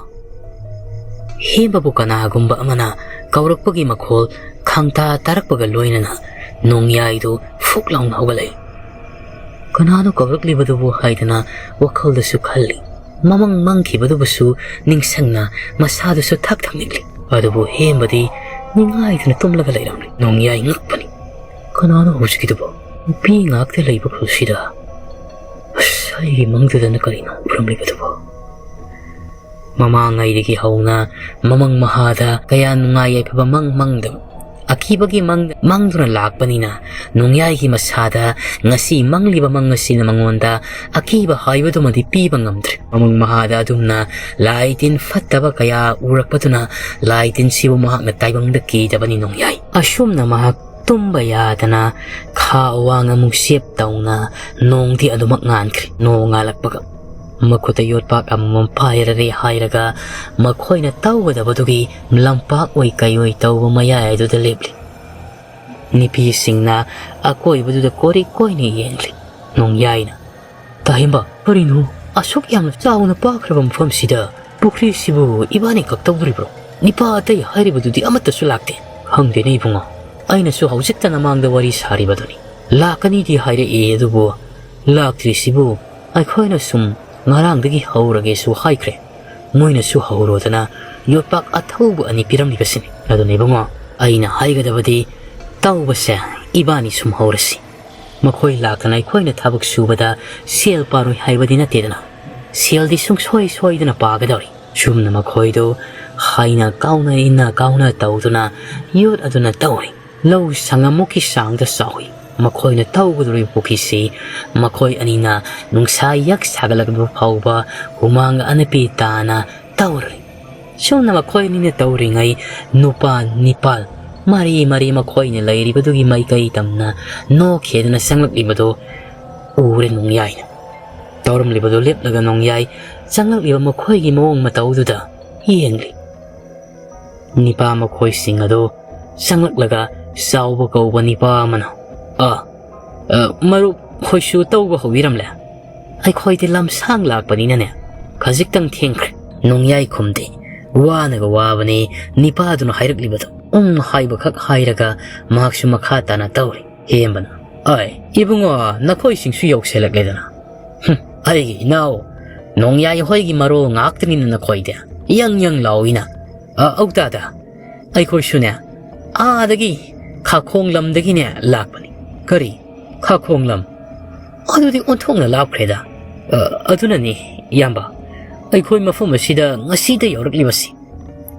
ꯍꯦꯝꯕꯕꯨ ꯀꯅꯥꯒꯨꯝꯕ ꯑꯃꯅ ꯀꯧꯔꯛꯄꯒꯤ ꯃꯈꯣꯜ ꯈꯪꯇꯥ ꯇꯥꯔꯛꯄꯒ ꯂꯣꯏꯅꯅ ꯅꯣꯡꯌꯥꯏꯗꯨ ꯐꯨꯛ ꯂꯥꯎꯅ ꯍꯧꯒꯠꯂꯛꯏ꯫ "ꯀꯅꯥꯅꯣ ꯀꯧꯔꯛꯂꯤꯕꯗꯨꯕꯨ?" ꯍꯥꯏꯗꯅ ꯋꯥꯈꯜꯗꯁꯨ ꯈꯜꯂꯤ꯫ ꯃꯃꯪ ꯃꯪꯈꯤꯕꯗꯨꯕꯨꯁꯨ ꯅꯤꯡꯁꯤꯡꯅ ꯃꯁꯥꯗꯨꯁꯨ ꯊꯛ ꯊꯛ ꯅꯤꯛꯂꯤ꯫ ꯑꯗꯨꯕꯨ ꯍꯦꯝꯕꯗꯤ ꯅꯤꯡꯉꯥꯏꯗꯅ ꯇꯨꯝꯂꯒ ꯂꯩꯔꯝꯂꯤ꯫ ꯅꯣꯡꯌꯥꯏ ꯉꯛꯄꯅꯤ꯫ "ꯀꯅꯥꯅꯣ ꯍꯧꯖꯤꯛꯀꯤꯗꯨꯕꯨ? ꯅꯨꯄꯤ ꯉꯥꯛꯇ ꯂꯩꯕ ꯈꯨꯜꯁꯤꯗ꯫ ꯑꯁ, ꯑꯩꯒꯤ ꯃꯪꯗꯨꯗꯅ ꯀꯔꯤꯅꯣ ꯎꯔꯝꯂꯤꯕꯗꯨꯕꯨ?" ꯃꯃꯥꯡꯉꯩꯗꯒꯤ ꯍꯧꯅ ꯃꯃꯪ ꯃꯍꯥꯗ ꯀꯌꯥ ꯅꯨꯡꯉꯥꯏ ꯌꯥꯏꯐꯕ ꯃꯪ ꯃꯪꯗꯕ꯫ ꯑꯀꯤꯕꯒꯤ ꯃꯪ, ꯃꯪꯗꯨꯅ ꯂꯥꯛꯄꯅꯤꯅ, ꯅꯣꯡꯌꯥꯏꯒꯤ ꯃꯁꯥꯗ ꯉꯁꯤ ꯃꯪꯂꯤꯕ ꯃꯪ ꯑꯁꯤꯅ ꯃꯉꯣꯟꯗ ꯑꯀꯤꯕ ꯍꯥꯏꯕꯗꯨꯃꯗꯤ ꯄꯤꯕ ꯉꯝꯗ꯭ꯔꯦ꯫ ꯃꯃꯪ ꯃꯍꯥꯗ ꯑꯗꯨꯝꯅ ꯂꯥꯏ ꯇꯤꯟ ꯐꯠꯇꯕ ꯀꯌꯥ ꯎꯔꯛꯄꯗꯨꯅ, ꯂꯥꯏ ꯇꯤꯟꯁꯤꯕꯨ ꯃꯍꯥꯛꯅ ꯇꯥꯏꯕꯪꯗ ꯀꯤꯗꯕꯅꯤ ꯅꯣꯡꯌꯥꯏ꯫ ꯑꯁꯨꯝꯅ ꯃꯍꯥꯛ ꯇꯨꯝꯕ ꯌꯥꯗꯅ ꯈꯥ ꯋꯥꯡ ꯑꯃꯨꯛ ꯆꯦꯞ ꯇꯧꯅ ꯅꯣꯡꯗꯤ ꯑꯗꯨꯃꯛ ꯉꯥꯟꯈ꯭ꯔꯦ꯫ ꯅꯣꯡ ꯉꯥꯜꯂꯛꯄꯒ ꯃꯈꯨꯠꯇ ꯌꯣꯠꯄꯥꯛ ꯑꯃꯃꯝ ꯄꯥꯏꯔꯔꯦ ꯍꯥꯏꯔꯒ ꯃꯈꯣꯏꯅ ꯇꯧꯒꯗꯕꯗꯨꯒꯤ ꯂꯝꯄꯥꯛ ꯑꯣꯏ ꯀꯩ ꯑꯣꯏ ꯇꯧꯕ ꯃꯌꯥꯏ ꯑꯗꯨꯗ ꯂꯦꯞꯂꯤ꯫ ꯅꯨꯄꯤꯁꯤꯡꯅ ꯑꯀꯣꯏꯕꯗꯨꯗ ꯀꯣꯔꯤ ꯀꯣꯏꯅ ꯌꯦꯡꯂꯤ꯫ ꯅꯣꯡꯌꯥꯏꯅ, "ꯇꯥꯍꯦꯝꯕ, ꯀꯔꯤꯅꯣ? ꯑꯁꯨꯛ ꯌꯥꯝꯅ ꯆꯥꯎꯅ ꯄꯥꯛꯈ꯭ꯔꯕ ꯃꯐꯝꯁꯤꯗ ꯄꯨꯈ꯭ꯔꯤꯁꯤꯕꯨ ꯏꯕꯥꯅꯤ ꯈꯛ ꯇꯧꯗꯣꯔꯤꯕ꯭ꯔꯣ? ꯅꯤꯄꯥ ꯑꯇꯩ ꯍꯥꯏꯔꯤꯕꯗꯨꯗꯤ ꯑꯃꯠꯇꯁꯨ ꯂꯥꯛꯇꯦ꯫ ꯈꯪꯗꯦꯅꯦ ꯏꯕꯨꯡꯉꯣ, ꯑꯩꯅꯁꯨ ꯍꯧꯖꯤꯛꯇ ꯅꯃꯥꯡꯗ ꯋꯥꯔꯤ ꯁꯥꯔꯤꯕꯗꯨꯅꯤ꯫ ꯂꯥꯛꯀꯅꯤꯗꯤ ꯍꯥꯏꯔꯛꯑꯦ, ꯑꯗꯨꯕꯨ ꯂꯥꯛꯇ꯭ꯔꯤꯁꯤꯕꯨ ꯑꯩꯈꯣꯏꯅ ꯁꯨꯝ ꯉꯔꯥꯡꯗꯒꯤ ꯍꯧꯔꯒꯦꯁꯨ ꯍꯥꯏꯈ꯭ꯔꯦ꯫ ꯃꯣꯏꯅꯁꯨ ꯍꯧꯔꯣꯗꯅ ꯌꯣꯠꯄꯥꯛ ꯑꯊꯧꯕ ꯑꯅꯤ ꯄꯤꯔꯝꯂꯤꯕꯁꯤꯅꯤ꯫ ꯑꯗꯨꯅ ꯏꯕꯨꯡꯉꯣ, ꯑꯩꯅ ꯍꯥꯏꯒꯗꯕꯗꯤ ꯇꯧꯕꯁꯦ ꯏꯕꯥꯅꯤ ꯁꯨꯝ ꯍꯧꯔꯁꯤ꯫ ꯃꯈꯣꯏ ꯂꯥꯛꯇꯅ ꯑꯩꯈꯣꯏꯅ ꯊꯕꯛ ꯁꯨꯕꯗ ꯁꯦꯜ ꯄꯥꯔꯣꯏ ꯍꯥꯏꯕꯗꯤ ꯅꯠꯇꯦꯗꯅ꯫ ꯁꯦꯜꯗꯤ ꯁꯨꯡꯁꯣꯏ ꯁꯣꯏꯗꯅ ꯄꯥꯒꯗꯧꯔꯤ꯫" ꯁꯨꯝꯅ ꯃꯈꯣꯏꯗꯨ ꯍꯥꯏꯅ ꯀꯥꯎꯅ ꯏꯟꯅ ꯀꯥꯎꯅ ꯇꯧꯗꯨꯅ ꯌꯣꯠ ꯑꯗꯨꯅ ꯇꯧꯔꯤ꯫ ꯂꯧ ꯁꯪꯉꯝꯃꯨꯛꯀꯤ ꯆꯥꯡꯗ ꯆꯥꯎꯏ꯫ ꯃꯈꯣꯏꯅ ꯇꯧꯒꯗꯧꯔꯤꯕ ꯄꯨꯈ꯭ꯔꯤꯁꯤ ꯃꯈꯣꯏ ꯑꯅꯤꯅ ꯅꯨꯡꯁꯥ ꯌꯛ ꯁꯥꯒꯠꯂꯛꯄ ꯐꯥꯎꯕ ꯍꯨꯃꯥꯡ ꯑꯅꯞꯄꯤ ꯇꯥꯅ ꯇꯧꯔꯤ꯫ ꯁꯨꯝꯅ ꯃꯈꯣꯏ ꯑꯅꯤꯅ ꯇꯧꯔꯤꯉꯩ ꯅꯨꯄꯥ ꯅꯤꯄꯥꯜ ꯃꯔꯤ ꯃꯔꯤ ꯃꯈꯣꯏꯅ ꯂꯩꯔꯤꯕꯗꯨꯒꯤ ꯃꯥꯏꯀꯩ ꯇꯝꯅ ꯅꯣꯛꯈꯦꯗꯅ ꯆꯪꯂꯛꯂꯤꯕꯗꯨ ꯎꯔꯦ ꯅꯣꯡꯌꯥꯏꯅ꯫ ꯇꯧꯔꯝꯂꯤꯕꯗꯨ ꯂꯦꯞꯂꯒ ꯅꯣꯡꯌꯥꯏ ꯆꯪꯂꯛꯂꯤꯕ ꯃꯈꯣꯏꯒꯤ ꯃꯑꯣꯡ ꯃꯇꯧꯗꯨꯗ ꯌꯦꯡꯂꯤ꯫ ꯅꯤꯄꯥ ꯃꯈꯣꯏꯁꯤꯡ ꯑꯗꯨ ꯆꯪꯂꯛꯂꯒ ꯆꯥꯎꯕ ꯀꯧꯕ ꯅꯤꯄꯥ ꯑꯃꯅ, "ꯑ, ꯑ, ꯃꯔꯨꯞ ꯈꯣꯏꯁꯨ ꯇꯧꯕ ꯍꯧꯕꯤꯔꯝꯂꯦ?" "ꯑꯩꯈꯣꯏꯗꯤ ꯂꯝꯁꯥꯡ ꯂꯥꯛꯄꯅꯤꯅꯅꯦ, ꯈꯖꯤꯛꯇꯪ ꯊꯦꯡꯈ꯭ꯔꯦ꯫" ꯅꯣꯡꯌꯥꯏ ꯈꯨꯝꯗꯦ꯫ ꯋꯥꯅꯒ ꯋꯥꯕꯅꯤ ꯅꯤꯄꯥꯗꯨꯅ ꯍꯥꯏꯔꯛꯂꯤꯕꯗꯣ꯫ ꯎꯝ ꯍꯥꯏꯕꯈꯛ ꯍꯥꯏꯔꯒ ꯃꯍꯥꯛꯁꯨ ꯃꯈꯥ ꯇꯥꯅ ꯇꯧꯔꯤ꯫ ꯍꯦꯝꯕꯅ, "ꯑꯥꯏ, ꯏꯕꯨꯡꯉꯣ, ꯅꯈꯣꯏꯁꯤꯡꯁꯨ ꯌꯧꯁꯤꯜꯂꯛꯂꯦꯗꯅ꯫ ꯍꯨꯝ, ꯑꯩꯒꯤ ꯏꯅꯥꯎ, ꯅꯣꯡꯌꯥꯏ ꯍꯣꯏꯒꯤ ꯃꯔꯣꯜ ꯉꯥꯛꯇꯅꯤꯅ ꯅꯈꯣꯏꯗꯤ꯫ ꯌꯪ ꯌꯪ ꯂꯥꯎꯏꯅ꯫ ꯑ, ꯑꯧ ꯇꯥꯗ, ꯑꯩꯈꯣꯏꯁꯨꯅꯦ, ꯑꯥꯗꯒꯤ ꯈꯥꯈꯣꯡ ꯂꯝꯗꯒꯤꯅꯦ ꯂꯥꯛꯄꯅꯤ꯫" "ꯀꯔꯤ? ꯈꯥꯈꯣꯡ ꯂꯝ? ꯑꯗꯨꯗꯤ ꯑꯣꯟꯊꯣꯛꯅ ꯂꯥꯞꯈ꯭ꯔꯦꯗ꯫" "ꯑ, ꯑꯗꯨꯅꯅꯤ, ꯏꯌꯥꯝꯕ, ꯑꯩꯈꯣꯏ ꯃꯐꯝ ꯑꯁꯤꯗ ꯉꯁꯤꯗ ꯌꯧꯔꯛꯂꯤꯕꯁꯤ꯫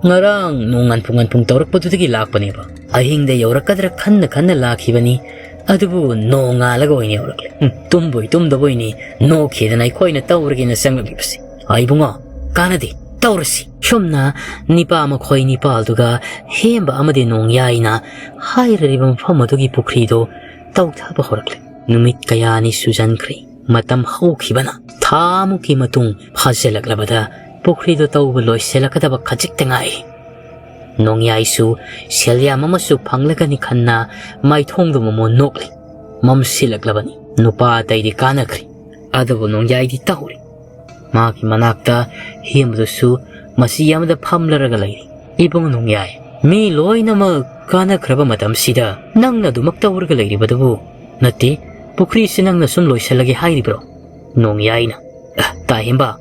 "ꯉꯔꯥꯡ ꯅꯣꯡ ꯉꯟꯄꯨꯡ ꯉꯟꯄꯨꯡ ꯇꯧꯔꯛꯄꯗꯨꯗꯒꯤ ꯂꯥꯛꯄꯅꯦꯕ꯫ ꯑꯍꯤꯡꯗ ꯌꯧꯔꯛꯀꯗ꯭ꯔꯥ ꯈꯟꯅ ꯈꯟꯅ ꯂꯥꯛꯈꯤꯕꯅꯤ, ꯑꯗꯨꯕꯨ ꯅꯣꯡꯉꯥꯜꯂꯒ ꯑꯣꯏꯅ ꯌꯧꯔꯛꯂꯦ꯫ ꯎꯝ, ꯇꯨꯝꯕꯣꯏ ꯇꯨꯝꯗꯕꯣꯏꯅꯤ, ꯅꯣꯛꯈꯤꯗꯅ ꯑꯩꯈꯣꯏꯅ ꯇꯧꯔꯒꯦꯅ ꯆꯪꯂꯛꯂꯤꯕꯁꯤ꯫ ꯏꯕꯨꯡꯉꯣ, ꯀꯥꯟꯅꯗꯦ, ꯇꯧꯔꯁꯤ꯫" ꯁꯨꯝꯅ ꯅꯤꯄꯥ ꯃꯈꯣꯏ ꯅꯤꯄꯥꯜꯗꯨꯒ ꯍꯦꯝꯕ ꯑꯃꯗꯤ ꯅꯣꯡꯌꯥꯏꯅ ꯍꯥꯏꯔꯤꯕ ꯃꯐꯝ ꯑꯗꯨꯒꯤ ꯄꯨꯈ꯭ꯔꯤꯗꯨ ꯇꯧꯊꯕ ꯍꯧꯔꯛꯂꯦ꯫ ꯅꯨꯃꯤꯠ ꯀꯌꯥꯅꯤ ꯁꯨꯖꯟꯈ꯭ꯔꯦ꯫ ꯃꯇꯝ ꯍꯧꯈꯤꯕꯅ ꯊꯥꯃꯨꯛꯀꯤ ꯃꯇꯨꯡ ꯐꯥꯖꯤꯜꯂꯛꯂꯕꯗ ꯄꯨꯈ꯭ꯔꯤꯗꯨ ꯇꯧꯕ ꯂꯣꯏꯁꯤꯜꯂꯛꯀꯗꯕ ꯈꯖꯤꯛꯇ ꯉꯥꯏꯔꯦ꯫ ꯅꯣꯡꯌꯥꯏꯁꯨ ꯁꯦꯜ ꯌꯥꯝ ꯑꯃꯁꯨ ꯐꯪꯂꯒꯅꯤ ꯈꯟꯅ ꯃꯥꯏꯊꯣꯡꯗꯨ ꯃꯃꯣꯟ ꯅꯣꯛꯂꯤ꯫ ꯃꯝꯁꯤꯜꯂꯛꯂꯕꯅꯤ꯫ ꯅꯨꯄꯥ ꯑꯇꯩꯗꯤ ꯀꯥꯟꯅꯈ꯭ꯔꯦ꯫ ꯑꯗꯨꯕꯨ ꯅꯣꯡꯌꯥꯏꯗꯤ ꯇꯧꯔꯤ꯫ ꯃꯍꯥꯛꯀꯤ ꯃꯅꯥꯛꯇ ꯍꯦꯝꯕꯗꯨꯁꯨ ꯃꯆꯤ ꯑꯃꯗ ꯐꯝꯂꯔꯒ ꯂꯩꯔꯤ꯫ "ꯏꯕꯨꯡ ꯅꯣꯡꯌꯥꯏ, ꯃꯤ ꯂꯣꯏꯅꯃꯛ ꯀꯥꯟꯅꯈ꯭ꯔꯕ ꯃꯇꯝꯁꯤꯗ ꯅꯪꯅ ꯑꯗꯨꯃꯛ ꯇꯧꯔꯒ ꯂꯩꯔꯤꯕꯗꯨꯕꯨ? ꯅꯠꯇꯦ, ꯄꯨꯈ꯭ꯔꯤꯁꯤ ꯅꯪꯅ ꯁꯨꯝ ꯂꯣꯏꯁꯤꯜꯂꯒꯦ ꯍꯥꯏꯔꯤꯕ꯭ꯔꯣ?" ꯅꯣꯡꯌꯥꯏꯅ, "ꯑ, ꯇꯥꯍꯦꯝꯕ,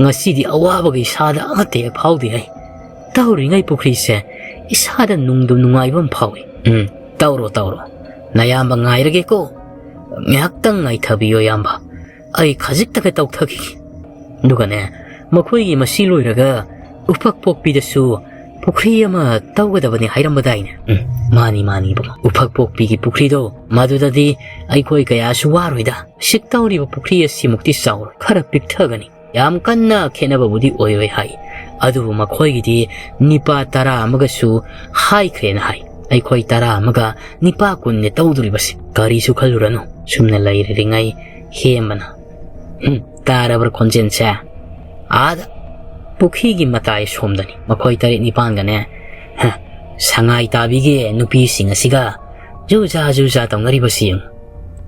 ꯉꯁꯤꯗꯤ ꯑꯋꯥꯕꯒ ꯏꯁꯥꯗ ꯑꯃꯠꯇ ꯍꯦꯛ ꯐꯥꯎꯗꯦ ꯍꯥꯏ꯫ ꯇꯧꯔꯤꯉꯩ ꯄꯨꯈ꯭ꯔꯤꯁꯦ ꯏꯁꯥꯗ ꯅꯨꯡꯗꯨ ꯅꯨꯡꯉꯥꯏꯕ ꯑꯃ ꯐꯥꯎꯏ꯫" "ꯎꯝ, ꯇꯧꯔꯣ, ꯇꯧꯔꯣ꯫ ꯅꯌꯥꯝꯕ ꯉꯥꯏꯔꯒꯦꯀꯣ꯫ ꯉꯥꯏꯍꯥꯛꯇꯪ ꯉꯥꯏꯊꯕꯤꯌꯣ, ꯏꯌꯥꯝꯕ꯫ ꯑꯩ ꯈꯖꯤꯛꯇꯒ ꯇꯧꯊꯈꯤꯒꯦ꯫ ꯑꯗꯨꯒꯅꯦ, ꯃꯈꯣꯏꯒꯤ ꯃꯁꯤ ꯂꯣꯏꯔꯒ ꯎꯐꯛ ꯄꯣꯛꯄꯤꯗꯁꯨ ꯄꯨꯈ꯭ꯔꯤ ꯑꯃ ꯇꯧꯒꯗꯕꯅꯤ ꯍꯥꯏꯔꯝꯕꯗꯥꯏꯅꯦ?" "ꯎꯝ, ꯃꯥꯅꯤ, ꯃꯥꯅꯤ, ꯏꯕꯨꯡꯉꯣ꯫ ꯎꯐꯛ ꯄꯣꯛꯄꯤꯒꯤ ꯄꯨꯈ꯭ꯔꯤꯗꯣ, ꯃꯗꯨꯗꯗꯤ ꯑꯩꯈꯣꯏ ꯀꯌꯥꯁꯨ ꯋꯥꯔꯣꯏꯗ꯫ ꯍꯧꯖꯤꯛ ꯇꯧꯔꯤꯕ ꯄꯨꯈ꯭ꯔꯤ ꯑꯁꯤꯃꯨꯛꯇꯤ ꯆꯥꯎꯔꯣꯏ, ꯈꯔ ꯄꯤꯛꯊꯒꯅꯤ꯫ ꯌꯥꯝ ꯀꯟꯅ ꯈꯦꯠꯅꯕꯕꯨꯗꯤ ꯑꯣꯏꯔꯣꯏ ꯍꯥꯏ꯫ ꯑꯗꯨꯕꯨ ꯃꯈꯣꯏꯒꯤꯗꯤ ꯅꯤꯄꯥ ꯇꯔꯥ ꯑꯃꯒꯁꯨ ꯍꯥꯏꯈ꯭ꯔꯦꯅ ꯍꯥꯏ꯫ ꯑꯩꯈꯣꯏ ꯇꯔꯥ ꯑꯃꯒ ꯅꯤꯄꯥ ꯀꯨꯟꯅꯦ ꯇꯧꯗꯣꯔꯤꯕꯁꯦ꯫ ꯀꯔꯤꯁꯨ ꯈꯜꯂꯨꯔꯅꯨ꯫" ꯁꯨꯝꯅ ꯂꯩꯔꯤꯉꯩ ꯍꯦꯝꯕꯅ, "ꯍꯨꯝ, ꯇꯥꯔꯕ꯭ꯔꯥ ꯈꯣꯟꯖꯦꯜꯁꯦ? ꯑꯥꯗ ꯄꯨꯈ꯭ꯔꯤꯒꯤ ꯃꯇꯥꯏ ꯁꯣꯝꯗꯅꯤ꯫ ꯃꯈꯣꯏ ꯇꯔꯦꯠ ꯅꯤꯄꯥꯟꯒꯅꯦ, ꯍ, ꯁꯉꯥꯏ ꯇꯥꯕꯤꯒꯤ ꯅꯨꯄꯤꯁꯤꯡ ꯑꯁꯤꯒ ꯖꯨꯖꯥ ꯖꯨꯖꯥ ꯇꯧꯅꯔꯤꯕꯁꯤ ꯌꯦꯡꯉꯨ꯫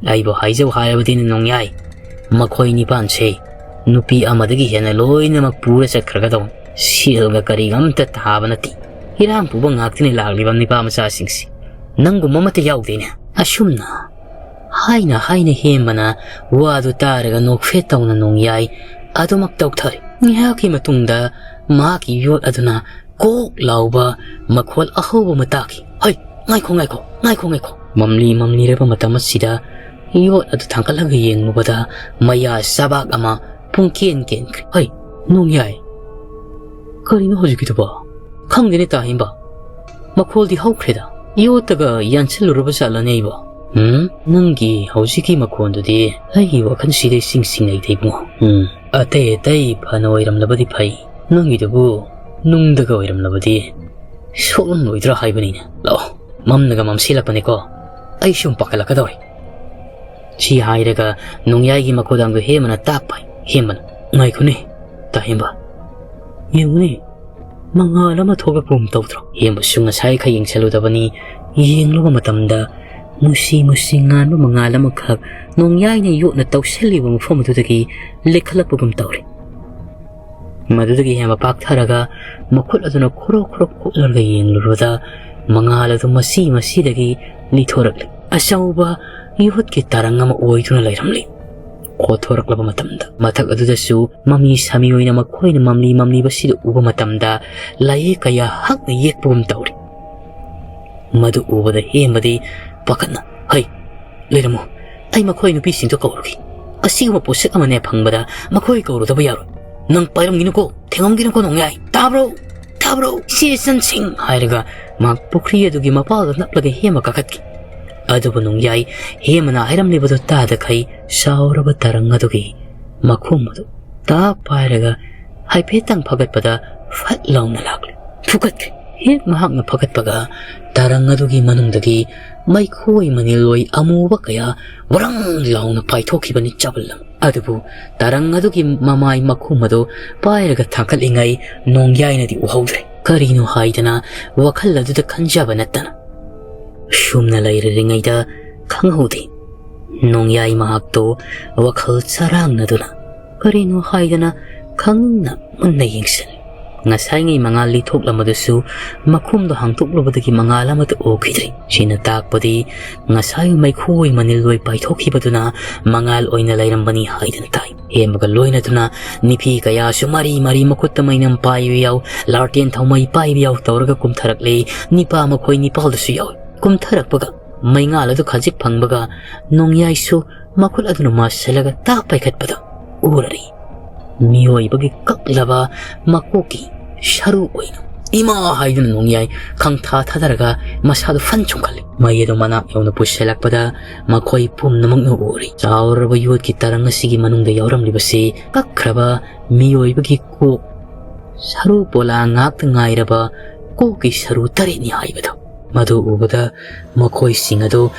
ꯑꯩꯕꯨ ꯍꯥꯏꯖꯧ ꯍꯥꯏꯔꯕꯗꯤꯅꯦ ꯅꯣꯡꯌꯥꯏ, ꯃꯈꯣꯏ ꯅꯤꯄꯥꯟꯁꯦ ꯅꯨꯄꯤ ꯑꯃꯗꯒꯤ ꯍꯦꯟꯅ ꯂꯣꯏꯅꯃꯛ ꯄꯨꯔ ꯆꯠꯈ꯭ꯔꯒꯗꯧꯅꯤ꯫ ꯁꯦꯜꯒ ꯀꯔꯤꯒ ꯑꯝꯇ ꯊꯥꯕ ꯅꯠꯇꯦ꯫ ꯏꯔꯥꯡ ꯄꯨꯕ ꯉꯥꯛꯇꯅꯤ ꯂꯥꯛꯂꯤꯕ ꯅꯤꯄꯥ ꯃꯆꯥꯁꯤꯡꯁꯤ꯫ ꯅꯪꯒꯨꯝꯕ ꯑꯃꯠꯇ ꯌꯥꯎꯗꯦꯅꯦ꯫" ꯑꯁꯨꯝꯅ ꯍꯥꯏꯅ ꯍꯥꯏꯅ ꯍꯦꯝꯕꯅ ꯋꯥꯗꯨ ꯇꯥꯔꯒ ꯅꯣꯛꯐꯦꯠ ꯇꯧꯅ ꯅꯣꯡꯌꯥꯏ ꯑꯗꯨꯃꯛ ꯇꯧꯊꯔꯦ꯫ ꯉꯥꯏꯍꯥꯛꯀꯤ ꯃꯇꯨꯡꯗ ꯃꯍꯥꯛꯀꯤ ꯌꯣꯠ ꯑꯗꯨꯅ ꯀꯣꯛ ꯂꯥꯎꯕ ꯃꯈꯣꯜ ꯑꯍꯧꯕ ꯑꯃ ꯇꯥꯈꯤ꯫ "ꯍꯩ, ꯉꯥꯏꯈꯣ, ꯉꯥꯏꯈꯣ, ꯉꯥꯏꯈꯣ, ꯉꯥꯏꯈꯣ!" ꯃꯝꯂꯤ ꯃꯝꯂꯤꯔꯕ ꯃꯇꯝ ꯑꯁꯤꯗ ꯌꯣꯠ ꯑꯗꯨ ꯊꯥꯡꯒꯠꯂꯒ ꯌꯦꯡꯂꯨꯕꯗ ꯃꯌꯥ ꯆꯕꯥꯛ ꯑꯃ ꯄꯨꯡꯀꯦꯟ ꯀꯦꯟꯈ꯭ꯔꯦ꯫ "ꯍꯩ, ꯅꯣꯡꯌꯥꯏ, ꯀꯔꯤꯅꯣ ꯍꯧꯖꯤꯛꯀꯤꯗꯨꯕꯣ?" "ꯈꯪꯗꯦꯅꯦ ꯇꯥꯍꯦꯝꯕ, ꯃꯈꯣꯜꯗꯤ ꯍꯧꯈ꯭ꯔꯦꯗ꯫ ꯌꯣꯠꯇꯒ ꯌꯥꯟꯁꯤꯜꯂꯨꯔꯕ ꯖꯥꯠꯂꯅꯦ ꯑꯩꯕꯣ?" "ꯎꯝ, ꯅꯪꯒꯤ ꯍꯧꯖꯤꯛꯀꯤ ꯃꯈꯣꯟꯗꯨꯗꯤ ꯑꯩꯒꯤ ꯋꯥꯈꯜꯁꯤꯗ ꯏꯁꯤꯡ ꯁꯤꯡꯅꯩꯗ ꯏꯕꯨꯡꯉꯣ꯫ ꯎꯝ, ꯑꯇꯩ ꯑꯇꯩ ꯐꯅ ꯑꯣꯏꯔꯝꯂꯕꯗꯤ ꯐꯩ, ꯅꯪꯒꯤꯗꯨꯕꯨ ꯅꯨꯡꯗꯒ ꯑꯣꯏꯔꯝꯂꯕꯗꯤ ꯁꯣꯛꯂꯝꯂꯣꯏꯗ꯭ꯔꯥ ꯍꯥꯏꯕꯅꯤꯅꯦ꯫ ꯂꯥꯛꯑꯣ, ꯃꯝꯅꯒ ꯃꯝꯁꯤꯜꯂꯛꯄꯅꯦꯀꯣ, ꯑꯩ ꯁꯨꯝ ꯄꯥꯈꯠꯂꯛꯀꯗꯧꯔꯦ"꯫ ꯁꯤ ꯍꯥꯏꯔꯒ ꯅꯣꯡꯌꯥꯏꯒꯤ ꯃꯈꯣꯡꯗꯥꯡꯗꯣ ꯍꯦꯝꯕꯅ ꯇꯥꯛꯄ꯫ ꯍꯦꯝꯕꯅ, "ꯉꯥꯏꯈꯣꯅꯦ ꯇꯥꯍꯦꯝꯕ, ꯌꯦꯡꯉꯨꯅꯦ, ꯃꯉꯥꯜ ꯑꯃ ꯊꯣꯛꯂꯛꯄꯒꯨꯝ ꯇꯧꯗ꯭ꯔꯣ?" ꯍꯦꯝꯕꯁꯨ ꯉꯁꯥꯏꯈꯩ ꯌꯦꯡꯁꯤꯜꯂꯨꯗꯕꯅꯤ꯫ ꯌꯦꯡꯂꯨꯕ ꯃꯇꯝꯗ ꯃꯨꯁꯤ ꯃꯨꯁꯤ ꯉꯥꯟꯕ ꯃꯉꯥꯜ ꯑꯃꯈꯛ ꯅꯣꯡꯌꯥꯏꯅ ꯌꯣꯠꯅ ꯇꯧꯁꯤꯜꯂꯤꯕ ꯃꯐꯝ ꯑꯗꯨꯗꯒꯤ ꯂꯦꯛꯈꯠꯂꯛꯄꯒꯨꯝ ꯇꯧꯔꯦ꯫ ꯃꯗꯨꯗꯒꯤ ꯍꯦꯝꯕ ꯄꯥꯛꯊꯔꯒ ꯃꯈꯨꯠ ꯑꯗꯨꯅ ꯈꯣꯔꯣ ꯈꯣꯔꯣ ꯈꯣꯠꯂꯒ ꯌꯦꯡꯂꯨꯕꯗ ꯃꯉꯥꯜ ꯑꯗꯨ ꯃꯁꯤ ꯃꯁꯤꯗꯒꯤ ꯂꯤꯊꯣꯔꯛꯂꯤ꯫ ꯑꯆꯧꯕ ꯌꯣꯠꯀꯤ ꯇꯔꯪ ꯑꯃ ꯑꯣꯏꯗꯨꯅ ꯂꯩꯔꯝꯂꯤ꯫ ꯀꯣꯊꯣꯔꯛꯂꯕ ꯃꯇꯝꯗ ꯃꯊꯛ ꯑꯗꯨꯗꯁꯨ ꯃꯃꯤ ꯁꯥꯃꯤ ꯑꯣꯏꯅ ꯃꯈꯣꯏꯅ ꯃꯝꯂꯤ ꯃꯝꯂꯤꯕꯁꯤꯗ ꯎꯕ ꯃꯇꯝꯗ ꯂꯥꯏꯌꯦꯛ ꯀꯌꯥ ꯍꯛꯅ ꯌꯦꯛꯄꯒꯨꯝ ꯇꯧꯔꯤ꯫ ꯃꯗꯨ ꯎꯕꯗ ꯍꯦꯝꯕꯗꯤ ꯄꯥꯈꯠꯅ, "ꯍꯩ, ꯂꯩꯔꯝꯃꯨ, ꯑꯩ ꯃꯈꯣꯏ ꯅꯨꯄꯤꯁꯤꯡꯗꯨ ꯀꯧꯔꯨꯒꯦ꯫ ꯑꯁꯤꯒꯨꯝꯕ ꯄꯣꯠꯁꯛ ꯑꯃꯅꯦ ꯐꯪꯕꯗ ꯃꯈꯣꯏ ꯀꯧꯔꯨꯗꯕ ꯌꯥꯔꯣꯏ꯫ ꯅꯪ ꯄꯥꯏꯔꯝꯒꯤꯅꯨꯀꯣ, ꯊꯦꯡꯉꯝꯒꯤꯅꯨꯀꯣ ꯅꯣꯡꯌꯥꯏ, ꯇꯥꯕ꯭ꯔꯣ? ꯇꯥꯕ꯭ꯔꯣ, ꯏꯆꯦ ꯏꯆꯟꯁꯤꯡ?" ꯍꯥꯏꯔꯒ ꯃꯍꯥꯛ ꯄꯨꯈ꯭ꯔꯤ ꯑꯗꯨꯒꯤ ꯃꯄꯥꯜꯗ ꯅꯞꯂꯒ ꯍꯦꯝꯃ ꯀꯥꯈꯠꯈꯤ꯫ ꯑꯗꯨꯕꯨ ꯅꯣꯡꯌꯥꯏ ꯍꯦꯝꯃꯅ ꯍꯥꯏꯔꯝꯂꯤꯕꯗꯨ ꯇꯥꯗꯈꯩ ꯆꯥꯎꯔꯕ ꯇꯔꯪ ꯑꯗꯨꯒꯤ ꯃꯈꯣꯡ ꯑꯗꯨ ꯇꯥꯞ ꯄꯥꯏꯔꯒ ꯍꯥꯏꯐꯦꯠꯇꯪ ꯐꯒꯠꯄꯗ ꯐꯠ ꯂꯥꯎꯅ ꯂꯥꯛꯂꯦ꯫ ꯐꯨꯀꯠꯈ꯭ꯔꯦ꯫ ꯍꯦꯛ ꯃꯍꯥꯛꯅ ꯐꯒꯠꯄꯒ ꯇꯔꯪ ꯑꯗꯨꯒꯤ ꯃꯅꯨꯡꯗꯒꯤ ꯃꯩꯈꯣꯏ ꯃꯅꯤꯜꯂꯣꯏ ꯑꯃꯨꯕ ꯀꯌꯥ ꯋꯥꯔꯪ ꯂꯥꯎꯅ ꯄꯥꯏꯊꯣꯛꯈꯤꯕꯅꯤ ꯆꯕꯜ ꯑꯃ꯫ ꯑꯗꯨꯕꯨ ꯇꯔꯪ ꯑꯗꯨꯒꯤ ꯃꯃꯥꯏ ꯃꯈꯨꯝ ꯑꯗꯨ ꯄꯥꯏꯔꯒ ꯊꯥꯡꯒꯠꯂꯤꯉꯩ ꯅꯣꯡꯌꯥꯏꯅꯗꯤ ꯎꯍꯧꯗ꯭ꯔꯦ꯫ ꯀꯔꯤꯅꯣ ꯍꯥꯏꯗꯅ ꯋꯥꯈꯜ ꯑꯗꯨꯗ ꯈꯟꯖꯕ ꯅꯠꯇꯅ꯫ ꯁꯨꯝꯅ ꯂꯩꯔꯤꯉꯩꯗ ꯈꯪꯍꯧꯗꯦ꯫ ꯅꯣꯡꯌꯥꯏ ꯃꯍꯥꯛꯇꯣ ꯋꯥꯈꯜ ꯆꯔꯥꯡꯅꯗꯨꯅ ꯀꯔꯤꯅꯣ ꯍꯥꯏꯗꯅ ꯈꯪꯅ ꯃꯨꯟꯅ ꯌꯦꯡꯁꯤꯜꯂꯤ꯫ ꯉꯁꯥꯏꯉꯩ ꯃꯉꯥꯜ ꯂꯤꯊꯣꯛꯂꯝꯕꯗꯨꯁꯨ ꯃꯈꯨꯝꯗꯣ ꯍꯥꯡꯗꯣꯛꯂꯨꯕꯗꯒꯤ ꯃꯉꯥꯜ ꯑꯃꯠꯇ ꯎꯈꯤꯗ꯭ꯔꯦ꯫ ꯁꯤꯅ ꯇꯥꯛꯄꯗꯤ ꯉꯁꯥꯏ ꯃꯩꯈꯨ ꯑꯣꯏ ꯃꯅꯤꯜ ꯑꯣꯏ ꯄꯥꯏꯊꯣꯛꯈꯤꯕꯗꯨꯅ ꯃꯉꯥꯜ ꯑꯣꯏꯅ ꯂꯩꯔꯝꯕꯅꯤ ꯍꯥꯏꯗꯅ ꯇꯥꯏ꯫ ꯍꯦꯝꯕꯒ ꯂꯣꯏꯅꯗꯨꯅ ꯅꯤꯐꯤ ꯀꯌꯥꯁꯨ ꯃꯔꯤ ꯃꯔꯤ ꯃꯈꯨꯠꯇ ꯃꯩꯅꯝ ꯄꯥꯏꯕ ꯌꯥꯎ, ꯂꯥꯔꯇꯦꯟ ꯊꯧꯃꯩ ꯄꯥꯏꯕ ꯌꯥꯎ ꯇꯧꯔꯒ ꯀꯨꯝꯊꯔꯛꯂꯦ꯫ ꯅꯤꯄꯥ ꯃꯈꯣꯏ ꯅꯤꯄꯥꯜꯗꯁꯨ ꯌꯥꯎꯏ꯫ ꯀꯨꯝꯊꯔꯛꯄꯒ ꯃꯩꯉꯥꯜ ꯑꯗꯨ ꯈꯖꯤꯛ ꯐꯪꯕꯒ ꯅꯣꯡꯌꯥꯏꯁꯨ ꯃꯈꯨꯠ ꯑꯗꯨꯅ ꯃꯥꯁꯤꯜꯂꯒ ꯇꯥꯛ ꯄꯥꯏꯈꯠꯄꯗ ꯎꯔꯔꯤ꯫ ꯃꯤꯑꯣꯏꯕꯒꯤ ꯀꯛꯂꯕ ꯃꯀꯣꯛꯀꯤ ꯁꯔꯨ ꯑꯣꯏꯅ "ꯏꯃꯥ!" ꯍꯥꯏꯗꯨꯅ ꯅꯣꯡꯌꯥꯏ ꯈꯪꯊꯥ ꯊꯥꯗꯔꯒ ꯃꯁꯥꯗꯨ ꯐꯟ ꯆꯣꯡꯈꯠꯂꯤ꯫ ꯃꯩ ꯑꯗꯨ ꯃꯅꯥꯛ ꯌꯧꯅ ꯄꯨꯁꯤꯜꯂꯛꯄꯗ ꯃꯈꯣꯏ ꯄꯨꯝꯅꯃꯛꯅ ꯎꯔꯤ꯫ ꯆꯥꯎꯔꯕ ꯌꯣꯠꯀꯤ ꯇꯔꯪ ꯑꯁꯤꯒꯤ ꯃꯅꯨꯡꯗ ꯌꯥꯎꯔꯝꯂꯤꯕꯁꯤ ꯀꯛꯈ꯭ꯔꯕ ꯃꯤꯑꯣꯏꯕꯒꯤ ꯀꯣꯛ, ꯁꯔꯨ ꯄꯣꯂꯥ ꯉꯥꯛꯇ ꯉꯥꯏꯔꯕ ꯀꯣꯛꯀꯤ ꯁꯔꯨ ꯇꯔꯦꯠꯅꯤ ꯍꯥꯏꯕꯗꯨ꯫ ꯃꯗꯨ ꯎꯕꯗ ꯃꯈꯣꯏꯁꯤꯡ ꯑꯗꯨ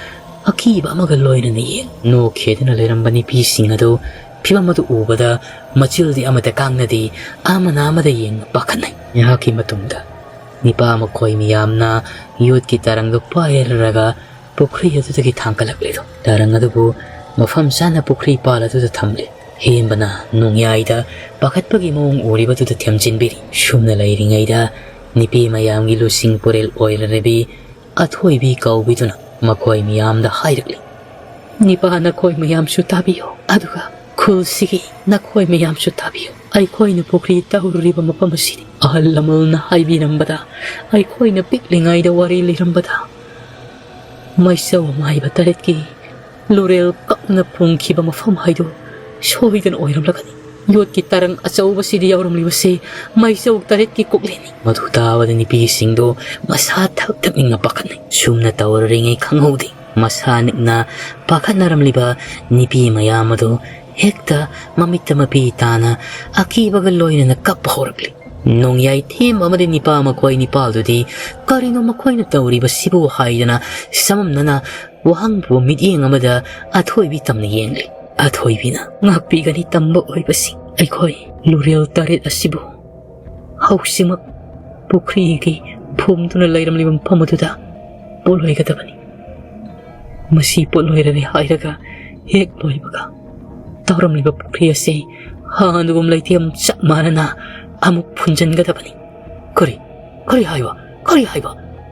ꯑꯀꯤꯕ ꯑꯃꯒ ꯂꯣꯏꯅꯅ ꯌꯦꯡ ꯅꯣꯛꯈꯤꯗꯨꯅ ꯂꯩꯔꯝꯕ ꯅꯨꯄꯤꯁꯤꯡ ꯑꯗꯨ ꯐꯤꯚꯝ ꯑꯗꯨ ꯎꯕꯗ ꯃꯆꯤꯜꯗꯤ ꯑꯃꯠꯇ ꯀꯥꯡꯅꯗꯦ, ꯑꯃꯅ ꯑꯃꯗ ꯌꯦꯡꯅ ꯄꯥꯈꯠꯅꯩ꯫ ꯉꯥꯏꯍꯥꯛꯀꯤ ꯃꯇꯨꯡꯗ ꯅꯤꯄꯥ ꯃꯈꯣꯏ ꯃꯤꯌꯥꯝꯅ ꯌꯣꯠꯀꯤ ꯇꯔꯪꯗꯨ ꯄꯥꯏꯔꯔꯒ ꯄꯨꯈ꯭ꯔꯤ ꯑꯗꯨꯗꯒꯤ ꯊꯥꯡꯒꯠꯂꯛꯂꯤꯗꯨ꯫ ꯇꯔꯪ ꯑꯗꯨꯕꯨ ꯃꯐꯝ ꯆꯥꯅ ꯄꯨꯈ꯭ꯔꯤ ꯄꯥꯜ ꯑꯗꯨꯗ ꯊꯝꯂꯤ꯫ ꯍꯦꯝꯕꯅ ꯅꯣꯡꯌꯥꯏꯗ ꯄꯥꯈꯠꯄꯒꯤ ꯃꯑꯣꯡ ꯎꯔꯤꯕꯗꯨꯗ ꯊꯦꯝꯖꯤꯟꯕꯤꯔꯤ꯫ ꯁꯨꯝꯅ ꯂꯩꯔꯤꯉꯩꯗ ꯅꯨꯄꯤ ꯃꯌꯥꯝꯒꯤ ꯂꯨꯆꯤꯡ ꯄꯨꯔꯦꯜ ꯑꯣꯏꯔꯔꯕꯤ ꯑꯊꯣꯏꯕꯤ ꯀꯧꯕꯤꯗꯨꯅ ꯃꯈꯣꯏ ꯃꯤꯌꯥꯝꯗ ꯍꯥꯏꯔꯛꯂꯤ, "ꯅꯤꯄꯥ ꯅꯈꯣꯏ ꯃꯌꯥꯝꯁꯨ ꯇꯥꯕꯤꯌꯨ, ꯑꯗꯨꯒ ꯈꯨꯜꯁꯤꯒꯤ ꯅꯈꯣꯏ ꯃꯌꯥꯝꯁꯨ ꯇꯥꯕꯤꯌꯨ꯫ ꯑꯩꯈꯣꯏꯅ ꯄꯨꯈ꯭ꯔꯤ ꯇꯧꯔꯨꯔꯤꯕ ꯃꯐꯝ ꯑꯁꯤꯗꯤ ꯑꯍꯜ ꯂꯃꯟꯅ ꯍꯥꯏꯕꯤꯔꯝꯕꯗ, ꯑꯩꯈꯣꯏꯅ ꯄꯤꯛꯂꯤꯉꯩꯗ ꯋꯥꯔꯤ ꯂꯤꯔꯝꯕꯗ, ꯃꯩꯆꯧ ꯃꯥꯏꯕ ꯇꯔꯦꯠꯀꯤ ꯂꯨꯔꯦꯜ ꯀꯛꯅ ꯐꯨꯝꯈꯤꯕ ꯃꯐꯝ ꯍꯥꯏꯗꯨ ꯁꯣꯏꯗꯅ ꯑꯣꯏꯔꯝꯂꯒꯅꯤ꯫ ꯌꯣꯠꯀꯤ ꯇꯔꯪ ꯑꯆꯧꯕꯁꯤꯗ ꯌꯥꯎꯔꯝꯂꯤꯕꯁꯤ ꯃꯩꯆꯧ ꯇꯔꯦꯠꯀꯤ ꯀꯣꯛꯂꯦꯟꯅꯤ꯫" ꯃꯗꯨ ꯇꯥꯕꯗ ꯅꯨꯄꯤꯁꯤꯡꯗꯨ ꯃꯁꯥ ꯊꯛ ꯊꯛ ꯅꯤꯡꯅ ꯄꯥꯈꯠꯅꯩ꯫ ꯁꯨꯝꯅ ꯇꯧꯔꯔꯤꯉꯩ ꯈꯪꯍꯧꯗꯦ꯫ ꯃꯁꯥ ꯅꯤꯛꯅ ꯄꯥꯈꯠꯅꯔꯝꯂꯤꯕ ꯅꯨꯄꯤ ꯃꯌꯥꯝ ꯑꯗꯨ ꯍꯦꯛꯇ ꯃꯃꯤꯠꯇ ꯃꯄꯤ ꯇꯥꯅ ꯑꯀꯤꯕꯒ ꯂꯣꯏꯅꯅ ꯀꯞꯄ ꯍꯧꯔꯛꯂꯤ꯫ ꯅꯣꯡꯌꯥꯏ ꯊꯦꯝ ꯑꯃꯗꯤ ꯅꯤꯄꯥ ꯃꯈꯣꯏ ꯅꯤꯄꯥꯜꯗꯨꯗꯤ "ꯀꯔꯤꯅꯣ ꯃꯈꯣꯏꯅ ꯇꯧꯔꯤꯕꯁꯤꯕꯨ?" ꯍꯥꯏꯗꯅ ꯆꯃꯝꯅꯅ ꯋꯥꯍꯪꯕꯨ ꯃꯤꯠꯌꯦꯡ ꯑꯃꯗ ꯑꯊꯣꯏꯕꯤ ꯇꯝꯅ ꯌꯦꯡꯂꯤ꯫ ꯑꯊꯣꯏꯕꯤꯅ, "ꯉꯥꯛꯄꯤꯒꯅꯤ ꯇꯝꯕ ꯑꯣꯏꯕꯁꯤꯡ, ꯑꯩꯈꯣꯏ ꯂꯨꯔꯦꯜ ꯇꯔꯦꯠ ꯑꯁꯤꯕꯨ ꯍꯧꯖꯤꯛꯃꯛ ꯄꯨꯈ꯭ꯔꯤꯒꯤ ꯐꯨꯝꯗꯨꯅ ꯂꯩꯔꯝꯂꯤꯕ ꯃꯐꯝ ꯑꯗꯨꯗ ꯄꯣꯠꯂꯣꯏꯒꯗꯕꯅꯤ꯫ ꯃꯁꯤ ꯄꯣꯠꯂꯣꯏꯔꯔꯦ ꯍꯥꯏꯔꯒ ꯍꯦꯛ ꯂꯣꯏꯕꯒ ꯇꯧꯔꯝꯂꯤꯕ ꯄꯨꯈ꯭ꯔꯤ ꯑꯁꯤ ꯍꯥꯟꯅꯒꯨꯝ ꯂꯩꯇꯦꯝ ꯆꯞ ꯃꯥꯟꯅꯅ ꯑꯃꯨꯛ ꯐꯨꯟꯖꯟꯒꯗꯕꯅꯤ꯫" "ꯀꯔꯤ? ꯀꯔꯤ ꯍꯥꯏꯕ? ꯀꯔꯤ ꯍꯥꯏꯕ?"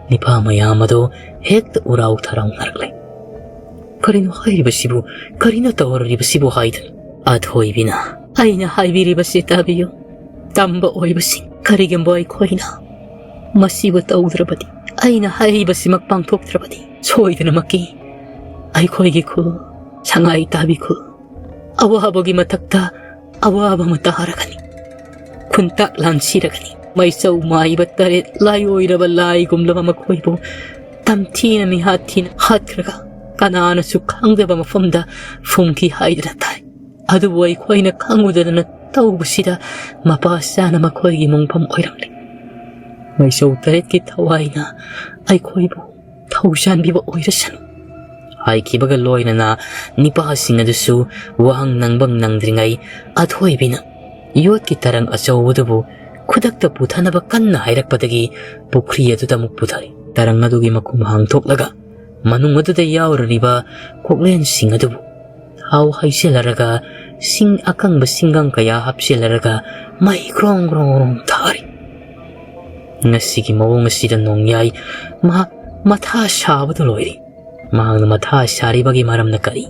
ꯅꯤꯄꯥ ꯃꯌꯥꯝ ꯑꯗꯨ ꯍꯦꯛꯇ ꯎꯔꯥꯎ ꯊꯔꯥꯎꯅꯔꯛꯂꯦ꯫ "ꯀꯔꯤꯅꯣ ꯍꯥꯏꯔꯤꯕꯁꯤꯕꯨ? ꯀꯔꯤꯅꯣ ꯇꯧꯔꯤꯕꯁꯤꯕꯨ?" ꯍꯥꯏꯗꯨꯅ ꯑꯊꯣꯏꯕꯤꯅ, "ꯑꯩꯅ ꯍꯥꯏꯕꯤꯔꯤꯕꯁꯤ ꯇꯥꯕꯤꯌꯨ, ꯇꯝꯕ ꯑꯣꯏꯕꯁꯤꯡ꯫ ꯀꯔꯤꯒꯨꯝꯕ ꯑꯩꯈꯣꯏꯅ ꯃꯁꯤꯕꯨ ꯇꯧꯗ꯭ꯔꯕꯗꯤ, ꯑꯩꯅ ꯍꯥꯏꯔꯤꯕꯁꯤꯃꯛ ꯄꯥꯡꯊꯣꯛꯇ꯭ꯔꯕꯗꯤ, ꯁꯣꯏꯗꯅꯃꯛꯀꯤ ꯑꯩꯈꯣꯏꯒꯤ ꯈꯨꯜ, ꯁꯉꯥꯏ ꯇꯥꯕꯤ ꯈꯨꯜ, ꯑꯋꯥꯕꯒꯤ ꯃꯊꯛꯇ ꯑꯋꯥꯕ ꯑꯃ ꯇꯥꯔꯒꯅꯤ꯫ ꯈꯨꯟꯇꯥꯛ ꯂꯥꯟꯁꯤꯔꯒꯅꯤ꯫ ꯃꯩꯆꯧ ꯃꯥꯏꯕ ꯇꯔꯦꯠ ꯂꯥꯏ ꯑꯣꯏꯔꯕ ꯂꯥꯏꯒꯨꯝꯂꯕ ꯃꯈꯣꯏꯕꯨ ꯇꯝꯊꯤꯅ ꯃꯤꯍꯥꯠ ꯊꯤꯅ ꯍꯥꯠꯈ꯭ꯔꯒ ꯀꯅꯥꯅꯁꯨ ꯈꯪꯗꯕ ꯃꯐꯝꯗ ꯐꯨꯝꯈꯤ ꯍꯥꯏꯗꯅ ꯇꯥꯏ꯫ ꯑꯗꯨꯕꯨ ꯑꯩꯈꯣꯏꯅ ꯈꯪꯉꯨꯗꯗꯅ ꯇꯧꯕꯁꯤꯗ ꯃꯄꯥ ꯆꯥꯅ ꯃꯈꯣꯏꯒꯤ ꯃꯣꯡꯐꯝ ꯑꯣꯏꯔꯝꯂꯦ꯫ ꯃꯩꯆꯧ ꯇꯔꯦꯠꯀꯤ ꯊꯋꯥꯏꯅ ꯑꯩꯈꯣꯏꯕꯨ ꯊꯧꯖꯥꯟꯕꯤꯕ ꯑꯣꯏꯔꯁꯅꯨ ꯍꯥꯏꯈꯤꯕꯒ ꯂꯣꯏꯅꯅ ꯅꯤꯄꯥꯁꯤꯡ ꯑꯗꯨꯁꯨ ꯋꯥꯍꯪ ꯅꯪꯕ ꯅꯪꯗ꯭ꯔꯤꯉꯩ ꯑꯊꯣꯏꯕꯤꯅ ꯌꯣꯠꯀꯤ ꯇꯔꯪ ꯑꯆꯧꯕꯗꯨꯕꯨ ꯈꯨꯗꯛꯇ ꯄꯨꯊꯅꯕ ꯀꯟꯅ ꯍꯥꯏꯔꯛꯄꯗꯒꯤ ꯄꯨꯈ꯭ꯔꯤ ꯑꯗꯨꯗ ꯑꯃꯨꯛ ꯄꯨꯊꯔꯦ꯫ ꯇꯔꯪ ꯑꯗꯨꯒꯤ ꯃꯈꯨꯝ ꯍꯥꯡꯗꯣꯛꯂꯒ ꯃꯅꯨꯡ ꯑꯗꯨꯗ ꯌꯥꯎꯔꯤꯕ ꯀꯣꯛꯂꯦꯟꯁꯤꯡ ꯑꯗꯨꯕꯨ ꯊꯥꯎ ꯍꯩꯖꯤꯜꯂꯔꯒ ꯁꯤꯡ ꯑꯀꯪꯕ ꯁꯤꯡꯒꯪ ꯀꯌꯥ ꯍꯥꯞꯆꯤꯜꯂꯔꯒ ꯃꯩ ꯒ꯭ꯔꯣꯡ ꯒ꯭ꯔꯣꯡ ꯒ꯭ꯔꯣꯡ ꯊꯥꯔꯤ꯫ ꯉꯁꯤꯒꯤ ꯃꯑꯣꯡ ꯑꯁꯤꯗ ꯅꯣꯡꯌꯥꯏ ꯃꯍꯥꯛ ꯃꯊꯥ ꯁꯥꯕꯗꯨ ꯂꯣꯏꯔꯦ꯫ ꯃꯍꯥꯛꯅ ꯃꯊꯥ ꯁꯥꯔꯤꯕꯒꯤ ꯃꯔꯝꯅ ꯀꯔꯤ?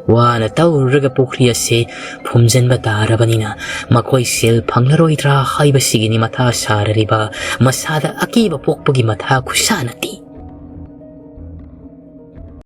ꯋꯥꯅ ꯇꯧꯔꯨꯔꯒ ꯄꯨꯈ꯭ꯔꯤ ꯑꯁꯤ ꯐꯨꯝꯖꯤꯟꯕ ꯇꯥꯔꯕꯅꯤꯅ ꯃꯈꯣꯏ ꯁꯦꯜ ꯐꯪꯂꯔꯣꯏꯗ꯭ꯔꯥ ꯍꯥꯏꯕꯁꯤꯒꯤꯅꯤ ꯃꯊꯥ ꯁꯥꯔꯔꯤꯕ꯫ ꯃꯁꯥꯗ ꯑꯀꯤꯕ ꯄꯣꯛꯄꯒꯤ ꯃꯊꯥ ꯈꯨꯁꯥ ꯅꯠꯇꯦ꯫